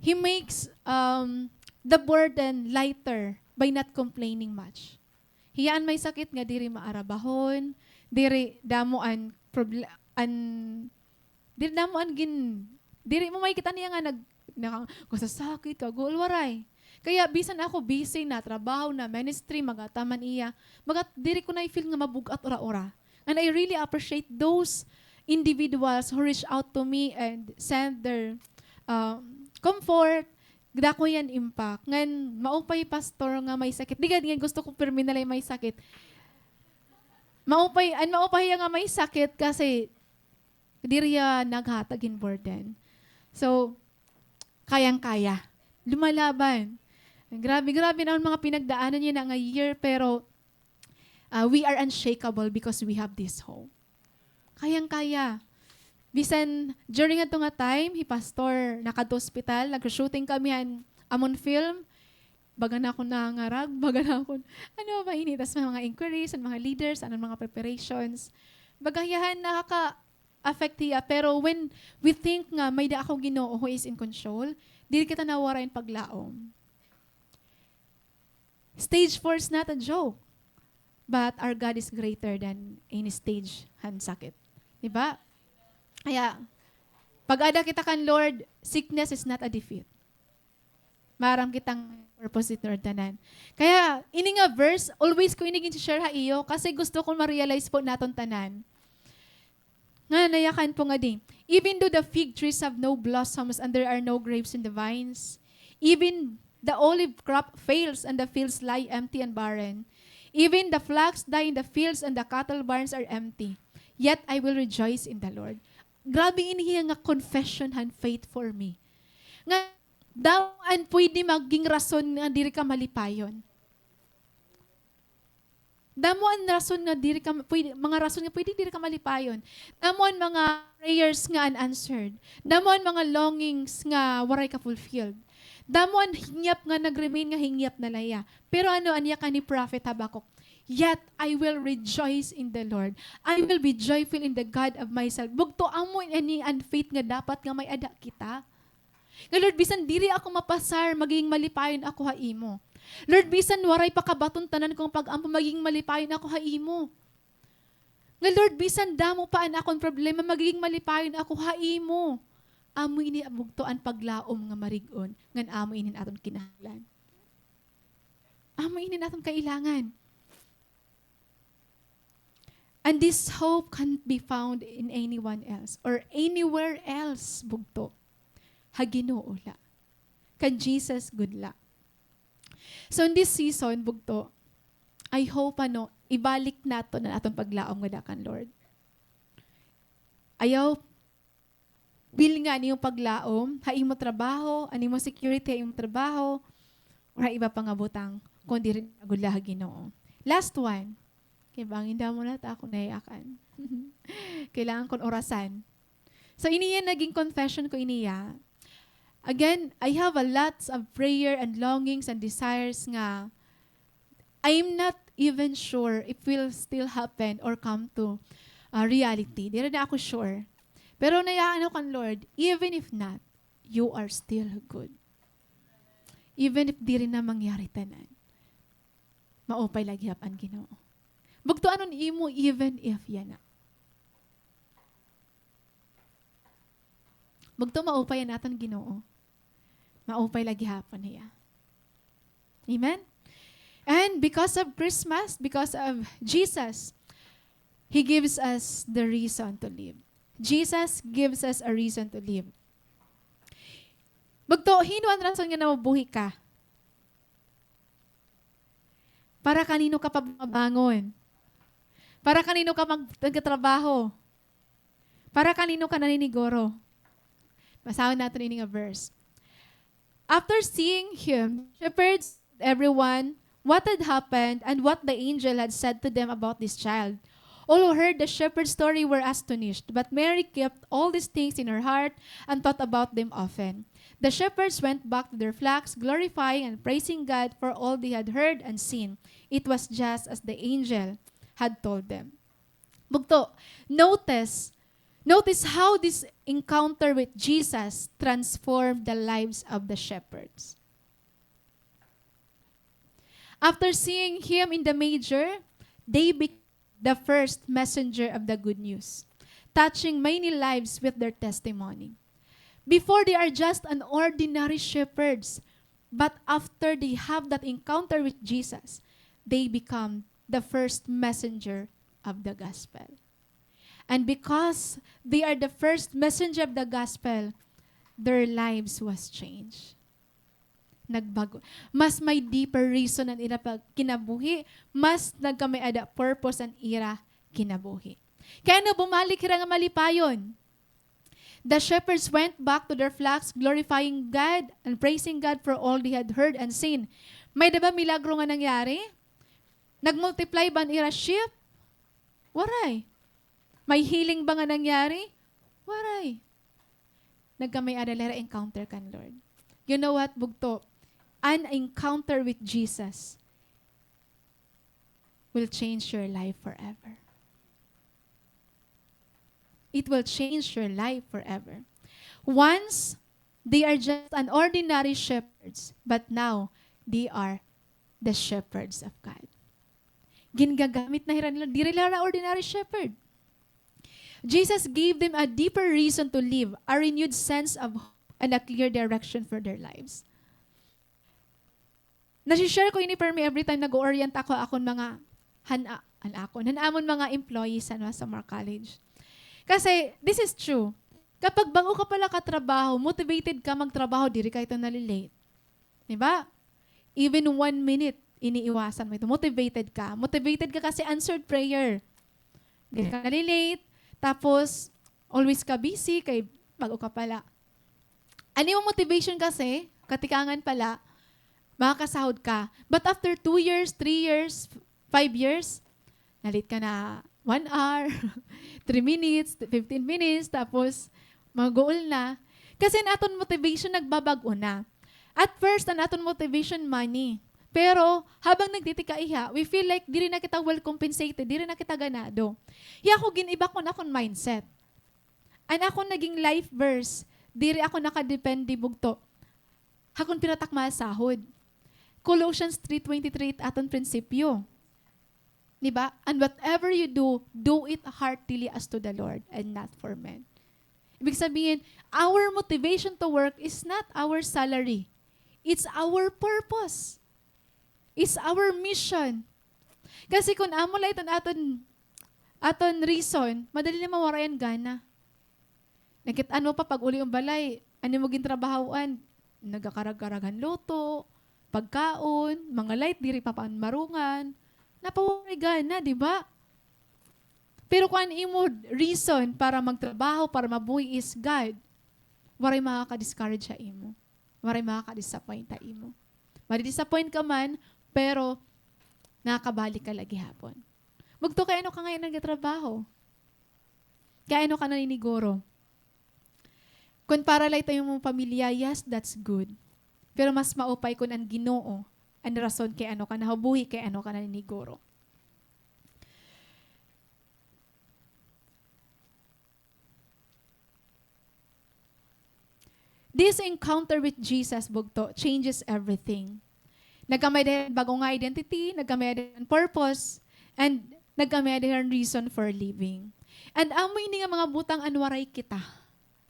he makes, um, the burden lighter by not complaining much. Hiya an may sakit nga diri maarabahon, diri damo an proble-, an, diri damo an gin-, diri mo makikit-an niya nga nag-, naka-, kasasakit, kaguol, waray. Kaya bisan ako busy na trabaho, na ministry, mag-ataman iya, magat-, diri ko na-feel nga mabug-at ura-ura. And I really appreciate those individuals who reach out to me and send their, um, comfort, dako hiya an impact. Ngan, maupay pastor nga may sakit. Di gad, ngan gusto ko pirmi na la may sakit. Maupay, an maupay hiya nga may sakit kasi diri hiya naghatag hin burden. So, kayang-kaya. Lumalaban. Grabe, grabe na an mga pinagdaanan niya na nga year, pero, ah, we are unshakable because we have this hope. Iyang kaya. Bisan during adto nga time, hi Pastor, nakadto ospital, nag-shooting kami han amon film. Baga na ako nangarag, baga na ako, ano ba ini? Tas may mga inquiries, an mga leaders, ano mga preparations. Baga hiyahan nakaka-affect hiya. Pero when we think nga may-ada ako Ginoo who is in control, diri kita nawaray hin paglaom. Stage four is not a joke. But our God is greater than any stage han sakit. Di ba? Kaya, pag-ada kita kan Lord, sickness is not a defeat. Maaram kita nga purpose ni Lord tanan. Kaya, ini nga verse, always ko ini gin-share ha iyo, kasi gusto ko ma-realize po naton tanan. Nga nayakan po nga di. Even though the fig trees have no blossoms and there are no grapes in the vines, even the olive crop fails and the fields lie empty and barren, even the flocks die in the fields and the cattle barns are empty, yet I will rejoice in the Lord. Grabe ini hiya nga confession han faith for me. Nga damo an pwede maging rason nga diri ka malipayon. Damo an rason nga diri ka pwede, mga rason nga pwede diri ka malipayon. Damo an mga prayers nga unanswered. Damo an mga longings nga waray ka-fulfilled. Damo an hingyap nga nag-remain nga hingyap na la hiya. Pero ano an yakan ni Prophet Habakkuk? "Yet I will rejoice in the Lord. I will be joyful in the God of my salvation." Bugto, amo ini an faith nga dapat nga may-ada kita. Nga, "Lord, bisan diri ako mapasar, magiging malipayon ako ha imo. Lord, bisan waray pa kabaton tanan akon pag-ampo, magiging malipayon ako ha imo. Nga, Lord, bisan damo pa an akon problema, magiging malipayon ako ha imo." Amo ini bugto an paglaom nga marig-on, ngan amo ini an aton kinahanglan. Amo ini an aton kailangan. And this hope can't be found in anyone else or anywhere else, bugto. Ha Ginoo la. Kan Jesus gud la. So in this season, bugto, I hope, ano, ibalik naton an aton paglaom ngada kan Lord. Ayaw pilnga an imo paglaom ha imo trabaho, an imo security ha imo trabaho, or ha iba pa nga butang, kon diri na gud la ha Ginoo. Last one. Kay bangin damo na ta ako nayakan. Kailangan kon orasan. So, ini hiya naging confession ko ini hiya. Again, I have a lots of prayer and longings and desires nga I'm not even sure if will still happen or come to, uh, reality. Diri na ako sure. Pero nayakan ako kan Lord, even if not, you are still good. Even if diri na mangyari tanan, maupay la gihap an Ginoo. Bugto, ano an imo even if yana? Bugto, maupay an aton Ginoo. Maupay la gihapon hiya. Amen? And because of Christmas, because of Jesus, He gives us the reason to live. Jesus gives us a reason to live. Bugto, hin-o an rason nga nabubuhi ka? Para kanino ka pa bumabangon? Para kanino ka mag-, nagtatrabaho? Para kanino ka naniniguro? Basahon naton ini nga verse. After seeing him, shepherds told everyone what had happened and what the angel had said to them about this child. All who heard the shepherd's story were astonished, but Mary kept all these things in her heart and thought about them often. The shepherds went back to their flocks, glorifying and praising God for all they had heard and seen. It was just as the angel had told them. Bugto, notice, notice how this encounter with Jesus transformed the lives of the shepherds. After seeing him in the manger, they became the first messenger of the good news, touching many lives with their testimony. Before, they are just an ordinary shepherds, but after they have that encounter with Jesus, they become the first messenger of the gospel. And because they are the first messenger of the gospel, their lives was changed. Nagbago. Mas may deeper reason an ira pagkinabuhi, mas nagkamay-ada purpose an ira kinabuhi. Kay ano, bumalik hira nga malipayon. The shepherds went back to their flocks, glorifying God and praising God for all they had heard and seen. May-ada ba milagro nga nangyari? Nag-multiply ba an ira sheep? Waray. May healing ba nga nangyari? Waray. Nagkamay-ada la hira encounter kan Lord. You know what, bugto? An encounter with Jesus will change your life forever. It will change your life forever. Once, they are just an ordinary shepherds, but now, they are the shepherds of God. Gingagamit na hira nila, diri la hira ordinary shepherd. Jesus gave them a deeper reason to live, a renewed sense of hope, and a clear direction for their lives. Nasi-share ko ini permi every time nag-o-orient ako ha akon mga han-, han akon, han amon mga employees, ano, ha Samar College. Kasi, this is true. Kapag bag-o ka pa la katrabaho, motivated ka magtrabaho, diri ka ito nali-late. Di ba? Even one minute, iniiwasan mo ito. Motivated ka. Motivated ka kasi answered prayer. Diri ka nali-late. Tapos, always ka busy kay bag-o ka pa la. An imo motivation kasi, katikangan pa la, makakasahod ka. But after two years, three years, five years, na-late ka na one hour, three minutes, fifteen minutes, tapos mag-uol na. Kasi an aton motivation nagbabag-o na. At first, an aton motivation, money. Pero, habang nagtitikaiha, we feel like diri na kita well compensated, diri na kita ganado. Kaya ako gin-iba ko an akon mindset. An akon naging life verse, diri ako nakadepende bugto ha kon pira tak masahod. Colossians three twenty-three it aton prinsipyo. Di ba? "And whatever you do, do it heartily as to the Lord and not for men." Ibig sabihin, our motivation to work is not our salary. It's our purpose. It's our mission. Kasi kon amo la iton aton, aton reason, madali na mawaray an gana. Nakit-an mo pa pag-uli hin balay, an imo gintrabahoan, nagakarag-karag han luto, pagkaon, mga light, diri pa panmarungan. Napawaray gana, di ba? Pero kon an imo reason para magtrabaho, para mabuhi is God, waray makaka-discourage ha imo. Waray makaka-disappoint ha imo. Madi-disappoint ka man, pero nakakabalik ka la gihapon. Bugto, kay ano ka ngay-an nagatrabaho? Kay ano ka naniniguro? Kon para la ito ha imo pamilya, yes, that's good. Pero mas maupay kon an Ginoo an rason kay ano ka nahabuhi, kay ano ka naniniguro. This encounter with Jesus, bugto, changes everything. Nagkamay-ada hin bag-o nga identity, nagkamay-ada hin purpose, and nagkamay-ada hin reason for living. And amo ini nga mga butang an waray kita.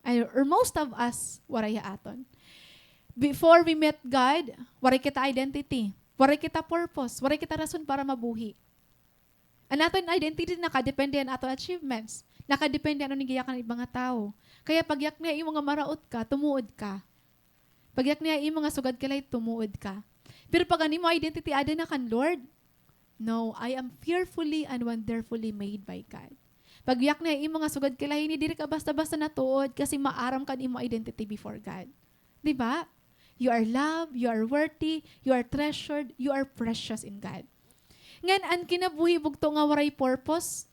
Ay, or most of us, waray ha aton. Before we met God, waray kita identity, waray kita purpose, waray kita rason para mabuhi. An aton identity nakadepende han aton achievements. Nakadepende ano an giyakan han iba nga tawo. Kaya pagyakni ha imo nga maraot ka, tumuod ka. Pagyakni ha imo nga sugad ka la, tumuod ka. Pero pag an imo identity ada na kan Lord, "No, I am fearfully and wonderfully made by God." Pagyakni ha imo nga sugad ka la hini, diri ka basta-basta natuod kasi maaram ka han imo identity before God. Di ba? You are loved, you are worthy, you are treasured, you are precious in God. Ngan an kinabuhi bugto nga waray purpose,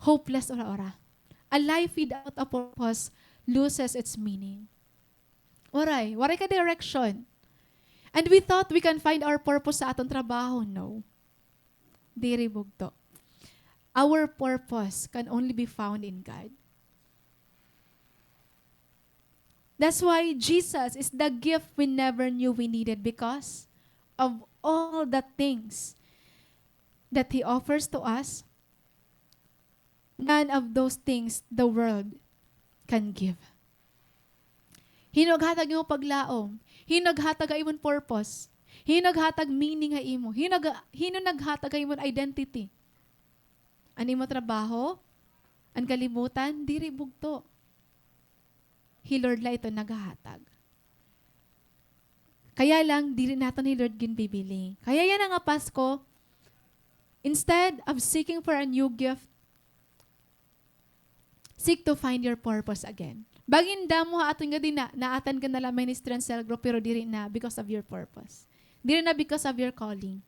hopeless ura-ura. A life without a purpose loses its meaning. Waray, waray ka direction. And we thought we can find our purpose sa aton trabaho. No. Diri bugto. Our purpose can only be found in God. That's why Jesus is the gift we never knew we needed, because of all the things that He offers to us, none of those things the world can give. Hin-o naghatag ha imo paglaom? Hin-o naghatag ha imo hin purpose? Hin-o naghatag meaning ha imo? Hin-o nag-, hin-o naghatag ha imo hin identity? An imo trabaho? An kalibutan? Diri bugto. Hi Lord la ito naghahatag. Kaya lang, diri naton hi Lord ginbibiling. Kaya yana nga Pasko, instead of seeking for a new gift, seek to find your purpose again. Bangin damo ha aton nga dina, na-attend ka na la ministry and cell group, pero diri na because of your purpose. Diri na because of your calling.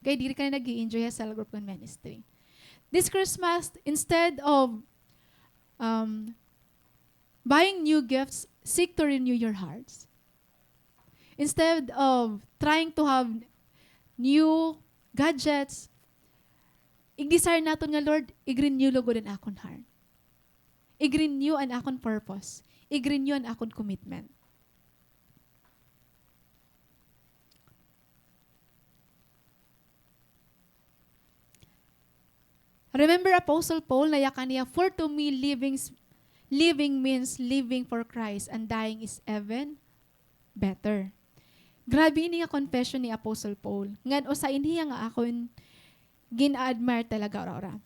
Kay diri ka na nag-i-enjoy ha cell group kon ministry. This Christmas, instead of, um, buying new gifts, seek to renew your hearts. Instead of trying to have new gadgets, ig-desire naton nga, "Lord, ig-renew lugod an akon heart. Ig-renew an akon purpose. Ig-renew an akon commitment." Remember Apostle Paul, nayakan niya, "For to me, living s-, living means living for Christ, and dying is even better." Grabe ini nga confession ni Apostle Paul. Ngan usa ini nga akon gin-admire talaga, ora-ora.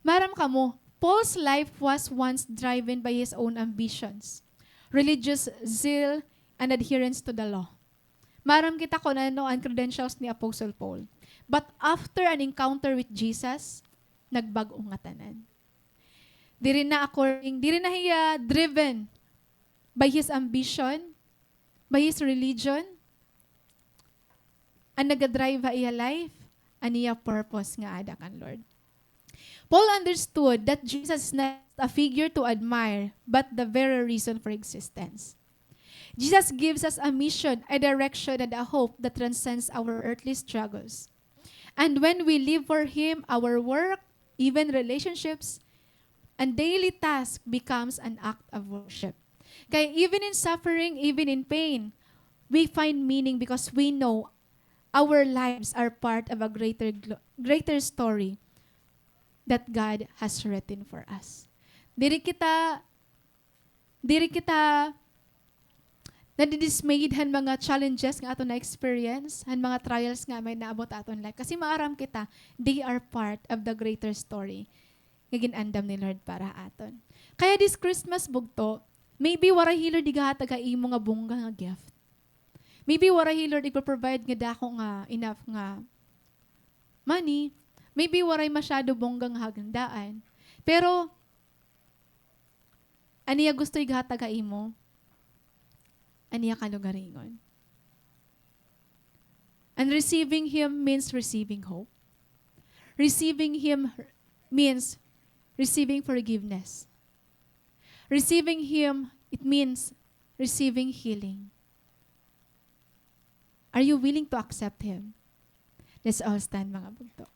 Maaram kamo, Paul's life was once driven by his own ambitions, religious zeal, and adherence to the law. Maaram kita kon ano an credentials ni Apostle Paul. But after an encounter with Jesus, nagbag-o ngatanan. Diri na according, diri na hiya driven by his ambition, by his religion. An nagadrive ha iya life, an iya purpose nga aada kan Lord. Paul understood that Jesus is not a figure to admire, but the very reason for existence. Jesus gives us a mission, a direction, and a hope that transcends our earthly struggles. And when we live for Him, our work, even relationships, and daily task becomes an act of worship. Kay even in suffering, even in pain, we find meaning because we know our lives are part of a greater glo-, greater story that God has written for us. Diri kita, diri kita nadidismayed han mga challenges nga aton na-experience, han mga trials nga may naabot ha aton life. Kasi maaram kita, they are part of the greater story nga gin-andam ni Lord para ha aton. Kaya this Christmas, bugto, maybe waray hi Lord ighahatag ha imo nga bongga nga gift. Maybe waray hi Lord igpa-provide nga dako nga, enough nga money. Maybe waray masyado bongga nga hagandaan. Pero, an iya gusto ighatag ha imo, an iya kalugaringon. And receiving Him means receiving hope. Receiving Him means receiving forgiveness. Receiving Him, it means receiving healing. Are you willing to accept Him? Let's all stand, mga bugto.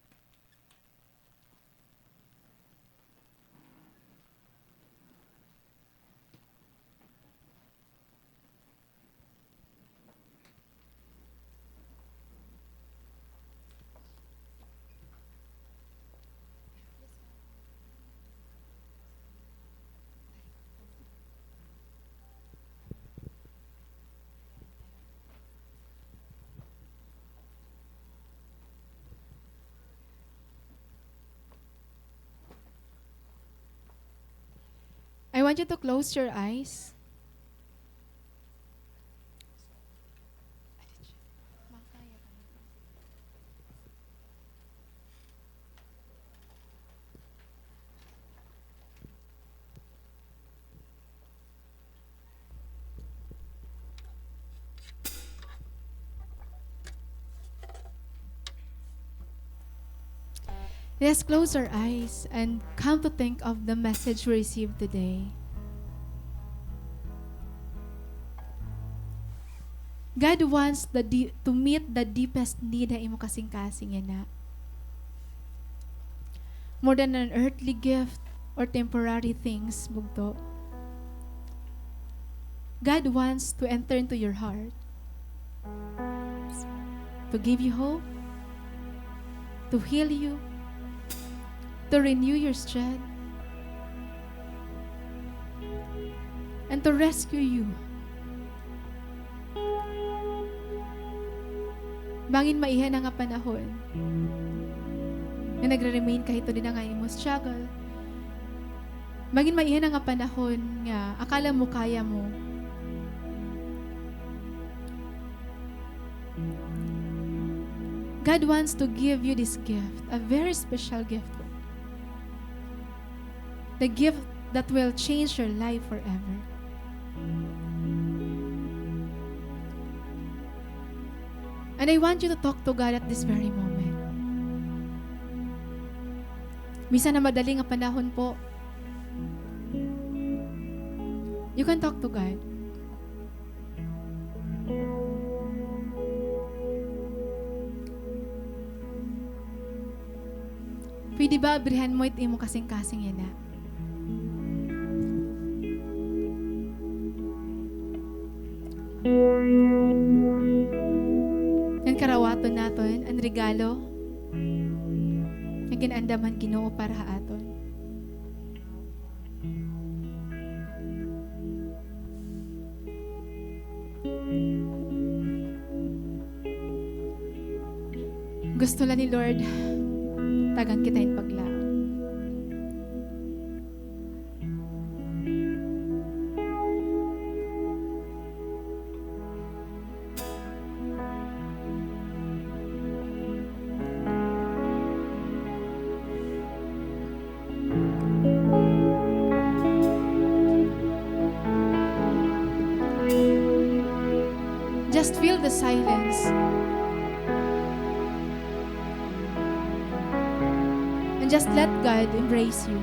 I want you to close your eyes. Let's close our eyes and come to think of the message we received today. God wants the de-, to meet the deepest need ha imo kasingkasing yana. More than an earthly gift or temporary things, bugto. God wants to enter into your heart, to give you hope, to heal you, to renew your strength, and to rescue you. Bangin maiha na nga panahon nga nagre-remain ka hito dinha nga imo struggle. Bangin maiha na nga panahon nga akala mo kaya mo. God wants to give you this gift, a very special gift. The gift that will change your life forever. And I want you to talk to God at this very moment. Minsan ha madali nga panahon po, you can talk to God. Pwede ba abrihan mo it imo kasingkasing yana? Ngan karawaton naton an regalo nga gin-andam han Ginoo para ha aton. Gusto la ni Lord tagan kita hin paglaom. Just feel the silence. And just let God embrace you.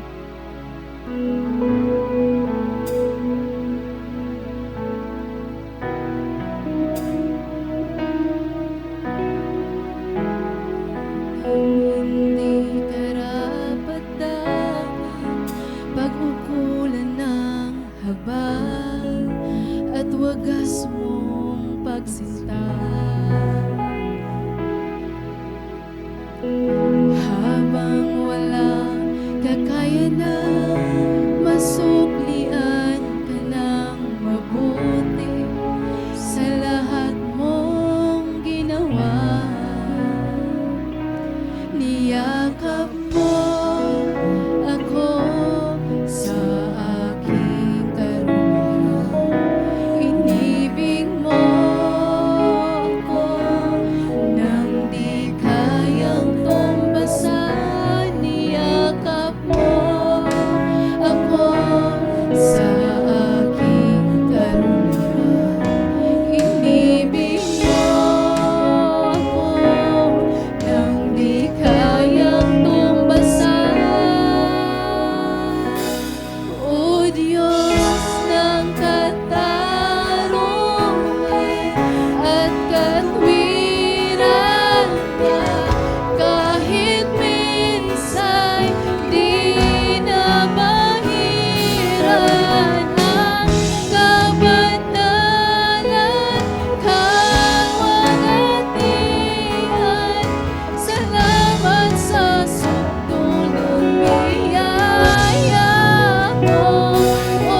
Hindi karapat-dapat pag-ukulan ng haba at wagas mong pagsinta. Habang walang kakayanan, masuklian ka ng mabuti sa lahat mong ginawa. Niyakap mo ako sa aking karunungan. Inibig mo ako nang di kayang tumbasan. Niyakap mo ako sa aking karunungan. Inibig mo ako nang di kayang tumbasan. O Diyos ng katarungan at katwiran ka, kahit minsan di nabahiran ang kabanalan, kaluwalhatian. Salamat sa sugdong biyaya mo, O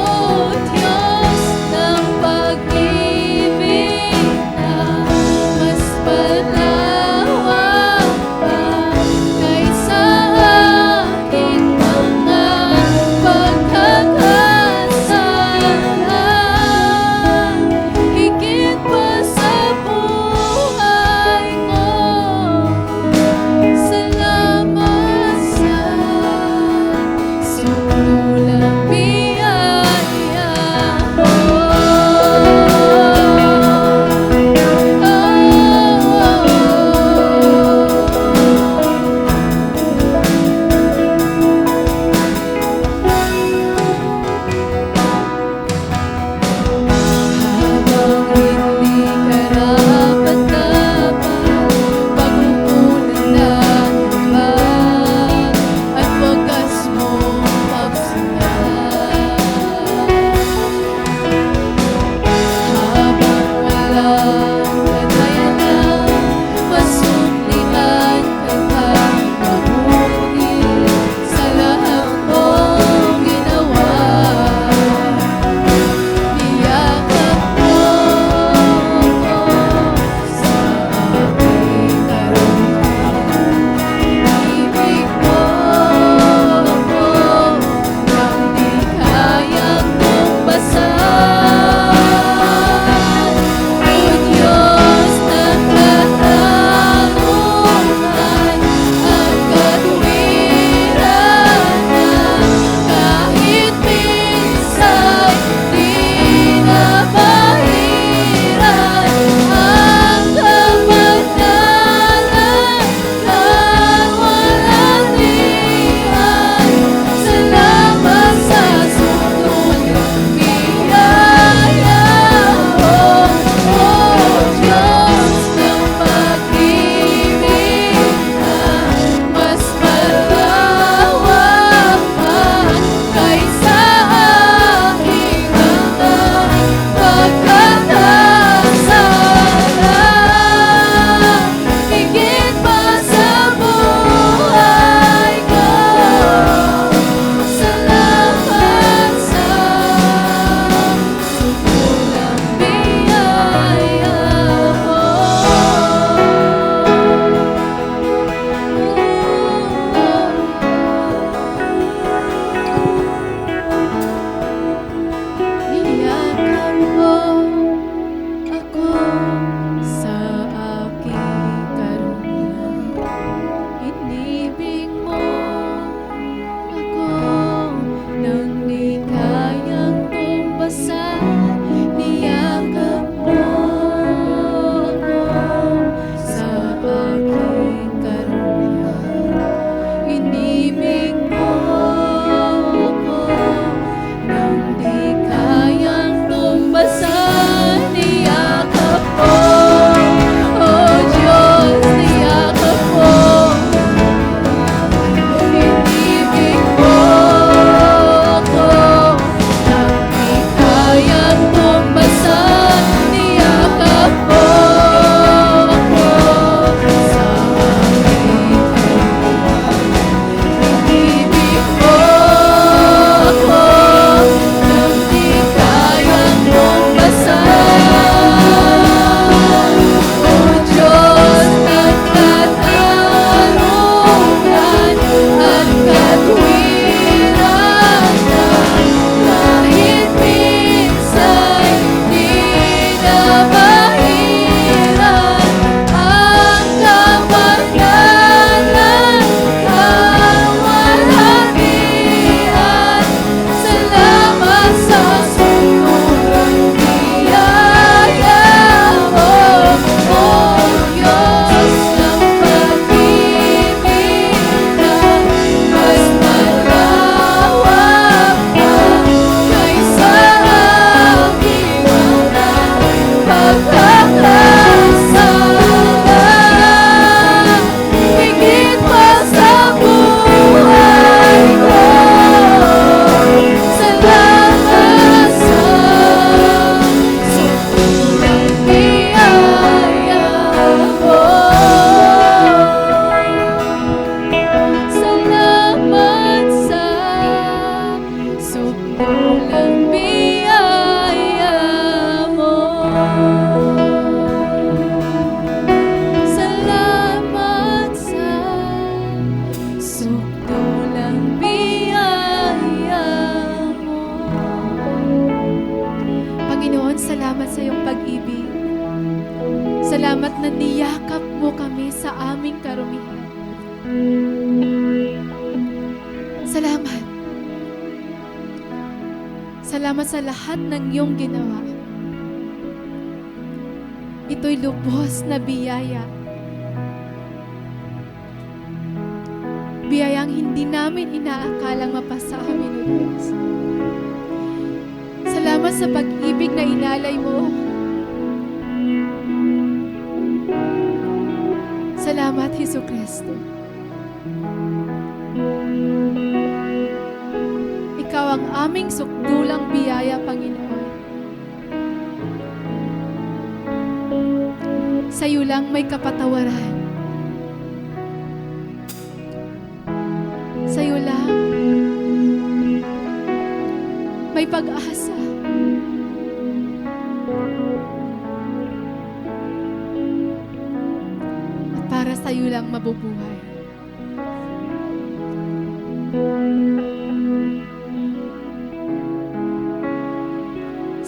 Lang biyaya mo. Salamat sa sukdulang biyaya mo. Panginoon, salamat sa iyong pag-ibig. Salamat na niyakap mo kami sa aming karumihan. Salamat. Salamat sa lahat ng iyong ginawa. Ito'y lubos na biyaya. Biyayang hindi namin inaakalang mapasa amin, O Diyos. Salamat sa pag-ibig na inalay mo. Salamat, Jesucristo. Ikaw ang aming sukdulang biyaya, Panginoon. Sa iyo lang may kapatawaran. Sa iyo lang may pag-asa. At para sa iyo lang mabubuhay.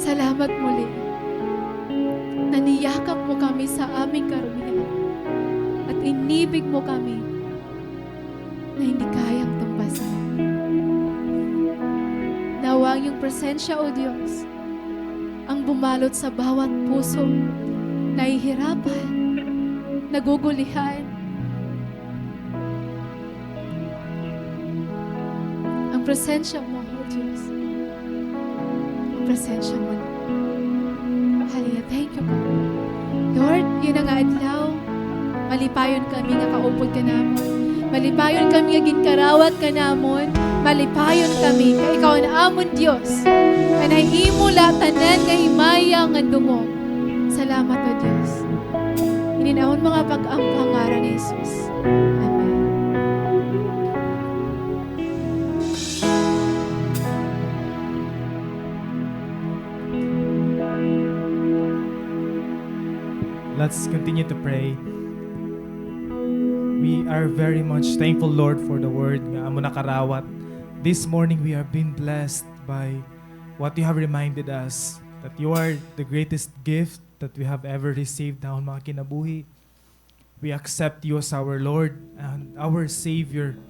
Salamat muli na niyakap mo kami sa aming karumihan at inibig mo kami na hindi kayang tumpasan. Nawa ang iyong presensya, O Diyos, ang bumalot sa bawat pusong nahihirapan, nagugulihan. Ang presensya mo, O Diyos. Ang presensya mo. Hallelujah. Thank you, God. Lord, yana nga adlaw, malipayon kami nga kaupod ka namon. Malipayon kami nga ginkarawat ka namon. Malipayon kami nga ikaw an amon Diyos. Nga nahimo la tanan nga himaya ngan dungog. Salamat, O Diyos. Ini an amon mga pag-ampo ha ngaran ni Jesus. Amen. Let's continue to pray. We are very much thankful, Lord, for the word nga amo nakarawat. This morning, we have been blessed by what you have reminded us, that you are the greatest gift that we have ever received ha amon mga kinabuhi. We accept you as our Lord and our Savior.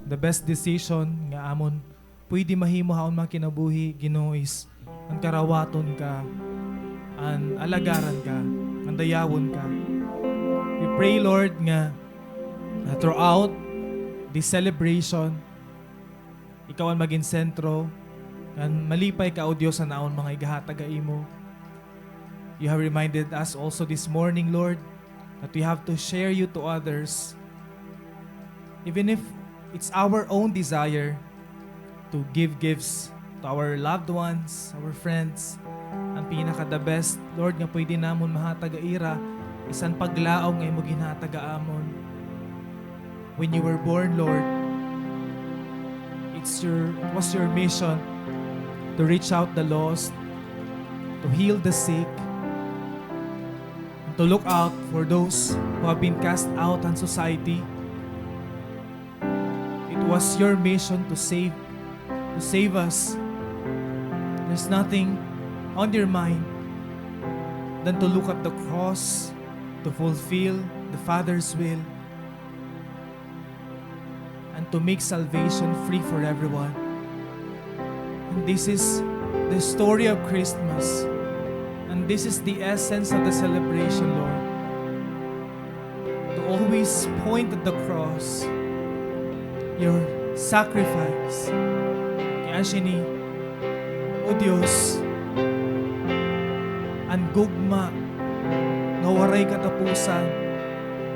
The best decision nga amon pwede mahimo ha amon mga kinabuhi, Ginoo, is an karawaton ka, an alagaran ka, an dayawon ka. We pray, Lord, nga, uh, throughout this celebration, ikaw an magin sentro, ngan malipay ka, O Diyos, ha amon mga igahatag ha imo. You have reminded us also this morning, Lord, that we have to share you to others. Even if it's our own desire to give gifts to our loved ones, our friends, an pinaka the best, Lord, nga pwede namon mahatag ha ira, is an paglaom nga imo ginhatag ha amon. When you were born, Lord, it's your, it was your mission to reach out the lost, to heal the sick, and to look out for those who have been cast out in society. It was your mission to save, to save us. There's nothing on your mind than to look at the cross, to fulfill the Father's will, and to make salvation free for everyone. And this is the story of Christmas. And this is the essence of the celebration, Lord. To always point at the cross, your sacrifice. Kay asya ini, O Diyos, an gugma nga waray katapusan,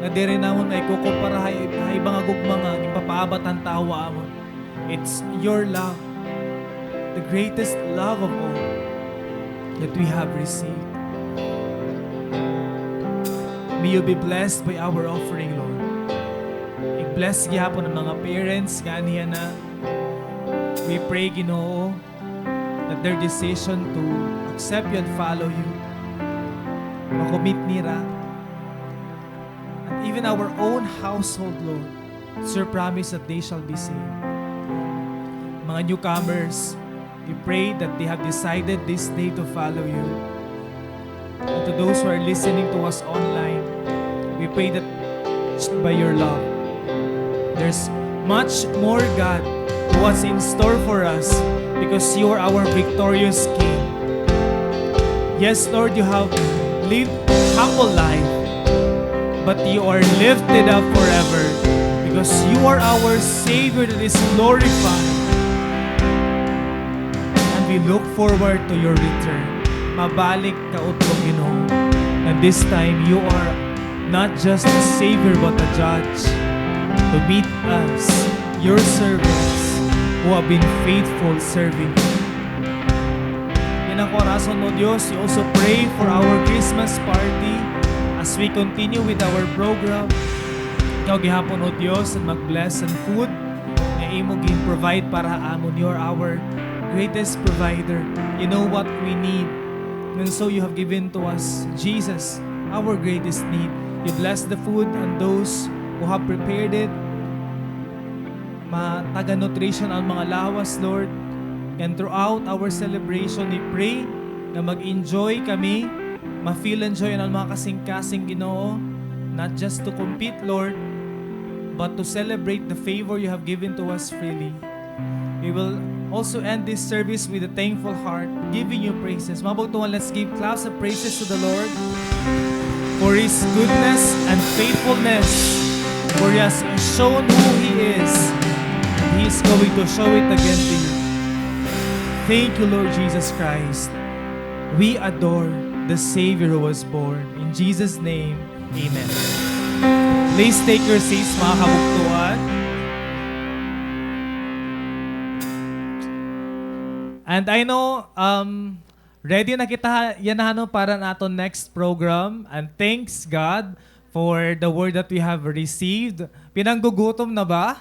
nga diri namon maikukumpara ha, ha iba nga gugma nga ginpapaabot han tawo ha amon. It's your love, the greatest love of all that we have received. May you be blessed by our offering, Lord. I-bless gihapon an mga parents nga anhi yana. We pray, Ginoo, that their decision to accept you and follow you, ma-commit nira. And even our own household, Lord, it's your promise that they shall be saved. Mga newcomers, we pray that they have decided this day to follow you. And to those who are listening to us online, we pray that by your love, there's much more, God, what's in store for us because you are our victorious King. Yes, Lord, you have lived humble life, but you are lifted up forever because you are our Savior that is glorified. And we look forward to your return. Mabalik ka utro, Ginoo. And this time, you are not just a Savior but a Judge to meet us, your servants, who have been faithful serving you. Yana nga orason, O Dios, we also pray for our Christmas party as we continue with our program. Ikaw gihapon, O Dios, an mag-bless an food nga imo gin-provide para ha amon. You are our greatest provider. You know what we need. And so you have given to us Jesus, our greatest need. You bless the food and those who have prepared it. Matagan nutrition an mga lawas, Lord. And throughout our celebration, we pray nga mag-enjoy kami, ma-feel an joy an mga kasingkasing, Ginoo, not just to compete, Lord, but to celebrate the favor you have given to us freely. We will also end this service with a thankful heart, giving you praises. Mga bugtoan, let's give claps of praises to the Lord. For his goodness and faithfulness, for he has shown who he is, and he is going to show it again to you. Thank you, Lord Jesus Christ. We adore the Savior who was born. In Jesus' name, amen. Please take your seats, mga kabugtoan. And I know, um, ready na kita yana, ano, para an aton next program. And thanks God for the word that we have received. Pinanggugutom na ba?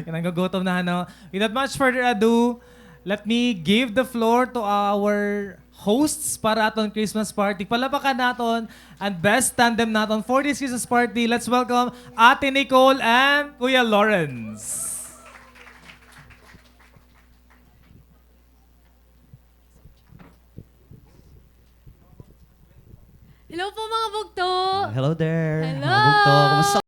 Pinanggugutom na, ano. Without much further ado, let me give the floor to our hosts para aton Christmas party. Palapakan naton an best tandem naton for this Christmas party. Let's welcome Ate Nicole and Kuya Lawrence. Hello po, mga bugto. Ah, hello there, mga bugto. Hello. Kumusta